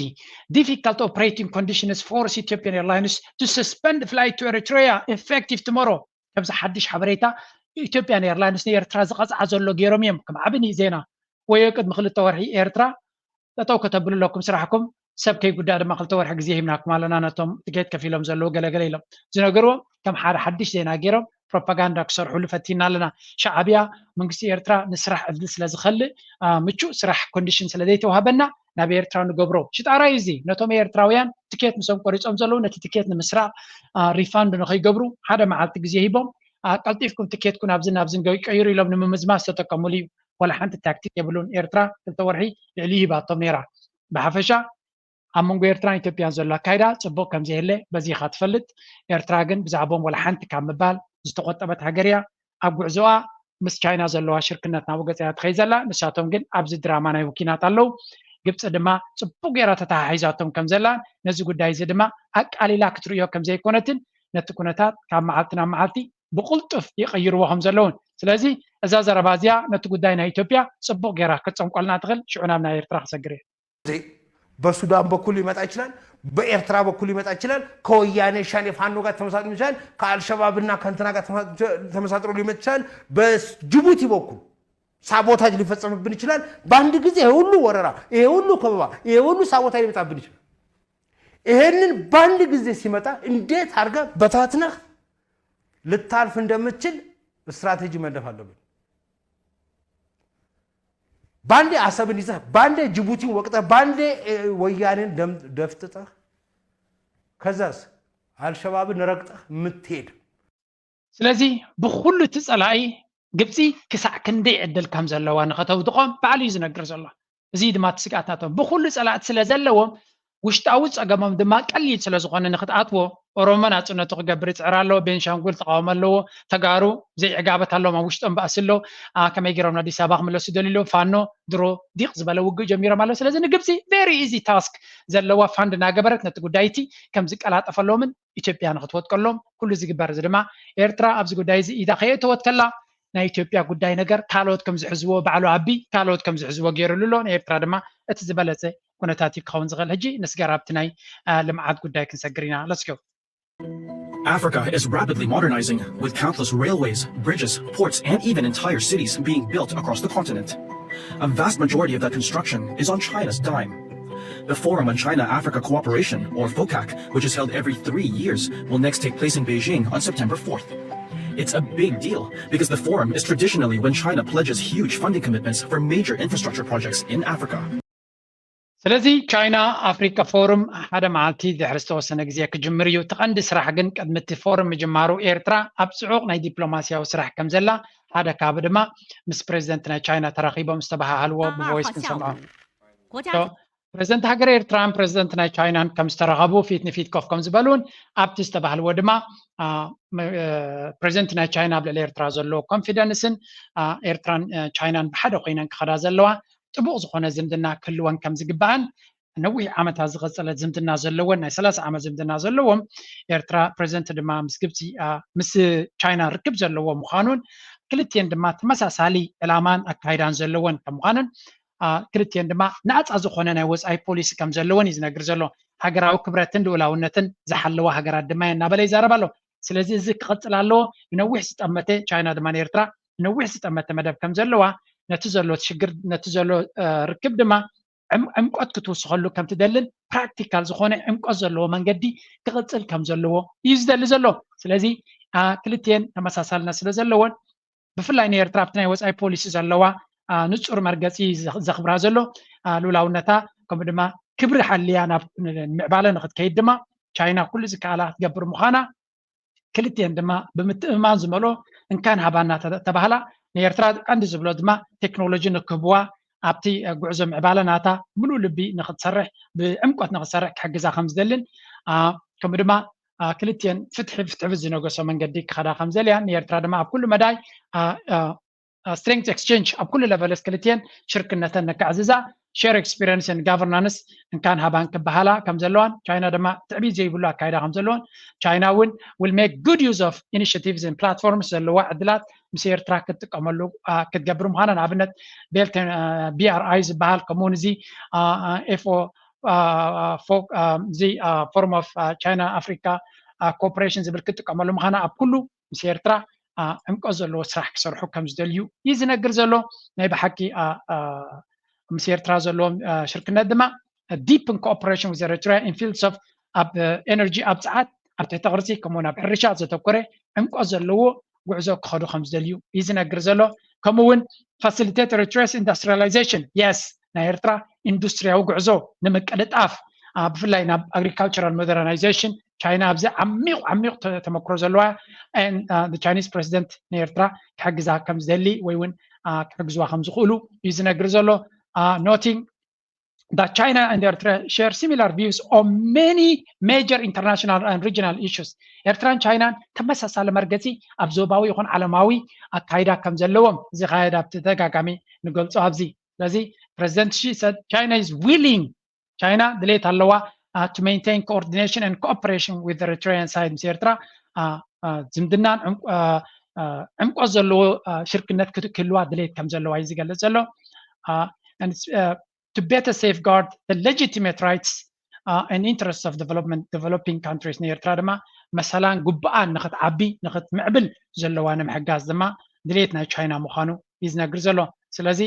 Difficult operating conditions force Ethiopian Airlines to suspend flight to Eritrea effective tomorrow። ከምዚ ሓድሽ ሓበሬታ ኢትዮጵያን ኤርላይንስ ንኤርትራ ዝቐፅዓ ዘሎ ገይሮም እዮም። ከም ዓብኒ ዜና ወዮ ቅድሚ ክልተ ወርሒ ኤርትራ ጠጠው ከተብሉ ኣለኩም ስራሕኩም፣ ሰብ ከይጉዳእ ድማ ክልተ ወርሒ ግዜ ሂብናኩም ኣለና ነቶም ትኬት ከፊሎም ዘለዉ ገለገለ ኢሎም ዝነገርዎም ከም ሓደ ሓድሽ ዜና ገይሮም ፕሮፓጋንዳ ክሰርሕሉ ፈቲና ኣለና። ሻዕብያ መንግስቲ ኤርትራ ንስራሕ ዕድል ስለ ዝኸልእ ምቹእ ስራሕ ኮንዲሽን ስለ ዘይተዋህበና ናብ ኤርትራ ንገብሮ ሽጣራ እዩ። እዚ ነቶም ኤርትራውያን ትኬት ምሶም ቆሪፆም ዘለዉ ነቲ ትኬት ንምስራቕ ሪፋንድ ንኸይገብሩ ሓደ መዓልቲ ግዜ ሂቦም ቀልጢፍኩም ትኬትኩም ኣብዝን ኣብዝን ቀይሩ ኢሎም ንምምዝማዝ ዝተጠቀሙሉ እዩ። ዋላ ሓንቲ ታክቲክ የብሉን። ኤርትራ ክልተ ወርሒ ልዕሊ ሂባቶም ነይራ። ብሓፈሻ ኣብ መንጎ ኤርትራን ኢትዮጵያን ዘሎ ኣካይዳ ፅቡቕ ከም ዘየለ በዚ ኢኻ ትፈልጥ። ኤርትራ ግን ብዛዕቦም ዋላ ሓንቲ ካብ ምባል ዝተቆጠበት ሃገር እያ። ኣብ ጉዕዞኣ ምስ ቻይና ዘለዋ ሽርክነት ናብ ገፀያ ትኸይ ዘላ። ንሳቶም ግን ኣብዚ ድራማ ናይ ውኪናት ኣለዉ። ግብፂ ድማ ፅቡቕ ገይራ ተተሓሒዛቶም ከም ዘላን ነዚ ጉዳይ እዚ ድማ ኣቃሊላ ክትርእዮ ከም ዘይኮነትን ነቲ ኩነታት ካብ መዓልቲ ናብ መዓልቲ ብቕልጡፍ ይቕይርዎ ከም ዘለውን። ስለዚ እዛ ዘረባ እዚኣ ነቲ ጉዳይ ናይ ኢትዮጵያ ፅቡቕ ገይራ ክትፀንቆልና ትኽእል። ሽዑ ናብ ናይ ኤርትራ ክሰግር እየ። በሱዳን በኩል ሊመጣ ይችላል፣ በኤርትራ በኩል ሊመጣ ይችላል፣ ከወያኔ ሸኔ ፋኖ ጋር ተመሳጥሮ ይችላል፣ ከአልሸባብና ከእንትና ጋር ተመሳጥሮ ሊመጣ ይችላል፣ በጅቡቲ በኩል ሳቦታጅ ሊፈጸምብን ይችላል። በአንድ ጊዜ ይሄ ሁሉ ወረራ፣ ይሄ ሁሉ ከበባ፣ ይሄ ሁሉ ሳቦታጅ ሊመጣብን ይችላል። ይሄንን በአንድ ጊዜ ሲመጣ እንዴት አድርገህ በታትነህ ልታልፍ እንደምትችል ስትራቴጂ መንደፍ አለብን። ባንዴ አሰብን ይዘህ ባንዴ ጅቡቲን ወቅጠህ ባንዴ ወያኔን ደፍጥጠህ ከዛስ አልሸባብን ረግጠህ የምትሄድ። ስለዚ ብኩሉ እቲ ፀላኢ ግብፂ ክሳዕ ክንደይ ዕድል ከም ዘለዋ ንኸተውድቖም ባዕሉ እዩ ዝነግር ዘሎ። እዚ ድማ እቲ ስግኣት ናቶም ብኩሉ ፀላእቲ ስለ ዘለዎም ውሽጣዊ ፀገሞም ድማ ቀሊል ስለ ዝኾነ ንክትኣትዎ ኦሮሞ ናፅነቱ ክገብር ይፅዕር ኣሎ፣ ቤንሻንጉል ተቃውሞ ኣለዎ፣ ተጋሩ ዘይዕጋበት ኣለዎም፣ ኣብ ውሽጦም ባእሲ ኣሎ፣ ከመይ ገይሮም ንኣዲስ ኣበባ ክምለሱ ይደልዩ ኣለዉ፣ ፋኖ ድሮ ዲቕ ዝበለ ውግእ ጀሚሮም ኣለዉ። ስለዚ ንግብፂ very easy task ዘለዋ ፋንድ እናገበረት ነቲ ጉዳይ እቲ ከም ዝቀላጠፈሎምን ኢትዮጵያ ንክትወጥቀሎም ኩሉ ዝግበር እዚ ድማ ኤርትራ ኣብዚ ጉዳይ እዚ ኢዳ ከየእተወት ከላ ናይ ኢትዮጵያ ጉዳይ ነገር ካልኦት ከም ዝሕዝዎ ባዕሉ ኣቢ ካልኦት ከም ዝሕዝዎ ገይሩሉ ኣሎ። ንኤርትራ ድማ እቲ ዝበለፀ ኩነታት እዩ ክኸውን ዝኽእል። ሕጂ ንስገር ኣብቲ ናይ ልምዓት ጉዳይ ክንሰግር ኢና። Let's go። Africa is rapidly modernizing, with countless railways, bridges, ports, and even entire cities being built across the continent. A vast majority of that construction is on China's dime. The Forum on China Africa Cooperation, or FOCAC, which is held every three years, will next take place in Beijing on September fourth. It's a big deal because the Forum is traditionally when China pledges huge funding commitments for major infrastructure projects in Africa. ስለዚ ቻይና ኣፍሪካ ፎርም ሓደ መዓልቲ ድሕሪ ዝተወሰነ ግዜ ክጅምር እዩ። እቲ ቀንዲ ስራሕ ግን ቅድሚ እቲ ፎርም ምጅማሩ ኤርትራ ኣብ ፅዑቕ ናይ ዲፕሎማሲያዊ ስራሕ ከም ዘላ ሓደ ካብ ድማ ምስ ፕሬዚደንት ናይ ቻይና ተራኺቦም ዝተበሃሃልዎ ብቮይስ ክንሰምዖ። ፕሬዚደንት ሃገር ኤርትራን ፕሬዚደንት ናይ ቻይናን ከም ዝተረኸቡ ፊት ንፊት ኮፍ ከም ዝበሉን ኣብቲ ዝተባህልዎ ድማ ፕሬዚደንት ናይ ቻይና ኣብ ልዕሊ ኤርትራ ዘለዎ ኮንፊደንስን ኤርትራን ቻይናን ብሓደ ኮይነን ክኸዳ ዘለዋ ጥቡቕ ዝኾነ ዝምድና ክህልወን ከም ዝግባኣን፣ ነዊሕ ዓመታት ዝቐጸለ ዝምድና ዘለወን፣ ናይ ሰላሳ ዓመት ዝምድና ዘለዎም፣ ኤርትራ ፕሬዚደንት ድማ ምስ ግብፂ ምስ ቻይና ርክብ ዘለዎ ምዃኑን፣ ክልቲኤን ድማ ተመሳሳሊ ዕላማን ኣካይዳን ዘለወን ከም ምዃኑን፣ ክልቲኤን ድማ ናፃ ዝኾነ ናይ ወፃኢ ፖሊሲ ከም ዘለወን እዩ ዝነግር ዘሎ። ሃገራዊ ክብረትን ልኡላውነትን ዝሓለዋ ሃገራት ድማ እየን እናበለ ይዛረብ ኣሎ። ስለዚ እዚ ክቐፅል ኣለዎ። ብነዊሕ ዝጠመተ፣ ቻይና ድማ ንኤርትራ ብነዊሕ ዝጠመተ መደብ ከም ዘለዋ፣ ነቲ ዘሎ ሽግር፣ ነቲ ዘሎ ርክብ ድማ ዕምቆት ክትውስኸሉ ከም ትደልን፣ ፕራክቲካል ዝኾነ ዕምቆት ዘለዎ መንገዲ ክቕፅል ከም ዘለዎ እዩ ዝደሊ ዘሎ። ስለዚ ክልቲኤን ተመሳሳልነት ስለ ዘለወን፣ ብፍላይ ንኤርትራ ኣብቲ ናይ ወፃኢ ፖሊሲ ዘለዋ ንፁር መርገፂ ዘኽብራ ዘሎ፣ ልኡላውነታ፣ ከምኡ ድማ ክብሪ ሓልያ ናብ ምዕባለ ንክትከይድ ድማ ቻይና ኩሉ ዝከኣላ ክትገብር ምዃና፣ ክልቲኤን ድማ ብምትእምማን ዝመልኦ እንካን ሃባና ተባህላ። ንኤርትራ ቀንዲ ዝብሎ ድማ ቴክኖሎጂ ንክህብዋ፣ ኣብቲ ጉዕዞ ምዕባለ ናታ ምሉእ ልቢ ንክትሰርሕ፣ ብዕምቆት ንክትሰርሕ ክሕግዛ ከም ዝደልን፣ ከምኡ ድማ ክልቲኤን ፍትሒ፣ ፍትሒ ብዝነገሶ መንገዲ ክኸዳ ከም ዘልያ፣ ንኤርትራ ድማ ኣብ ኩሉ መዳይ ስትሬንግዝ ኤክስቼንጅ ኣብ ኩሉ ለቨልስ ክልቲኤን ሽርክነተን ነካዕዝዛ፣ ሼር ኤክስፒሪየንስ ን ጋቨርናንስ እንካን ሃባን ክበሃላ ከም ዘለዋን፣ ቻይና ድማ ትዕቢት ዘይብሉ ኣካይዳ ከም ዘለዎን፣ ቻይና እውን will make good use of initiatives and platforms ዘለዋ ዕድላት ምስ ኤርትራ ክትጥቀመሉ ክትገብር ምዃና፣ ንኣብነት ቤልት ቢ ኣር ኣይ ዝበሃል፣ ከምኡውን እዚ ኤፍ ኦ እዚ ፎርም ኦፍ ቻይና ኣፍሪካ ኮኦፕሬሽን ዝብል ክትጥቀመሉ ምዃና፣ ኣብ ኩሉ ምስ ኤርትራ ዕምቆት ዘለዎ ስራሕ ክሰርሑ ከም ዝደልዩ እዩ ዝነግር ዘሎ። ናይ ብሓቂ ምስ ኤርትራ ዘለዎም ሽርክነት ድማ deepen cooperation with Eritrea in fields of ኣብ ኤነርጂ፣ ኣብ ጸዓት፣ ኣብ ትሕተ ቅርጺ፣ ከምኡውን ኣብ ሕርሻ ዘተኮረ ዕምቆት ዘለዎ ጉዕዞ ክኸዱ ከም ዝደልዩ እዩ ዝነግር ዘሎ። ከምኡ እውን facilitate Eritrea's industrialization፣ የስ፣ ናይ ኤርትራ ኢንዱስትሪያዊ ጉዕዞ ንምቅልጣፍ፣ ብፍላይ ናብ ኣግሪካልቸራል ሞደርናይዜሽን፣ ቻይና ኣብዚ ዓሚቕ ዓሚቕ ተመክሮ ዘለዋ፣ ቻይኒዝ ፕሬዚደንት ንኤርትራ ክሕግዛ ከም ዝደሊ ወይ እውን ክሕግዝዋ ከም ዝኽእሉ እዩ ዝነግር ዘሎ። Noting that China and Eritrea share similar views on many major international and regional issues። ኤርትራን ቻይናን ተመሳሳሊ መርገፂ ኣብ ዞባዊ ይኹን ዓለማዊ ኣካይዳ ከም ዘለዎም እዚ ካየዳ ብተደጋጋሚ ንገልፆ ኣብዚ። ስለዚ ፕሬዚደንት ሺ said China is willing፣ ቻይና ድሌት ኣለዋ to maintain coordination and cooperation with Eritrean side፣ ምስ ኤርትራ ዝምድናን ዕምቆት ዘለዎ ሽርክነት ክህልዋ ድሌት ከም ዘለዋ እዩ ዝገልጽ ዘሎ። To better safeguard the legitimate rights and interests of development developing countries፣ ንኤርትራ ድማ መሰላን ግቡኣን ንክትዓቢ ንክትምዕብል ዘለዋ ንምሕጋዝ ድማ ድሌት ናይ ቻይና ምዃኑ እዩ ዝነግር ዘሎ። ስለዚ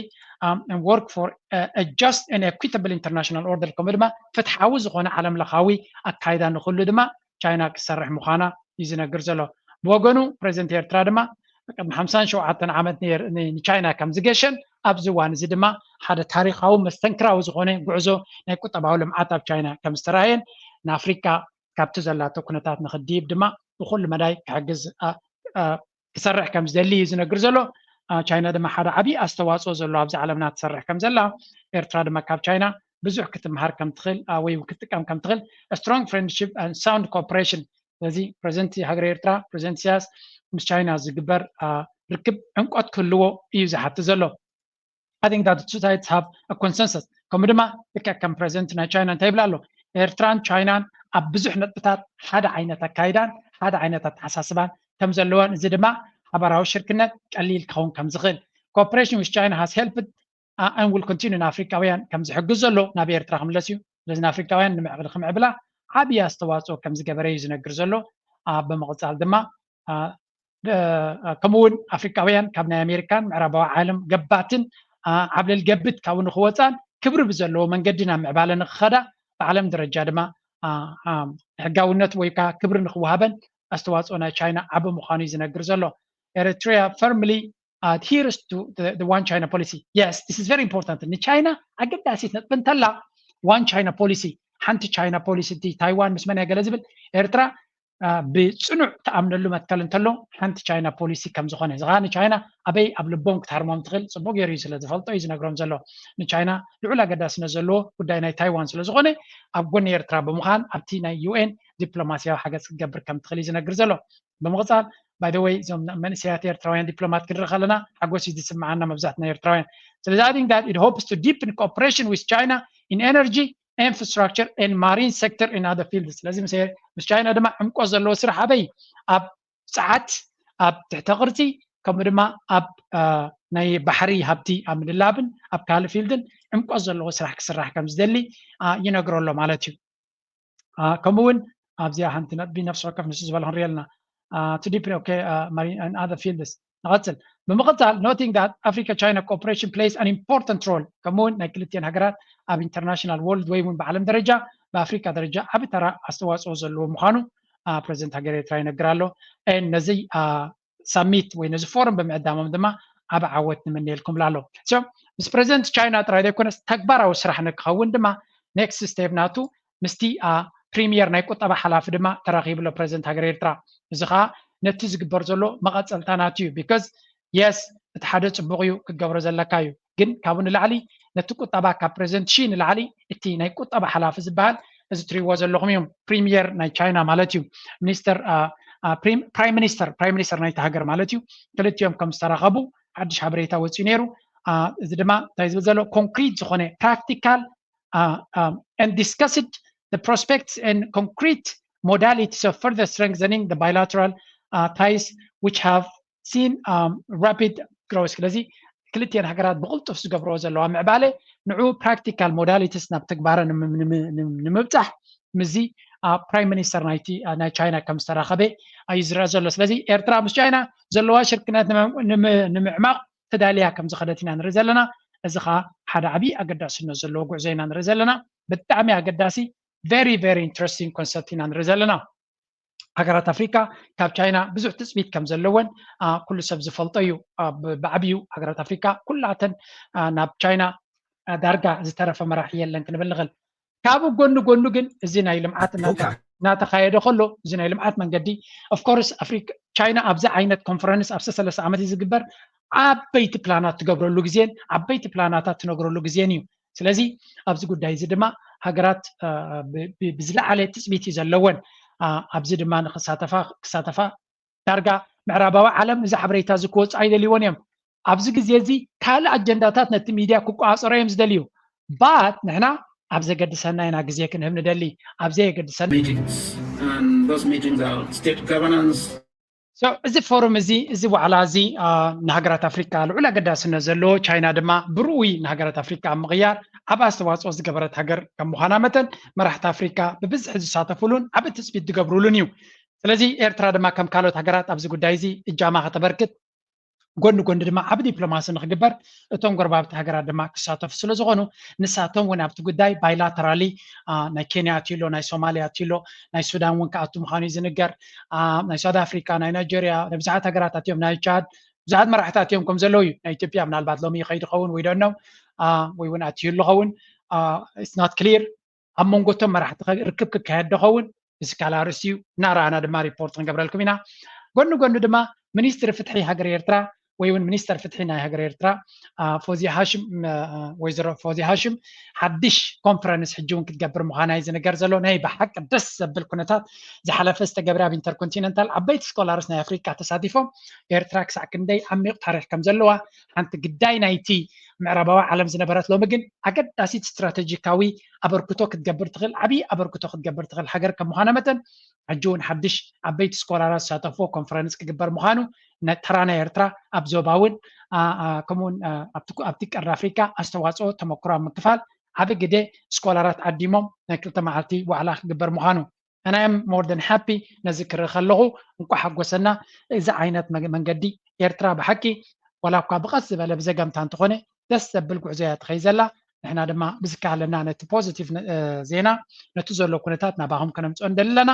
work for just and equitable international order፣ ከምኡ ድማ ፍትሓዊ ዝኾነ ዓለም ለኻዊ ኣካይዳ ንክህሉ ድማ ቻይና ክትሰርሕ ምዃና እዩ ዝነግር ዘሎ። ብወገኑ ፕሬዚደንት ኤርትራ ድማ ቅድሚ ሓምሳን ሸውዓተን ዓመት ንቻይና ከም ዝገሸን ኣብዚ እዋን እዚ ድማ ሓደ ታሪኻዊ መስተንክራዊ ዝኾነ ጉዕዞ ናይ ቁጠባዊ ልምዓት ኣብ ቻይና ከም ዝተራእየን ንኣፍሪካ ካብቲ ዘላቶ ኩነታት ንክድይብ ድማ ብኩሉ መዳይ ክሕግዝ ክሰርሕ ከም ዝደሊ እዩ ዝነግር ዘሎ። ቻይና ድማ ሓደ ዓብዪ ኣስተዋፅኦ ዘሎ ኣብዚ ዓለምና ትሰርሕ ከም ዘላ፣ ኤርትራ ድማ ካብ ቻይና ብዙሕ ክትምሃር ከም ትኽእል ወይ ክትጥቀም ከም ትኽእል፣ strong friendship and sound cooperation። ስለዚ ፕሬዚደንት ሃገር ኤርትራ ፕሬዚደንት ኢሳያስ ምስ ቻይና ዝግበር ርክብ ዕምቆት ክህልዎ እዩ ዝሓትት ዘሎ። I think that two sides have a consensus። ከምኡ ድማ ልክዕ ከም ፕሬዚደንት ናይ ቻይና እንታይ ይብል ኣሎ? ኤርትራን ቻይናን ኣብ ብዙሕ ነጥብታት ሓደ ዓይነት ኣካይዳን ሓደ ዓይነት ኣተሓሳስባን ከም ዘለወን፣ እዚ ድማ ሓበራዊ ሽርክነት ቀሊል ክኸውን ከም ዝኽእል፣ cooperation with China has helped and will continue፣ ንኣፍሪካውያን ከም ዝሕግዝ ዘሎ ናብ ኤርትራ ክምለስ እዩ። ስለዚ ንኣፍሪካውያን ንምዕብል ክምዕብላ ዓብዪ ኣስተዋፅኦ ከም ዝገበረ እዩ ዝነግር ዘሎ። ብምቕፃል ድማ ከምኡ እውን ኣፍሪካውያን ካብ ናይ ኣሜሪካን ምዕራባዊ ዓለም ገባትን ዓብለል ገብት ካብኡ ንክወፃን ክብሪ ብዘለዎ መንገዲ ናብ ምዕባለ ንክኸዳ ብዓለም ደረጃ ድማ ሕጋውነት ወይ ከዓ ክብሪ ንክወሃበን ኣስተዋፅኦ ናይ ቻይና ዓቢ ምዃኑ እዩ ዝነግር ዘሎ። Eritrea firmly adheres to the one China policy። Yes, this is very important። ንቻይና ኣገዳሲት ነጥቢ እንተላ one China policy፣ ሓንቲ ቻይና ፖሊሲ፣ ታይዋን ምስ መን እያ ገለ ዝብል፣ ኤርትራ ብፅኑዕ ተኣምነሉ መትከል እንተሎ ሓንቲ ቻይና ፖሊሲ ከም ዝኾነ፣ እዚ ከዓ ንቻይና ኣበይ ኣብ ልቦም ክትሃርሞም ትኽእል ፅቡቅ ገይሩ እዩ ስለ ዝፈልጦ እዩ ዝነግሮም ዘሎ። ንቻይና ልዑል ኣገዳስነት ዘለዎ ጉዳይ ናይ ታይዋን ስለ ዝኾነ ኣብ ጎኒ ኤርትራ ብምዃን ኣብቲ ናይ ዩ ኤን ዲፕሎማሲያዊ ሓገዝ ክትገብር ከም ትኽእል እዩ ዝነግር ዘሎ። ብምቕፃል by the way እዞም መንእሰያት ኤርትራውያን ዲፕሎማት ክንርኢ ከለና ሓጎስ እዩ ዝስምዓና መብዛሕትና ኤርትራውያን። ስለዚ I think that it hopes to deepen cooperation with China in energy, infrastructure and marine sector in other fields። ስለዚ ምስ ቻይና ድማ ዕምቆት ዘለዎ ስራሕ ኣበይ ኣብ ጸዓት፣ ኣብ ትሕተ ቅርጺ ከምኡ ድማ ኣብ ናይ ባሕሪ ሃብቲ ኣብ ምድላብን ኣብ ካልእ ፊልድን ዕምቆት ዘለዎ ስራሕ ክስራሕ ከም ዝደሊ ይነግሮ ኣሎ ማለት እዩ። ከምኡ እውን ኣብዚኣ ሓንቲ ነጥቢ ነፍሲ ወከፍ ንሱ ዝበለ ክንሪኦ ኣለና። To deepen, okay, marine and other fields። ንቐጽል። ብምቕጻል noting that Africa China cooperation plays an important role ከምኡ እውን ናይ ክልቲኤን ሃገራት ኣብ international world ወይ እውን ብዓለም ደረጃ ብኣፍሪካ ደረጃ ዓቢ ተራ ኣስተዋፅኦ ዘለዎ ምዃኑ ፕረዚደንት ሃገር ኤርትራ ይነግር ኣሎ። ነዚ ሳሚት ወይ ነዚ ፎረም ብምዕዳሞም ድማ ዓቢ ዓወት ንምነየልኩም ኣሎ። ምስ ፕረዚደንት ቻይና ጥራይ ዘይኮነስ ተግባራዊ ስራሕ ንክኸውን ድማ ኔክስት ስቴፕ ናቱ ምስቲ ፕሪሚየር ናይ ቁጠባ ሓላፊ ድማ ተራኺቡ ኣሎ ፕረዚደንት ሃገር ኤርትራ። እዚ ከዓ ነቲ ዝግበር ዘሎ መቐፀልታ ናቱ እዩ። ቢካዝ የስ እቲ ሓደ ፅቡቅ እዩ ክገብሮ ዘለካ እዩ፣ ግን ካብኡ ንላዕሊ ነቲ ቁጠባ ካብ ፕረዚደንት ሺ ንላዕሊ እቲ ናይ ቁጠባ ሓላፊ ዝበሃል እዚ ትሪዎ ዘለኹም እዩ ፕሪሚየር ናይ ቻይና ማለት እዩ። ሚኒስተር ፕራይም ሚኒስተር ፕራይም ሚኒስተር ናይቲ ሃገር ማለት እዩ። ክልቲኦም ከም ዝተራኸቡ ሓድሽ ሓበሬታ ወፂኡ ነይሩ። እዚ ድማ እንታይ ዝብል ዘሎ ኮንክሪት ዝኾነ ፕራክቲካል and discussed the prospects and concrete modalities of further strengthening the bilateral ties which have seen rapid growth። ስለዚ ክልቲኤን ሃገራት ብቕልጡፍ ዝገብርኦ ዘለዋ ምዕባለ ንዑ ፕራክቲካል ሞዳሊቲስ ናብ ተግባረ ንምብፃሕ ምስዚ ፕራይም ሚኒስተር ናይ ቻይና ከም ዝተራኸበ እዩ ዝረአ ዘሎ። ስለዚ ኤርትራ ምስ ቻይና ዘለዋ ሽርክነት ንምዕማቕ ተዳልያ ከም ዝኸደት ኢና ንርኢ ዘለና። እዚ ከዓ ሓደ ዓብዪ ኣገዳስነት ዘለዎ ጉዕዞ ኢና ንርኢ ዘለና። ብጣዕሚ ኣገዳሲ very very interesting concept ኢና ንርኢ ዘለና። ሃገራት ኣፍሪካ ካብ ቻይና ብዙሕ ትፅቢት ከም ዘለወን ኩሉ ሰብ ዝፈልጦ እዩ። ብዓብዩ ሃገራት ኣፍሪካ ኩላተን ናብ ቻይና ዳርጋ ዝተረፈ መራሒ የለን ክንብል ንኽእል። ካብኡ ጎኒ ጎኑ ግን እዚ ናይ ልምዓት እናተኻየደ ከሎ እዚ ናይ ልምዓት መንገዲ ኦፍኮርስ ቻይና ኣብዚ ዓይነት ኮንፈረንስ ኣብ ሰለስተ ዓመት እዩ ዝግበር ዓበይቲ ፕላናት ትገብረሉ ግዜን ዓበይቲ ፕላናታት ትነግረሉ ግዜን እዩ። ስለዚ ኣብዚ ጉዳይ እዚ ድማ ሃገራት ብዝለዓለ ትፅቢት እዩ ዘለወን። ኣብዚ ድማ ንክሳተፋ ክሳተፋ ዳርጋ ምዕራባዊ ዓለም እዚ ሓበሬታ እዚ ክወፅእ ኣይደልይዎን እዮም። ኣብዚ ግዜ እዚ ካልእ ኣጀንዳታት ነቲ ሚድያ ክቆፃፀሮ እዮም ዝደልዩ። ባት ንሕና ኣብ ዘገድሰና ኢና ግዜ ክንህብ ንደሊ። ኣብ ዘየገድሰና እዚ ፎሩም እዚ እዚ ዋዕላ እዚ ንሃገራት ኣፍሪካ ልዑል ኣገዳስነት ዘለዎ ቻይና ድማ ብርኡይ ንሃገራት ኣፍሪካ ኣብ ምቕያር ዓብ ኣስተዋፅኦ ዝገበረት ሃገር ከም ምዃና መጠን መራሕቲ ኣፍሪካ ብብዝሒ ዝሳተፉሉን ዓብ ትፅቢት ዝገብሩሉን እዩ። ስለዚ ኤርትራ ድማ ከም ካልኦት ሃገራት ኣብዚ ጉዳይ እዚ እጃማ ከተበርክት ጎኒ ጎኒ ድማ ዓብ ዲፕሎማሲ ንክግበር እቶም ጎረባብቲ ሃገራት ድማ ክሳተፉ ስለዝኾኑ ንሳቶም እውን ኣብቲ ጉዳይ ባይላተራሊ ናይ ኬንያ ኣትዩ ኣሎ፣ ናይ ሶማልያ ኣትዩ ኣሎ፣ ናይ ሱዳን እውን ክኣቱ ምዃኑ እዩ ዝንገር። ናይ ሳውት ኣፍሪካ፣ ናይ ናይጀርያ፣ ናይ ብዙሓት ሃገራት ኣትዮም፣ ናይ ቻድ ብዙሓት መራሕቲ ኣትዮም ከም ዘለዉ እዩ። ናይ ኢትዮጵያ ምናልባት ሎሚ ይኸይድ ይኸውን ወይ ደኖ ወይ እውን ኣትዩ ኣለኸውን it's not clear። ኣብ መንጎ እቶም መራሕቲ ርክብ ክካየድ ዶ ኸውን እዚ ካልእ ኣርእስቲ እዩ። እናረኣና ድማ ሪፖርት ክንገብረልኩም ኢና። ጎኒ ጎኒ ድማ ሚኒስትሪ ፍትሒ ሃገር ኤርትራ ወይ እውን ሚኒስተር ፍትሒ ናይ ሃገር ኤርትራ ፎዚ ሃሽም ወይዘሮ ፎዚ ሃሽም ሓድሽ ኮንፈረንስ ሕጂ እውን ክትገብር ምዃና እዩ ዝንገር ዘሎ። ናይ ብሓቂ ደስ ዘብል ኩነታት ዝሓለፈ ዝተገብረ ኣብ ኢንተርኮንቲነንታል ዓበይቲ ስኮላርስ ናይ ኣፍሪካ ተሳቲፎም ኤርትራ ክሳዕ ክንደይ ዓሚቕ ታሪክ ከም ዘለዋ ሓንቲ ግዳይ ናይቲ ምዕራባዊ ዓለም ዝነበረት ሎሚ ግን ኣገዳሲት ስትራተጂካዊ ኣበርክቶ ክትገብር ትኽእል ዓብዪ ኣበርክቶ ክትገብር ትኽእል ሃገር ከም ምዃና መጠን ሕጂ እውን ሓድሽ ዓበይቲ ስኮላራት ዝሳተፍዎ ኮንፈረንስ ክግበር ምዃኑ ተራ ናይ ኤርትራ ኣብ ዞባ እውን ከምኡውን ኣብቲ ቀርኒ ኣፍሪካ ኣስተዋፅኦ ተመክሮ ኣብ ምክፋል ዓብ ግደ ስኮላራት ዓዲሞም ናይ ክልተ መዓልቲ ዋዕላ ክግበር ምዃኑ ኣናየም more than happy ነዚ ክርኢ ከለኹ እንኳ ሓጎሰና። እዚ ዓይነት መንገዲ ኤርትራ ብሓቂ ዋላ እኳ ብቐስ ዝበለ ብዘገምታ እንተኾነ ደስ ዘብል ጉዕዞ እያ ትኸይ ዘላ። ንሕና ድማ ብዝከኣለና ነቲ ፖዚቲቭ ዜና ነቲ ዘሎ ኩነታት ናባኹም ከነምፅኦ ንደሊ ኣለና።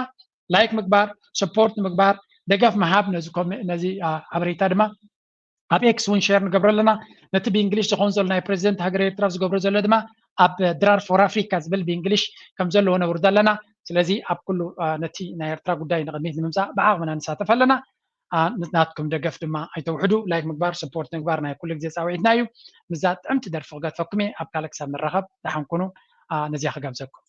ላይክ ምግባር፣ ሰፖርት ምግባር፣ ደገፍ ምሃብ ነዚ ሓበሬታ ድማ ኣብ ኤክስ እውን ሸር ንገብሮ ኣለና። ነቲ ብእንግሊሽ ዝኸውን ዘሎ ናይ ፕረዚደንት ሃገር ኤርትራ ዝገብሮ ዘሎ ድማ ኣብ ድራር ፎር ኣፍሪካ ዝብል ብእንግሊሽ ከም ዘለዎ ነውርዶ ኣለና። ስለዚ ኣብ ኩሉ ነቲ ናይ ኤርትራ ጉዳይ ንቕድሚት ንምምፃእ ብዓቕምና ንሳተፍ ኣለና። ናትኩም ደገፍ ድማ ኣይተውሕዱ። ላይክ ምግባር፣ ሰፖርት ምግባር ናይ ኩሉ ግዜ ፃውዒትና እዩ። ምዛ ጥዕምቲ ደርፊ ክገድፈኩም እየ። ኣብ ካልእ ክሳብ ንራኸብ ደሓን ኩኑ። ነዚያ ክጋብዘኩም።